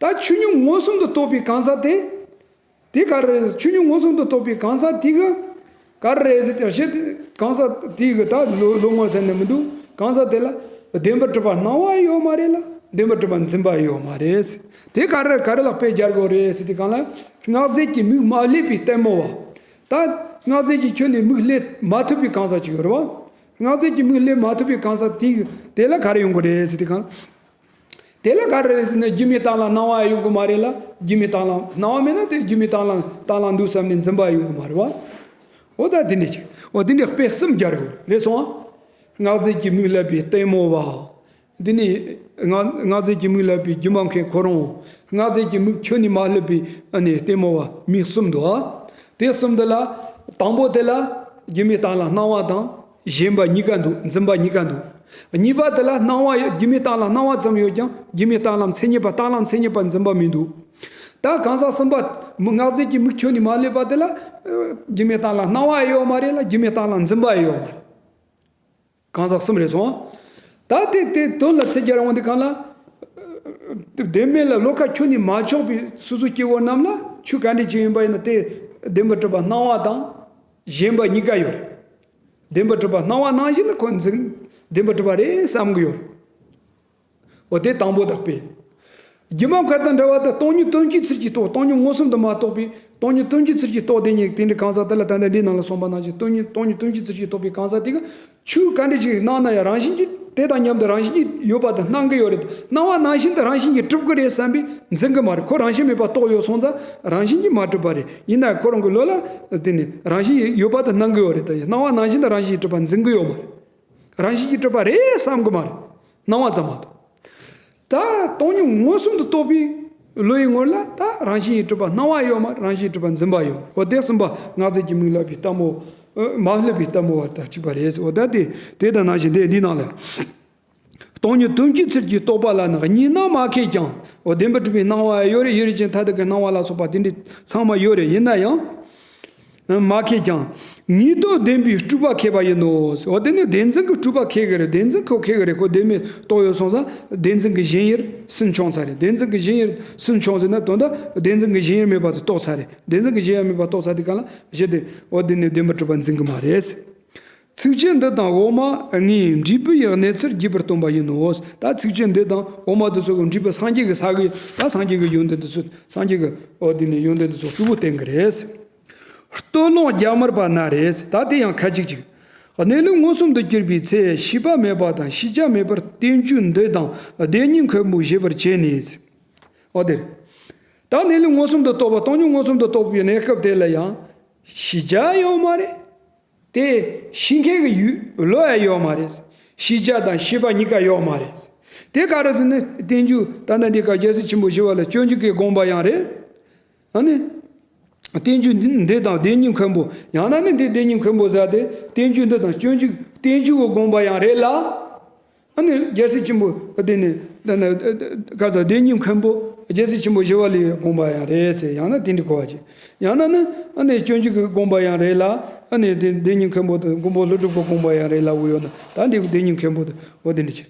ད་ཆོས་ཉིད་མངོན་སུམ་དུ་རྟོགས་པའི་གང་ཟག་དེ། དེ་ག་རེ་རེད། ཆོས་ཉིད་མངོན་སུམ་དུ་རྟོགས་པའི་གང་ཟག་དེ་གིས་ག་རེ་རེད་ཟེར་ཏེ། གཞི་དེ་གང་ཟག་དེ་གིས་ད་ལོ་ལོ་ངོ་ཟེར་ནས་མི་འདུག། གང་ཟག་དེ་ལ་བདེན་པར་གྲུབ་པ་སྣང་བ་ཡོད་མ་རེད་ལ། བདེན་པར་གྲུབ་པ་འཛིན་པ་ཡོད་མ་རེད། དེ་ག་རེ་ག་རེ་ལ་དཔེ་སྦྱར་དགོས་རེད་ཟེར་དུས་གང་ལ། སྔགས་རྫས་ཀྱི་མིག་མ་བསླད་པའི་ལྟད་མོ་བ། ད་སྔགས་རྫས་ཀྱི་ཁྱོན་ནས་མིག་བསླད་མ་ཐུབ་པའི་གང་ཟག་ཅིག་ཡོད་རེད་བ། སྔགས་རྫས་ཀྱི་མིག་བསླད་མ་ཐུབ་པའི་གང་ཟག་དེ་དེ་ལ་ག་རེ་ཡོང་གི་རེད་ཟེར་དུས་གང་། དེ་ལ་ག་རེ་རེད་ཟེར་ན། སྒྱུ་མའི་རྟ་གླང་སྣང་བ་ཡོང་གི་མ་རེད་ལ། སྒྱུ་མའི་རྟ་གླང་སྣང་བ་མེད་ན། དེ་སྒྱུ་མའི་རྟ་གླང་རྟ་གླང་འདུག་བསམ་ནས་འཛིན་པ་ཡོང་གི་མ་རེད་བ། འོ་ད་དེ་འདྲ་ཅིག། འོ་དེ་འདྲ་དཔེ་གསུམ་སྦྱར་དགོས་རེད་སོང་ཨ། སྔགས་རྫས་ཀྱི་མིག་བསླད་པའི་ལྟད་མོ་བ། འདི་ནི་སྔགས་སྔགས་རྫས་ཀྱི་མིག་བསླད་པའི་སྒྱུ་མ་མཁན་ཁོ་རང་། སྔགས་རྫས་ཀྱི་མིག་ཁྱོན་ནས་མ་བསླད་པའི་ཨ་ནི་ལྟད་མོ་བ། མིག་གསུམ་འདུག་ཨ། དེ་གསུམ་དེ་ལ་དང་པོ་དེ་ལ་སྒྱུ་མའི་རྟ་གླང་སྣང་བ་དང་ཞེན་པ་གཉིས་ཀ་འདུག། འཛིན་པ་གཉིས་ཀ་འདུག། གཉིས་པ་དེ་ལ་སྣང་བ་ཡོད། སྒྱུ་མའི་རྟ་གླང་སྣང་བ་ཙམ་ཡོད་ཀྱང་། སྒྱུ་མའི་རྟ་གླང་མཚན་ཉིད་པ། རྟ་གླང་མཚན་ཉིད་པ་འཛིན་པ་མི་འདུག། ད་གང་ཟག་གསུམ་པ། མི་སྔགས་རྫས་ཀྱི་མིག་ཁྱོན་ནས་མ་བསླད་པ་དེ་ལ་ཨ་སྒྱུ་མའི་རྟ་གླང་སྣང་བ་ཡོད་མ་རེད་ལ། སྒྱུ་མའི་རྟ་གླང་འཛིན་པ་ཡོད་མ་རེད། གང་ཟག་གསུམ་རེད་སོང་། ད་དེ་དེ་དོན་ལ་ཚིག་སྦྱར་འོང་དུས་གང་ལ། བདེན་མེད་ལ་བློ་ཁ་ཁྱོན་ནས་མ་ཕྱོགས་པའི་སོ་སོའི་སྐྱེ་བོ་རྣམས་ལ་ཆོས་ག་འདྲ་ཅིག་ཡིན་པ་ཡིན་ན། དེ་བདེན་པར་གྲུབ་པ་སྣང་བ་དང་ཞེན་པ་གཉིས་ཀ་ཡོད་རེད། བདེན་པར་གྲུབ་པ་སྣང་བ་ནང་བཞིན་དུ་ཁོ་འཛིན། བདེན་པར་གྲུབ་པ་རེད་བསམ་གྱི་ཡོད་རེད། འོ་དེ་དང་པོ་དག་པས། སྒྱུ་མ་མཁན་དང་འདྲ་བ་དེ་སྟོང་ཉིད་དོན་གྱི་ཚུལ་གྱིས་རྟོགས། སྟོང་ཉིད་མངོན་སུམ་དུ་མ་རྟོགས་པའི། སྟོང་ཉིད་དོན་གྱི་ཚུལ་གྱིས་རྟོགས་དེ་ཉིད་དེ་འདྲའི་གང་ཟག་དེ་ལ། ད་ལྟ་འདིའི་ནང་ལ་གསུངས་པ་ནང་བཞིན་སྟོང་ཉིད་སྟོང་ཉིད་དོན་གྱི་ཚུལ་གྱིས་རྟོགས་པའི་གང་ཟག་དེ་གིས་ཆོས་ག་འདྲ་ཞིག་སྣང་ན་ཡང་རང་བཞིན་གྱིས་ དེ་དང་མཉམ་དུ་རང་བཞིན་གྱིས་ཡོད་པ་དེ་སྣང་གི་ཡོད་རེད། སྣང་བ་ནང་བཞིན་དུ་རང་བཞིན་གྱིས་གྲུབ་ཀྱི་རེད་བསམ་པས་འཛིན་གྱི་མ་རེད། ཁོ་རང་བཞིན་མེད་པར་རྟོགས་ཡོད་སོང་ཙང་རང་བཞིན་གྱིས་མ་གྲུབ་པ་རེད། ཡིན་ན་ཁོ་རང་གི་བློ་ལ་དེ་ནི་རང་བཞིན་ཡོད་པ་དེ་སྣང་གི་ཡོད་རེད། ད་སྣང་བ་ནང་བཞིན་དུ་རང་བཞིན་གྱིས་གྲུབ་པ་འཛིན་གྱི་ཡོད་མ་རེད། རང་བཞིན་གྱིས་གྲུབ་པ་རེད་བསམ་གྱི་མ་རེད། སྣང་བ་ཙམ་མ་གཏོགས། ད་སྟོང་ཉིད་མངོན་སུམ་དུ་རྟོགས་པའི་བློ་ཡི་ངོར་ལ་ད་རང་བཞིན་གྱིས་གྲུབ་པ་སྣང་བ་ཡོད་མ་རེད། རང་བཞིན་གྱིས་གྲུབ་པ་འཛིན་པ་ཡོད་མ་རེད། འོ་དེ་གསུམ་པ་སྔགས་རྫས་ཀྱི་མིང་བསླབ་པའི་ལྟད་མོ། ཨ། མ་བསླབ་པའི་ལྟད་མོ་བ་དང་གཅིག་པ་རེད། འོ་ད་དེ་དེ་དང་ནང་བཞིན་དེ་འདི་ནང་ལ། སྟོང་ཉིད་དོན་སྤྱིའི་ཚུལ་གྱིས་རྟོགས་པ་ལ་ནི་གཉིས་སྣང་མ་ཁེགས་ཀྱང་། འོ་བདེན་པར་གྲུབ་པའི་སྣང་བ་ཡོད་རེད། ཡུལ་ཅན་མཐར་ཐུག་གི་སྣང་བ་ལ་སོགས་པ་དེ་འདྲ་ཚང་མ་ཡོད་རེད། ཡིན་ན་ཡང་། མ་ཁེགས་ཀྱང་། ངེས་དོན་བདེན་པའི་སྤྲོས་པ་ཁེགས་པ་ཡིན་ནོ། འོ་དེ་ནི་བདེན་འཛིན་གྱི་སྤྲོས་པ་ཁེགས་ཀྱི་རེད། བདེན་འཛིན་ཁོ་ཁེགས་ཀྱི་རེད། ཁོ་བདེན་མེད་རྟོགས་ཡོད་སོང་ཙང་བདེན་འཛིན་གྱི་ཞེན་ཡུལ་སུན་ཕྱུང་ཚར་རེད། བདེན་འཛིན་གྱི་ཞེན་ཡུལ་སུན་ཕྱུང་ཟེར་ན་དོན་དག་བདེན་འཛིན་གྱི་ཞེན་ཡུལ་མེད་པ་དེ་རྟོགས་ཚར་རེད། བདེན་འཛིན་གྱི་ཞེན་ཡུལ་མེད་པ་རྟོགས་ཚར་དུས་སྒང་ལ་གཞི་དེ་འོ་དེ་ནི་བདེན་པར་གྲུབ་པ་འཛིན་གྱི་མ་རེད། ཚིགས་བཅད་འདི་དང་དབུ་མ་ལྔའི་འབྲས་བུ་ཡི་གནས་ཚུལ་རྒྱས་པར་སྟོན་པ་ཡིན་ནོ། ད་ཚིགས་བཅད་འདི་དང་དབུ་མ་འདི་ཚོ་གི་འབྲས་བུ་སངས་རྒྱས་ཀྱི་ས་གི་ད་སངས་རྒྱས་ཀྱི་ཡོན་ཏན་འདི་ཚོ་སངས་རྒྱས་ཀྱི་འོ་དེ་ནི་ཡོན་ཏན་འདི་ཚོ་གཙོ་བོ་བསྟན་གྱི་རེད། སྟོད་ལུང་རྒྱ་དམར་པ་ན་རེ། ད་དེ་ཡང་ཁ་ཅིག་ཅིག་གནས་ལུགས་མངོན་སུམ་དུ་གྱུར་པའི་ཚེ་ཤེས་པ་མེད་པ་དང་ཤེས་བྱ་མེད་པར་བསྟན་བཅོས་འདི་དང་བདེན་གཉིས་མཁན་པོ་བཞེད་པར་བྱས་ནས། འོ་དེ་རེད། ད་གནས་ལུགས་མངོན་སུམ་དུ་རྟོགས་པ་སྟོང་ཉིད་མངོན་སུམ་དུ་རྟོགས་པའི་གནས་སྐབས་དེ་ལ་ཡང་ཤེས་བྱ་ཡོད་མ་རེད། དེ་ཤེས་མཁན་གྱི་ཡུལ་བློ་ཡང་ཡོད་མ་རེད། ཤེས་བྱ་དང་ཤེས་པ་གཉིས་ཀ་ཡོད་མ་རེད། དེ་ག་རེ་ཟེར་ན་བསྟན་བཅོས་ད་ལྟ་འདི་ག་རྒྱལ་སྲས་ཆེན་པོ་ཞི་བ་ལྷ་སྤྱོད་འཇུག་གི་དགོངས་པ་ཡང་རེད། ཨ་ནི། བསྟན་བཅོས་འདི་དང་བདེན་གཉིས་མཁན་པོ། ཡང་ན་ནི་འདི་བདེན་གཉིས་མཁན་པོ་ཟེར་ཏེ་བསྟན་བཅོས་འདི་དང་སྤྱོད་འཇུག་བསྟན་བཅོས་ཀྱི་དགོངས་པ་ཡང་རེད་ལ། ཨ་ནི་རྒྱལ་སྲས་ཆེན་པོ་འདི་ནི་འདི་ནི་ག་ཚོད་བདེན་གཉིས་མཁན་པོ་རྒྱལ་སྲས་ཆེན་པོ་ཞི་བ་ལྷའི་དགོངས་པ་ཡང་རེད་ཟེར། ཡང་ན་དེ་འདྲ་གོ་བ་བྱེད། ཡང་ན་ནི་ཨ་ནི་སྤྱོད་འཇུག་གི་དགོངས་པ་ཡང་རེད་ལ། ཨ་ནི་བདེན་བདེན་གཉིས་མཁན་པོ་དང་མགོན་པོ་ཀླུ་སྒྲུབ་ཀྱི་དགོངས་པ་ཡང་རེད་ལབ་ཡོད་ན་ད་འདི་བདེན་གཉིས་མཁན་པོ་དང་འོ་དེ་འདྲ་བྱེད།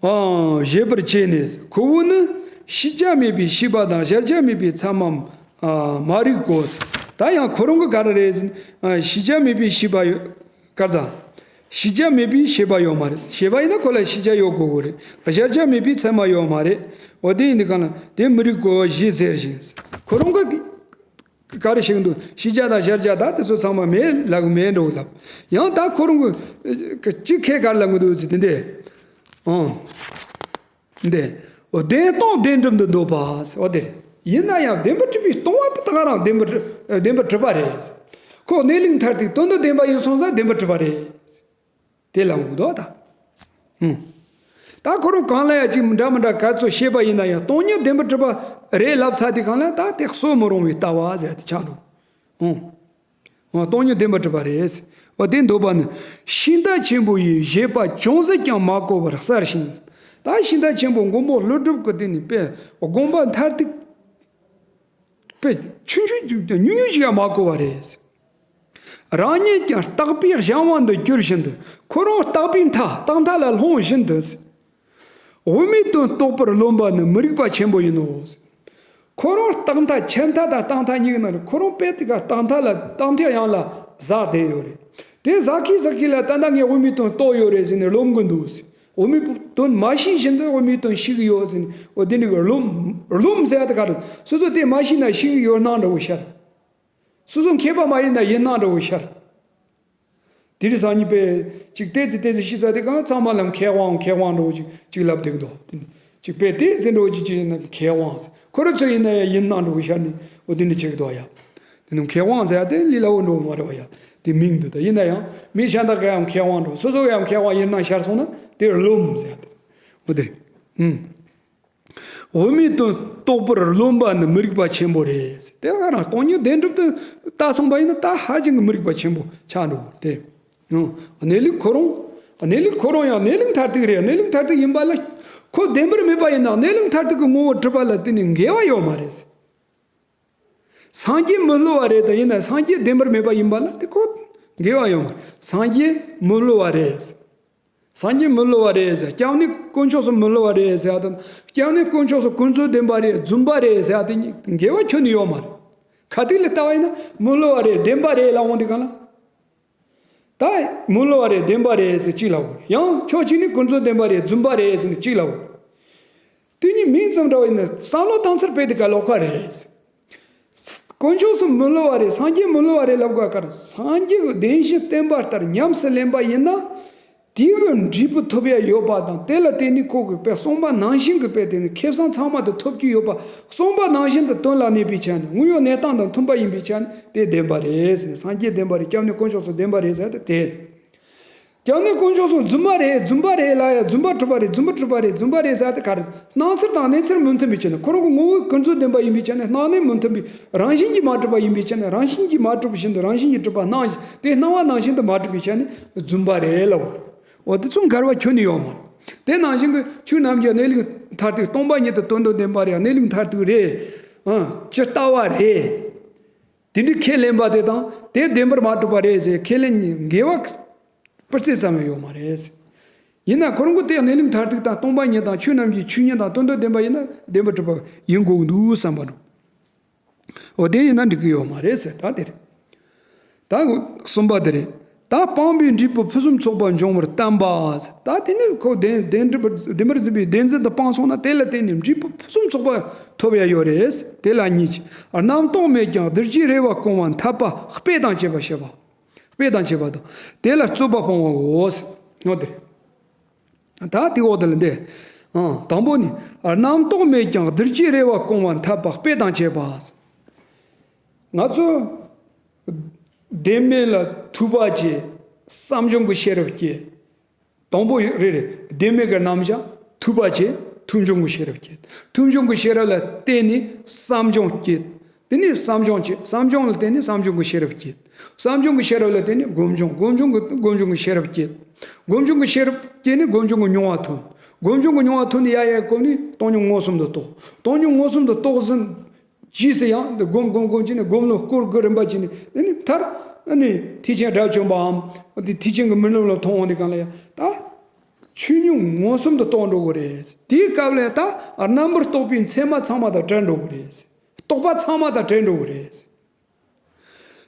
ཨང་། བཞེད་པར་བྱས་ནས་ཁོ་བོ་ནི་ཤེས་བྱ་མེད་པའི་ཤེས་པ་དང་གཞལ་བྱ་མེད་པའི་ཚད་མ་མ་རིག་གོ། ད་ཡང་ཁོ་རང་གི་ག་རེ་རེད་ཟེར་ན། ཤེས་བྱ་མེད་པའི་ཤེས་པ་ཡོད་ག་ཚ། ཤེས་བྱ་མེད་པའི་ཤེས་པ་ཡོད་མ་རེད། ཤེས་པ་ཡིན་ན་ཁོ་ལ་ཤེས་བྱ་ཡོད་དགོས་གོ་རེད། གཞལ་བྱ་མེད་པའི་ཚད་མ་ཡོད་མ་རེད། འོ་དེ་ཡིན་དུས་གང་ལ་དེ་མི་རིག་གོ་ཞེས་ཟེར་ཞིང་། ཁོ་རང་གི་ག་རེ་བཤད་ཀྱི་འདུག་ཤེས་བྱ་དང་གཞལ་བྱ་ད་དེ་ཚོ་ཚང་མ་མེད་ལབ་མེད་འགྲོ་ལབ། ཡང་ད་ཁོ་རང་གི་ཅི་ཁས་ག་རེ་ལབ་ཀྱི་འདུག་ཟེར་དེ་འདྲས། ཨང་། འདི། འོ་བདེན་སྟོང་བདེན་གྲུབ་ཏུ་འདོད་པ། འོ་དེ་རེད། ཡིན་ན་ཡང་བདེན་པར་གྲུབ་པའི་སྟོང་པ་དེ་ད་ག་རང་བདེན་པར་བདེན་པར་གྲུབ་པ་རེད། ཁོ་གནས་ལུགས་མཐར་ཐུག་དོན་དུ་བདེན་པ་ཡིན་སོང་ཙང་བདེན་པར་གྲུབ་པ་རེད། དེ་ལ་འུ་དོ་ད། ཧུམ། ད་ཁོ་རང་གང་ལ་ཡང་ཅིག་འདྲ་མི་འདྲ་ག་ཚོད་བཤད་པ་ཡིན་ན་ཡང་སྟོང་ཉིད་བདེན་པར་གྲུབ་པ་རེད་ལབ་ཚར་དུས་གང་ལ་ད་དེ་གསོད་མི་རུང་བའི་ལྟ་བ་ཟེར་དེ་ཆགས་འགྲོ། ཧུམ། འོ་སྟོང་ཉིད་བདེན་པར་གྲུབ་པ་རེད། འོ་དེ་འདོད་པ་ནི་ཤིང་རྟ་ཆེན་པོ་ཡི་བཞེད་པ་ཅུང་ཟད་ཀྱང་མ་གོ་བར་གསལ་ཞིང་། ད་ཤིང་རྟ་ཆེན་པོ་མགོན་པོ་ཀླུ་སྒྲུབ་ཀྱི་དེ་ནི་དཔེ་དགོངས་པ་མཐར་ཐུག་དཔེ་ཆུང་ཆུང་ཉུང་ཉུང་ཞིག་ཡང་མ་གོ་བ་རེད། རང་ཉིད་ཀྱང་རྟག་པའི་གཞན་དབང་དུ་གྱུར་བཞིན་དུ་ཁོ་རང་རྟག་པའི་མཐའ་རྟག་མཐའ་ལ་ལྷུང་བཞིན་དུ། དབུ་མའི་དོན་རྟོགས་པར་རློམ་པ་ནི་མི་རིགས་པ་ཆེན་པོ་ཡིན་ནོ། ཁོ་རང་རྟག་མཐའ་ཆད་མཐའ་དང་རྟག་མཐའ་གཉིས་ཀྱི་ནང་ནས་ཁོ་རང་དཔེ་དེ་ག་རྟག་མཐའ་ལ་རྟག་མཐའ་ཡང་ལ་ཟག་བསྡད་ཡོད་རེད། དེ་ཟག་གིན་ཟག་གིན་ལ་ད་ལྟ་ངས་དབུ་མའི་དོན་རྟོགས་ཡོད་རེད་ཟེར་ནས་རློམ་གི་འདུག། དབུ་མའི་དོན་མ་ཤེས་བཞིན་དུ་དབུ་མའི་དོན་ཤེས་གི་ཡོད་ཟེར་ནས་འོ་དེ་འདྲ་གི་རློམ་རློམ་ཟེར་ཡ་དེ་ག་རེད། སོ་སོ་དེ་མ་ཤེས་ན་ཤེས་གི་ཡོད་སྣང་འདྲ་བོ་ཤར། སོ་སོ་མཁས་པ་མ་ཡིན་ན་ཡིན་སྣང་འདྲ་བོ་ཤར། དེ་རིང་སང་ཉིན་པས་ཅིག་ཏོག་ཙམ་ཏོག་ཙམ་ཤེས་ཚར་དུས་གང་ཚང་མ་ལ་མཁས་དབང་མཁས་དབང་འདྲ་བོ་ཅིག་ཅིག་ལབ་བསྡད་ཀྱི་འདུག། དེ་ནི་ཅིག་དཔེ་ཏོག་ཙམ་འདྲ་བོ་ཅིག་ཅིག་ཡིན་ན་མཁས་དབང་ཟེར། ཁོ་རང་ཚོ་ཡིན་ན་ཡང་ཡིན་སྣང་འདྲ་བོ་ཤར་ནས་འོ་དེ་འདྲ་བྱེད་ཀྱི་འདུག་ཡ། དེ་ནི་མཁས་དབང་ཟེར་ཡ་དེ་ལས་སླ་བོ་འདྲ་བོ་མ་རེད་བ་ཡ། དེ་མིང་འདི་ད་ཡིན་ན་ཡང་མི་གཞན་དག་གི་ཡང་མཁས་དབང་འདྲ་བོ་སོ་སོ་གི་ཡང་མཁས་དབང་ཡིན་སྣང་ཤར་སོང་ན་དེ་རློམ་ཟེར་ཡ་དེ་འོ་དེ་རེད། ཨུམ། དབུ་མའི་དོན་རྟོགས་པར་རློམ་པ་ནི་མི་རིགས་པ་ཆེན་པོ་རེད། དེ་ག་རང་སྟོང་ཉིད་བདེན་གྲུབ་ཏུ་ལྟ་སོང་པ་ཡིན་ན་ད་ཧ་ཅང་གི་མི་རིགས་པ་ཆེན་པོ་ཆགས་འགྲོ་བ་རེད། ཡང་གནས་ལུགས་ཁོ་རང་། གནས་ལུགས་ཁོ་རང་ཡང་གནས་ལུགས་མཐར་ཐུག་རེད། གནས་ལུགས་མཐར་ཐུག་ཡིན་པ་ལ་ཁོ་བདེན་པར་མེད་པ་ཡིན་ན་གནས་ལུགས་མཐར་ཐུག་གི་ངོ་བོར་གྲུབ་པ་ལ་དེ་ནི་འགལ་བ་ཡོད་མ་རེད། སངས་རྒྱས་མི་སླུ་བ་རེད་དང་ཡིན་ན་སངས་རྒྱས་བདེན་པར་མེད་པ་ཡིན་པ་ལ་དེ་ཁོ་འགལ་བ་ཡོད་མ་རེད། སངས་རྒྱས་མི་སླུ་བ་རེད། སངས་རྒྱས་མི་སླུ་བ་རེད་ཟེར། སྐྱབས་གནས་དཀོན་མཆོག་གསུམ་མི་སླུ་བ་རེད་ཟེར་ཡ་དང་། སྐྱབས་གནས་དཀོན་མཆོག་གསུམ་ཀུན་རྫོབ་བདེན་པ་རེད་རྫུན་པ་རེད་ཟེར་ཡ་དེ་གཉིས་འགལ་བ་ཁྱོན་ནས་ཡོད་མ་རེད། ཁ་ཐུག་ལ་ལྟ་བ་ཡིན་ན་མི་སླུ་བ་རེད་བདེན་པ་རེད་ལབ་འོང་དུས་གང་ལ། ད་མི་སླུ་བ་རེད་བདེན་པ་རེད་ཟེར་གཅིག་ལབ་དགོས་རེད། ཡང་ཕྱོགས་གཅིག་ནས་ཀུན་རྫོབ་བདེན་པ་རེད་རྫུན་པ་རེད་ཟེར་ནས་གཅིག་ལབ་དགོས་རེད། དེ་གཉིས་མིང་ཙམ་འདྲ་བ་ཡིན་ན་བསམ་བློ་བཏང་ཚུལ་དཔེ་དེ་ག་ལོགས་ཀ་རེད། དཀོན་མཆོག་གསུམ་མི་སླུ་བ་རེད། སངས་རྒྱས་མི་སླུ་བ་རེད་ལབ་དགོས་ཀ་རེད། སངས་རྒྱས་ཀྱི་བདེན་བཞི་བསྟན་པ་ལྟར་ཉམས་སུ་ལེན་པ་ཡིན་ན། དེ་གི་འབྲས་བུ་ཐོབ་ཡ་ཡོད་པ་དང་། དེ་ལ་བརྟེན་ནས་ཁོ་གི་དཔེ་གསུངས་པ་ནང་བཞིན་གྱི་དཔེ་དེ་ནི་ཁེ་བཟང་ཚང་མ་དེ་ཐོབ་ཀྱི་ཡོད་པ། གསུངས་པ་ནང་བཞིན་དུ་དོན་ལ་གནས་པའི་ཆ་ནས། དངོས་ཡོད་གནས་སྟངས་དང་མཐུན་པ་ཡིན་པའི་ཆ་ནས། དེ་བདེན་པ་རེད་ཟེར་ནས། སངས་རྒྱས་བདེན་པ་རེད། སྐྱབས་གནས་དཀོན་མཆོག་གསུམ་བདེན་པ་རེད་ཟེར་ཏེ། དེ་སྐྱབས་གནས་དཀོན་མཆོག་གསུམ་རྫུན་མ་རེད། རྫུན་པ་རེད་ལ་ཡ། རྫུན་པ་གྲུབ་པ་རེད། རྫུན་པ་གྲུབ་པ་རེད། རྫུན་པ་རེད་ཟེར་ཏེ། ག་རེ། སྣང་ཚུལ་དང་གནས་ཚུལ་མི་མཐུན་པའི་ཆ་ནས། ཁོ་རང་གི་ངོ་བོའི་ཀུན་རྫོབ་བདེན་པ་ཡིན་པའི་ཆ་ནས། སྣང་གནས་མི་མཐུན་པའི། རང་བཞིན་གྱིས་མ་གྲུབ་པ་ཡིན་པའི་ཆ་ནས། རང་བཞིན་གྱིས་མ་གྲུབ་བཞིན་དུ་རང་བཞིན་གྱིས་གྲུབ་པ་སྣང་ཞིང་། དེ་སྣང་བ་ནང་བཞིན་དུ་མ་གྲུབ་པའི་ཆ་ནས་རྫུན་པ་རེད་ལབ། འོ་དེ་ཚོ་འགལ་བ་ཁྱོན་ནས་ཡོད་མ་རེད། དེ་ནང་བཞིན་གྱི་ཆོས་རྣམས་ཀྱི་གནས་ལུགས་མཐར་ཐུག་སྟོང་པ་ཉིད་དུ་དོན་དམ་བདེན་པ་རེད། གནས་ལུགས་མཐར་ཐུག་རེད། ཨ། ཇི་ལྟ་བ་རེད། དེ་འདྲའི་ཁས་ལེན་པ་དེ་དང་། དེ་བདེན་པར་མ་གྲུབ་པ་རེད་ཟེར་ཁས་ལེན་གཉིས་འགལ་བ་སྤུ་རྩེ་ཙམ་ཡང་ཡོད་མ་རེད། ཡིན་ན་ཁོ་རང་གི་དེ་གནས་ལུགས་མཐར་ཐུག་དང་སྟོང་པ་ཉིད་དང་ཆོས་རྣམས་ཀྱི་ཆོས་ཉིད་དང་དོན་དམ་བདེན་པ་ཡིན་ན་བདེན་པར་གྲུབ་པ་ཡིན་དགོས་འདུག་བསམ་པ་འགྲོ། འོ་དེ་ཡིན་ན་འགྲིག་གི་ཡོད་མ་རེད་ཟེར། ད་དེ་རེད། ད་གསུམ་པ་དེ་རེད། ད་སྤངས་པའི་འབྲས་བུ་ཕུན་སུམ་ཚོགས་པ་འབྱུང་བར་བསྟན་པ་ཟེར། ད་དེ་ནི་ཁོ་བདེན་བདེན་གྲུབ་བདེན་པར་འཛིན་པའི་བདེན་འཛིན་དུ་སྤངས་སོང་ན། དེ་ལ་བརྟེན་ནས་འབྲས་བུ་ཕུན་སུམ་ཚོགས་པ་ཐོབ་ཡ་ཡོད་རེད། དེ་ལ་གཉིས་ཀྱི། རྣམ་རྟོག་མེད་ཀྱང་གདུལ་བྱའི་རེ་བ་སྐོང་བ་འཐད་པ་དཔེ་དང་བཅས་པ་བཤད་པ། དཔེ་དང་བཅས་པ་དང་། དེ་ལ་རྩོད་པ་སྤོང་བའོ། འོ་དེ་རེད། ད་དེ་འོག་དེ་ལ་འདི། ཨང་། དང་པོ་ནི། རྣམ་རྟོག་མེད་ཀྱང་གདུལ་བྱའི་རེ་བ་སྐོང་བ་འཐད་པ་དཔེ་དང་བཅས་པ། ང་ཚོ་བདེན་མེད་ལ་ཐོས་པ་བྱས། བསམ་བྱུང་གི་ཤེས་རབ་སྐྱེས། དང་པོ་རེ་རེ་བདེན་མེད་ཀྱི་རྣམ་གཞག་ཐོས་པ་བྱས། ཐོས་བྱུང་གི་ཤེས་རབ་སྐྱེས། ཐོས་བྱུང་གི་ཤེས་རབ་ལ་བརྟེན་ནས་བསམ་བྱུང་སྐྱེས། དེ་ནས་བསམ་བྱུང་སྐྱེས། བསམ་བྱུང་ལ་བརྟེན་ནས་བསམ་བྱུང་གི་ཤེས་རབ་སྐྱེས། བསམ་བྱུང་གི་ཤེས་རབ་ལ་བརྟེན་ནས་སྒོམ་བྱུང་། སྒོམ་བྱུང་གི་སྒོམ་བྱུང་གི་ཤེས་རབ་སྐྱེས། སྒོམ་བྱུང་གི་ཤེས་རབ་སྐྱེས་ནས་སྒོམ་བྱུང་གི་མྱོང་བ་ཐོན། སྒོམ་བྱུང་གི་མྱོང་བ་ཐོན་ནས་ཡ་ཡ་བསྒོམས་ནས་སྟོང་ཉིད་མངོན་སུམ་དུ་རྟོགས། སྟོང་ཉིད་མངོན་སུམ་དུ་རྟོགས་ཟིན། རྗེས་སུ་ཡང་འདི་སྒོམ་སྒོམ་སྒོམ་བྱས་ནས། སྒོམ་ལ་སྐོར་དགུ་རིམ་པ་བྱས་ནས། དེ་ནས་མཐར་ཨ་ནི་ཐེག་ཆེན་དགྲ་བཅོམ་པའམ་དེ་ཐེག་ཆེན་གྱི་མི་ལུས་ལ་མཐོང་འོང་དུས་སྒང་ལ་ཡང་ད་ཆོས་ཉིད་མངོན་སུམ་དུ་རྟོགས་འགྲོ་གི་རེད། དེའི་སྐབས་ལ་ད་རྣམ་པར་རྟོག་པའི་མཚན་མ་ཚང་མ་དང་བྲལ་འགྲོ་གི་རེད། རྟོག་པ་ཚང་མ་དང་བྲལ་འགྲོ་གི་རེད།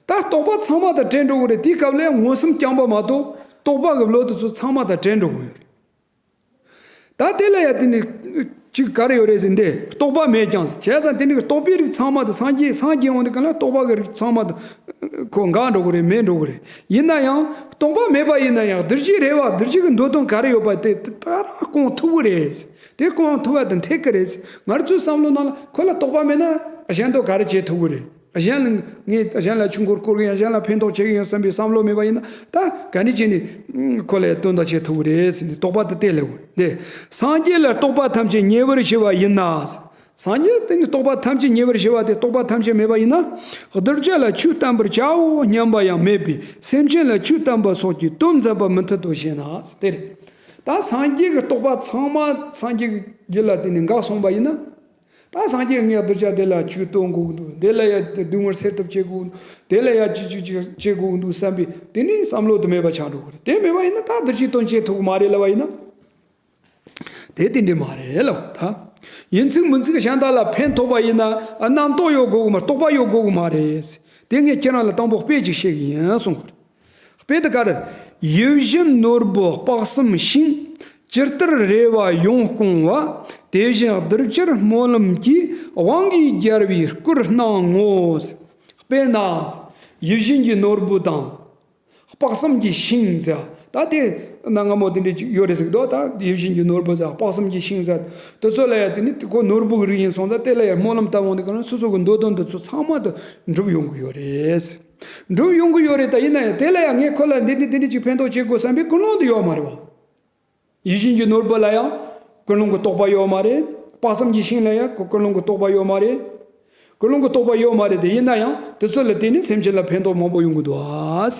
ད་རྟོག་པ་ཚང་མ་དང་བྲལ་འགྲོ་གི་རེད། དེའི་སྐབས་ལ་ཡང་མངོན་སུམ་རྐྱང་པ་མ་གཏོགས་རྟོག་པ་གི་བློ་དེ་ཚོ་ཚང་མ་དང་བྲལ་འགྲོ་གི་ཡོད་རེད། ད་དེ་ལ་ཡ་དེ་ནི་ཅིག་ག་རེ་ཡོད་རེད་ཟེར། འདི་རྟོག་པ་མེད་ཀྱང་ཟེར། བྱས་ཙང་དེ་ནི་རྟོག་པའི་རིགས་ཚང་མ་དེ་སངས་རྒྱས། སངས་རྒྱས་འོང་དུས་སྒང་ལ་རྟོག་པ་གི་རིགས་ཚང་མ་དེ་ཁོ་འགག་འགྲོ་གི་རེད། མེད་འགྲོ་གི་རེད། ཡིན་ན་ཡང་རྟོག་པ་མེད་པ་ཡིན་ན་ཡང་གདུལ་བྱའི་རེ་བ། གདུལ་བྱའི་གི་འདོད་དོན་ག་རེ་ཡོད་པ་དེ་ད་རང་སྐོང་ཐུབ་གི་རེད། དེ་སྐོང་ཐུབ་པ་དེ་འཐད་གི་རེད། ང་རང་ཚོའི་བསམ་བློ་ནང་ལ་ཁོ་ལ་རྟོག་པ་མེད་ན་གཞན་དོན་ག་རེ་བྱེད་ཐུབ་གི་རེད། གཞན་ལ་ངས་གཞན་ལ་ཆུ་འཁོར་བསྐོར་གི་ཡིན། གཞན་ལ་ཕན་ཐོགས་བྱེད་ཀྱི་ཡིན་བསམ་པའི་བསམ་བློ་མེད་པ་ཡིན་ན། ད་ག་ནས་བྱས་ནས་ཁོ་ལ་དོན་དག་བྱེད་ཐུབ་ཀྱི་རེད་ཟེར་ནས་རྟོག་པ་དེ་དེ་ལས་འོང་། འདི་སངས་རྒྱས་ལ་རྟོག་པ་ཐམས་ཅད་ཉེ་བར་ཞི་བ་ཡིན་ན། སངས་རྒྱས་དེ་ནི་རྟོག་པ་ཐམས་ཅད་ཉེ་བར་ཞི་བ་དེ། རྟོག་པ་ཐམས་ཅད་མེད་པ་ཡིན་ན། གདུལ་བྱ་ལ་ཆོས་བསྟན་པར་བྱའོ་སྙམ་པ་ཡང་མེད་པས། སེམས་ཅན་ལ་ཆོས་བསྟན་པ་སོགས་ཀྱི་དོན་མཛད་པ་མི་མཐུན་ཏོ་ཞེ་ན། དེ་རེད། ད་སངས་རྒྱས་ཀྱི་རྟོག་པ་ཚང་མ་སངས་རྒྱས་ཀྱི་རྒྱུད་ལ་དེ་ནི་འགག་སོང་བ་ཡིན་ན། ད་སངས་རྒྱས་ངས་གདུལ་བྱ་དེ་ལ་ཆོས་སྟོན་དགོས་ཀྱི་འདུག། དེ་ལ་ཡ་སྡུག་བསྔལ་སེལ་ཐབས་བྱེད་དགོས་ཀྱི་འདུག། དེ་ལ་ཡ་ཅི་ཅི་ཅི་བྱེད་དགོས་ཀྱི་འདུག་བསམ་པའི་དེ་ནི་བསམ་བློ་དེ་མེད་པ་ཆགས་འགྲོ་གི་རེད། དེ་མེད་པ་ཡིན་ན་ད་གདུལ་བྱའི་དོན་བྱེད་ཐུབ་ཀྱི་མ་རེད་ལབ་པ་ཡིན་ན། དེ་དེ་འདྲ་མ་རེད་ལབ། ད་ཡིན་ཚིག་མིན་ཚིག་གཞན་དག་ལ་ཕན་ཐོགས་པ་ཡིན་ན། ཨ། རྣམ་རྟོག་ཡོད་དགོས་ཀྱི་མ། རྟོག་པ་ཡོད་དགོས་ཀྱི་མ་རེད། དེ་ངས་ཁྱེད་རང་ལ་དང་པོ་དཔེ་ཅིག་བཤད་གི་ཡིན་གསུངས། དཔེ་དེ་ག་རེ། ཡིད་བཞིན་ནོར་བུ་དཔག་བསམ་ཤིང་། ཇི་ལྟར་རེ་བ་ཡོངས་སྐོང་བ། དེ་བཞིན་གདུལ་བྱར་སྨོན་ལམ་གྱི། དབང་གིས་རྒྱལ་བའི་སྐུར་སྣང་ངོ་། དཔེར་ན། ཡིད་བཞིན་གྱི་ནོར་བུ་དང་། དཔག་བསམ་གྱི་ཤིང་ཟེར། ད་དེ་གནའ་སྔ་མོ་དེ་འདྲ་ཅིག་ཡོད་རེད་ཟེར་གི་འདུག། ད་ཡིད་བཞིན་གྱི་ནོར་བུ་ཟེར། དཔག་བསམ་གྱི་ཤིང་ཟེར། དེ་ཚོ་ལ་ཡ་དེ་ནི་ཁོ་ནོར་བུ་གི་རིགས་ཡིན་སོང་ཙང་། དེ་ལ་ཡ་སྨོན་ལམ་བཏབ་འོང་དུས་སྒང་ལ་སོ་སོ་གི་འདོད་དོན་དེ་ཚོ་ཚང་མ་དེ་འགྲུབ་ཡོང་གི་ཡོད་རེད། འགྲུབ་ཡོང་གི་ཡོད་རེད། ད་ཡིན་ན་ཡང་དེ་ལ་ཡང་ངས་ཁོ་ལ་འདི་འདྲ་འདི་འདྲ་ཅིག་ཕན་ཐོགས་བྱེད་དགོས་བསམ་པའི་ཀུན་སློང་དེ་ཡོད་མ་རེད་བ། ཡིད་བཞིན་གྱི་ནོར་བུ་ལ་ཡང་ཀུན་སློང་གི་རྟོག་པ་ཡོད་མ་རེད། དཔག་བསམ་གྱི་ཤིང་ལ་ཡང་ཀུན་སློང་གི་རྟོག་པ་ཡོད་མ་རེད། ཀུན་སློང་གི་རྟོག་པ་ཡོད་མ་རེད་དེ། ཡིན་ན་ཡང་དེ་ཚོ་ལ་བརྟེན་ནས་སེམས་ཅན་ལ་ཕན་ཐོགས་མང་པོ་ཡོང་གི་འདུག་ཨ།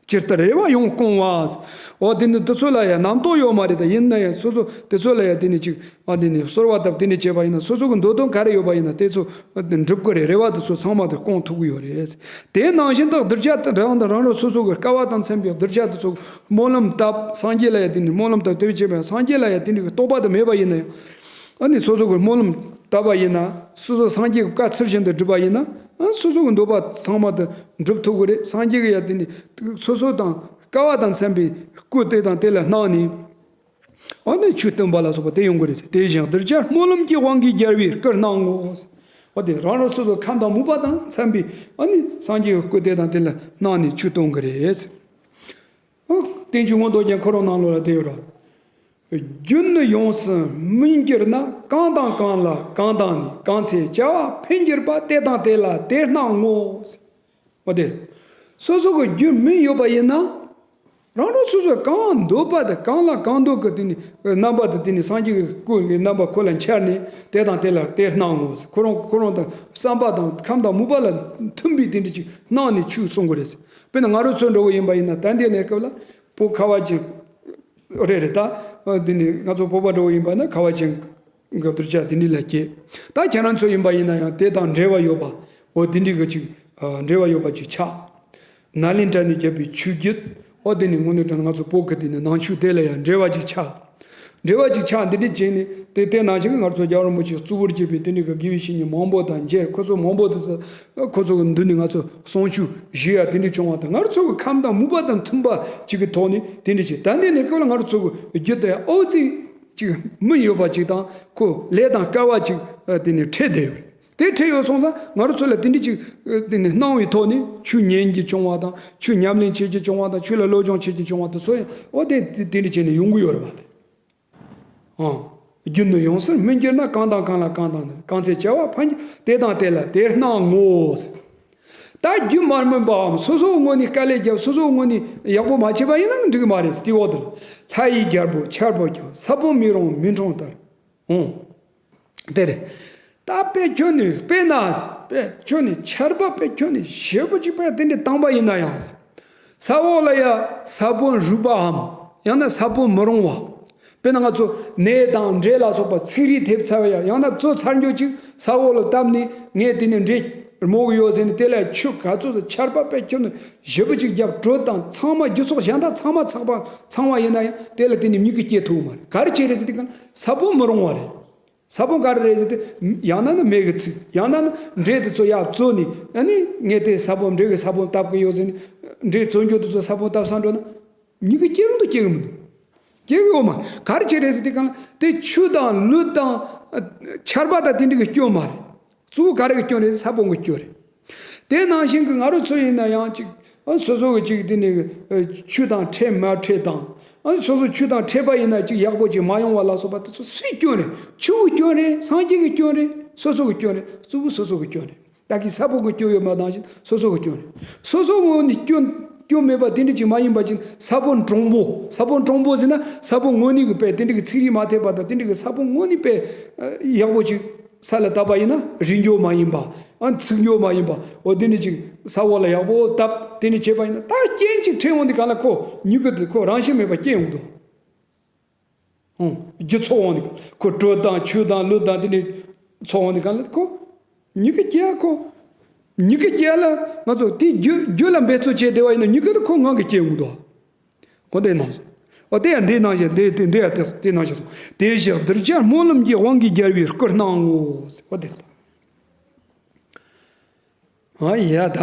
ཇི་ལྟར་རེ་བ་ཡོངས་སྐོང་བ། འོ་དེ་ནི་དེ་ཚོ་ལ་ཡང་རྣམ་རྟོག་ཡོད་མ་རེད་དེ། ཡིན་ན་ཡང་སོ་སོ་དེ་ཚོ་ལ་ཡང་དེ་ནི་ཅིག་ཨ་དེ་ནི་གསོལ་བ་བཏབ། དེ་ནི་བྱས་པ་ཡིན་ན། སོ་སོ་གི་འདོད་དོན་ག་རེ་ཡོད་པ་ཡིན་ན་དེ་ཚོ་འགྲུབ་ཀྱི་རེད། རེ་བ་དེ་ཚོ་ཚང་མ་དེ་སྐོང་ཐུབ་ཀྱི་ཡོད་རེད། དེ་ནང་བཞིན་དུ་གདུལ་བྱ་དེ་རང་དང་རང་རང་སོ་སོ་གི་སྐལ་བ་དང་མཚན་པའི་གདུལ་བྱ་དེ་ཚོ་སྨོན་ལམ་བཏབ། སངས་རྒྱས་ལ་ཡང་དེ་ནི་སྨོན་ལམ་བཏབ། དེ་བྱས་པ་སངས་རྒྱས་ལ་ཡང་དེ་འདྲའི་རྟོག་པ་དེ་མེད་པ་ཡིན་ན་ཡང་། ཨ་ནི་སོ་སོ་གི་སྨོན་ལམ་བཏབ་པ་ཡིན་ན། སོ་སོ་སངས་རྒྱས་ཀྱི་བཀའ་ཚུལ་བཞིན་དུ་བསྒྲུབས་པ་ཡིན་ན། ཨ། སོ་སོ་གི་འདོད་པ་ཚང་མ་དེ་འགྲུབ་ཐུབ་ཀྱི་རེད། སངས་རྒྱས་ཀྱི་ཡང་དེ་ནི་སོ་སོ་དང་སྐལ་བ་དང་མཚན་པའི་སྐུ་དེ་དང་དེ་ལ་སྣང་ནས། ཨ་ནི་ཆོས་སྟོན་པ་ལ་སོགས་པ་དེ་ཡོང་གི་རེད་ཟེར། དེ་བཞིན་གདུལ་བྱར་སྨོན་ལམ་གྱི་དབང་གིས་རྒྱལ་བའི་སྐུར་སྣང་ངོ་། འོ་དེ་རང་རང་སོ་སོ་ཁམས་དང་མོས་པ་དང་འཚམ་པའི་ཨ་ནི་སངས་རྒྱས་ཀྱི་སྐུ་དེ་དང་དེ་ལ་སྣང་ནས་ཆོས་སྟོན་གི་རེད་ཟེར། ཨོ། བསྟན་བཅོས་མངོན་རྟོགས་རྒྱན་ཁོ་རང་ནང་ལོགས་ལ་དེ་ཡོད་ར། རྒྱུ་ནི་ཡོངས་སུ་སྨིན་གྱུར་ན། གང་དང་གང་ལ་གང་དང་ནི། གང་ཚེ་བྱ་བ་འཕེལ་འགྱུར་པ། དེ་དང་དེ་ལ་དེར་སྣང་ངོ་། འོ་དེ། སོ་སོ་གི་རྒྱུ་སྨིན་ཡོད་པ་ཡིན་ན། རང་རང་སོ་སོས་གང་འདོད་པ་དེ། གང་ལ་གང་འདོད་ཀྱི་དེ་ནི་རྣམ་པ་དེ། དེ་ནི་སངས་རྒྱས་ཀྱི་སྐུ་ཡི་རྣམ་པ་ཁོ་ལ་འཆར་ནས། དེ་དང་དེ་ལ་དེར་སྣང་ངོ་། ཁོ་རང་ཁོ་རང་དང་བསམ་པ་དང་ཁམས་དང་མོས་པ་ལ་མཐུན་པའི་དེ་འདྲ་ཅིག་སྣང་ནས་ཆོས་གསུང་གི་རེད། དཔེར་ན་ང་རང་ཚོ་འདྲ་བོ་ཡིན་པ་ཡིན་ན། ད་ལྟའི་གནས་སྐབས་ལ་བོད་ཁ་བ་ཅན། རེད་རེད། ད་འདི་ནི་ང་ཚོ་བོད་པ་འདྲ་བོ་ཡིན་པ་ན་ཁ་བ་ཅན་གྱི་གདུལ་བྱ་དེ་འདྲ་ལ་སྐྱེས། ད་ཁྱེད་རང་ཚོ་ཡིན་པ་ཡིན་ན་ཡང་དེ་དང་འབྲེལ་བ་ཡོད་པ། འོ་དེ་འདྲ་གི་ཅིག་ཨ་འབྲེལ་བ་ཡོད་པ་ཅིག་ཆགས། ནཱ་ལེནྡྲ་ནས་བརྒྱབ་པའི་ཆོས་བརྒྱུད། འོ་དེ་ནི་དངོས་གནས་དྲང་ང་ཚོ་བོད་ཀྱི་དེ་ནི་ནང་ཆོས་དེ་ལ་ཡང་འབྲེལ་བ་ཅིག་ཆགས། འབྲེལ་བ་ཅིག་ཆགས། འདི་འདྲ་བྱས་ནས་དེ་དེ་ནང་བཞིན་ང་ཚོ་རྒྱལ་བ་རིན་པོ་ཆེ་གཙོ་བོར་གྱུར་པའི་དེ་འདྲ་གི་དགེ་བའི་བཤེས་གཉེན་མང་པོ་དང་མཇལ། ཁོ་ཚོ་མང་པོ་དེ་ཚོ་ཁོ་ཚོ་གི་མདུན་ནས་ང་ཚོ་གསུང་ཆོས་ཞུ་ཡ་དེ་འདྲ་བྱུང་བ་དང་། ང་ཚོ་གི་ཁམས་དང་མོས་པ་དང་མཐུན་པ་ཅིག་གི་ཐོག་ནས་དེ་འདྲ་བྱས། ད་འདི་ནས་སྐབས་ལ་ང་ཚོ་གི་རྒྱུད་དེ་ཨོ་ཙི་ཅིག་སྨིན་ཡོད་པ་ཅིག་དང་། ཁོ་ལས་དང་སྐལ་བ་ཅིག་དེ་ནས་འཕྲད་བསྡད་ཡོད་རེད། དེ་འཕྲད་ཡོད་སོང་ཙང་ང་རང་ཚོ་ལ་དེ་འདྲ་ཅིག་དེ་ནས་སྣང་བའི་ཐོག་ནས་ཆོས་ཉན་རྒྱུ་བྱུང་བ་དང་། ཆོས་ཉམས་ལེན་བྱེད་རྒྱུ་བྱུང་བ་དང་། ཆོས་ལ་སློབ་སྦྱོང་བྱེད་རྒྱུ་བྱུང་བ་དེ་ཚོ་ཡང་འོ་དེ་དེ་འདྲ་བྱས་ནས་ཡོང་གི་ཡོད་རེད་པ། དེ་ཨང་། རྒྱུ་ནི་ཡོངས་སུ་སྨིན་གྱུར་ན། གང་དང་གང་ལ་གང་དང་ནི། གང་ཚེ་བྱ་བ་འཕེལ་འགྱུར། དེ་དང་དེ་ལ་དེར་སྣང་ངོ་། ད་རྒྱུ་མ་སྨིན་པའམ་སོ་སོའི་ངོས་ནས་དཀའ་ལས་བརྒྱབ། སོ་སོའི་ངོས་ནས་ཡག་པོ་མ་བྱས་པ་ཡིན་ན་འགྲིག་གི་མ་རེད། དེའི་འོག་ཏུ་ལ། ལྷ་ཡི་རྒྱལ་པོ་ཆར་པོ་ཀྱང་། ས་བོན་མི་རུང་མི་འཁྲུངས་ལྟར། འོང་། དེ་རེད། ད་དཔེ་ཁྱོད་ནི་དཔེར་ན། དཔེ་ཁྱོད་ནི་ཆར་པ་དཔེ་ཁྱོད་ནི་ཞེ་པོ་ཅིག་དཔེ་དེ་འདྲ་བཏང་པ་ཡིན་ན་ཡང་། ས་འོག་ལ་ཡ་ས་བོན་རུལ་པའམ་ཡང་ན་ས་བོན་མི་རུང་བ། དཔེར་ན་ང་ཚོ་ནས་དང་འབྲས་ལ་སོགས་པ་ཚིག་རིས་ཐེབས་ཚར་བ་ཡ། ཡང་ན་བཙོ་ཚར་འགྱོ་ཅིག་ས་འོག་ལ་བཏབ་ནས་ངས་དེ་ནས་འབྲས་རྨོ་གི་ཡོད་ཟེར་ནས། དེ་ལ་ཆུ་ག་ཚོད་ཚོད་ཆར་པ་དཔེ་ཁྱོད་ནི་ཞེ་པོ་ཅིག་བརྒྱབ། དྲོད་དང་ཚང་མ་རྒྱུ་ཚོགས་གཞན་དག་ཚང་མ་ཚགས་པ་ཚང་བ་ཡིན་ན་ཡང་། དེ་ལ་དེ་ནི་མྱུ་གུ་སྐྱེ་ཐུབ་མ་རེད། ག་རེ་བྱས་རེད་ཟེར་དུས་གང་ས་བོན་མི་རུང་བ་རེད། ས་བོན་ག་རེ་རེད་ཟེར་དུས། ཡང་ན་ནི་མེ་གི་ཚིག་ཡང་ན་ནི་འབྲས་དེ་ཚོ་ཡར་བཙོས་ནས། ཨ་ནི་ངས་དེ་ས་བོན་འབྲས་ཀྱི་ས་བོན་བཏབ་གི་ཡོད་ཟེར་ནས། འབྲས་བཙོ་འགྱོ་དེ་ཚོ་ས་བོན་བཏབ་ས་འགྲོ་ན། མྱུ་གུ་སྐྱེ་གི་འདུག་སྐྱེ་གི་མི་འདུག་སྐྱེ་གི་ཡོད་མ་རེད། ག་རེ་བྱས་རེད་ཟེར་དུས་གང་ལ་དེ་ཆུ་དང་ལུད་དང་ཆར་པ་དང་དེ་འདྲ་གི་སྐྱོན་མ་རེད། གཙོ་བོ་ག་རེ་གི་སྐྱོན་རེད། ས་བོན་གི་སྐྱོན་རེད། དེ་ནང་བཞིན་གྱི་ང་རང་ཚོ་ཡིན་ན་ཡང་ཅིག་ཨ་སོ་སོ་གི་ཅིག་དེ་ནི་ཨ་ཆུ་དང་འཕྲད་མ་འཕྲད་དང་། ཨ་སོ་སོ་ཆུ་དང་འཕྲད་པ་ཡིན་ན་ཅིག་ཡག་པོ་ཅིག་མ་ཡོང་བ་ལ་སོགས་པ་དེ་ཚོ་སུའི་སྐྱོན་རེད། ཆུ་བོའི་སྐྱོན་རེད། སངས་རྒྱས་ཀྱི་སྐྱོན་རེད། སོ་སོ་གི་སྐྱོན་རེད། གཙོ་བོ་སོ་སོ་གི་སྐྱོན་རེད། ད་གི་ས་བོན་གི་སྐྱོན་ཡོད་མ་ནང་བཞིན་སོ་སོ་གི་སྐྱོན་རེད། སོ་སོ་ངོས་ནས་སྐྱོན་སྐྱོན་མེད་པ་དེ་འདྲ་ཅིག་མ་ཡིན་པ་ཅིག་ས་བོན་དྲང་པོ། ས་བོན་དྲང་པོ་ཟེར་ན་ས་བོན་ངོས་ནས་གི་དཔེ་དེ་འདྲ་གི་ཚིག་རིས་མ་ཐེབས་པ་དང་། དེ་འདྲ་གི་ས་བོན་ངོས་ནས་དཔེ་ཡག་པོ་ཅིག་ས་ལ་བཏབ་པ་ཡིན་ན་རིལ་འགྱོ་མ་ཡིན་པ། ཨ་ཚིག་འགྱོ་མ་ཡིན་པ། འོ་དེ་འདྲ་ཅིག་ས་འོག་ལ་ཡག་པོ་བཏབ། དེ་འདྲ་བྱས་པ་ཡིན་ན། ད་རྐྱེན་ཅིག་འཕྲད་འོང་དུས་གང་ལ་ཁོ་མྱུ་གུ་དེ་ཁོ་རང་བཞིན་མེད་པ་སྐྱེ་འོང་དོ། ཨོ། རྒྱུ་ཚོགས་འོང་དུས་གང་ཁོ་དྲོད་དང་ཆུ་དང་ལུད་དང་དེ་འདྲ་ཚོགས་འོང་དུས་གང་ལ་ཁོ་མྱུ་གུ་སྐྱེ་ཡ། ཁོ་མྱུ་གུ་སྐྱེ་ཡ་ལ་ང་ཚོ་དེ་རྒྱུ་རྒྱུ་ལ་འབད་རྩོལ་བྱས་བསྡད་པ་ཡིན་ན་མྱུ་གུ་དེ་ཁོ་ངང་གིས་སྐྱེ་འོང་དོ། འོ་དེ་ནང་བཞིན། འོ་དེ་ཡང་འདི་ནང་བཞིན། འདི་འདི་འདི་ཡང་དེ་དེ་ནང་བཞིན་སོང་། དེ་བཞིན་གདུལ་བྱ་སྨོན་ལམ་གྱི་དབང་གིས་རྒྱལ་བའི་སྐུར་སྣང་ངོ་། འོ་དེ། ཨ་ཡ་ད།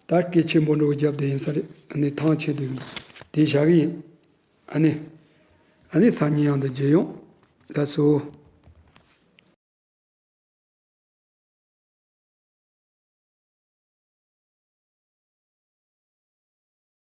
ད་སྐད་ཆེན་པོ་འགྲོ་རྒྱབ་དེ་ཡིན་ས་རེད། ཨ་ནི་ཐང་ཆད་དུ་ཡིན། དེ་བཞག་གི་ཡིན། ཨ་ནི། ཨ་ནི་སང་ཉིན་ཡང་དུ་མཇལ་ཡོང་། ལགས་སོ།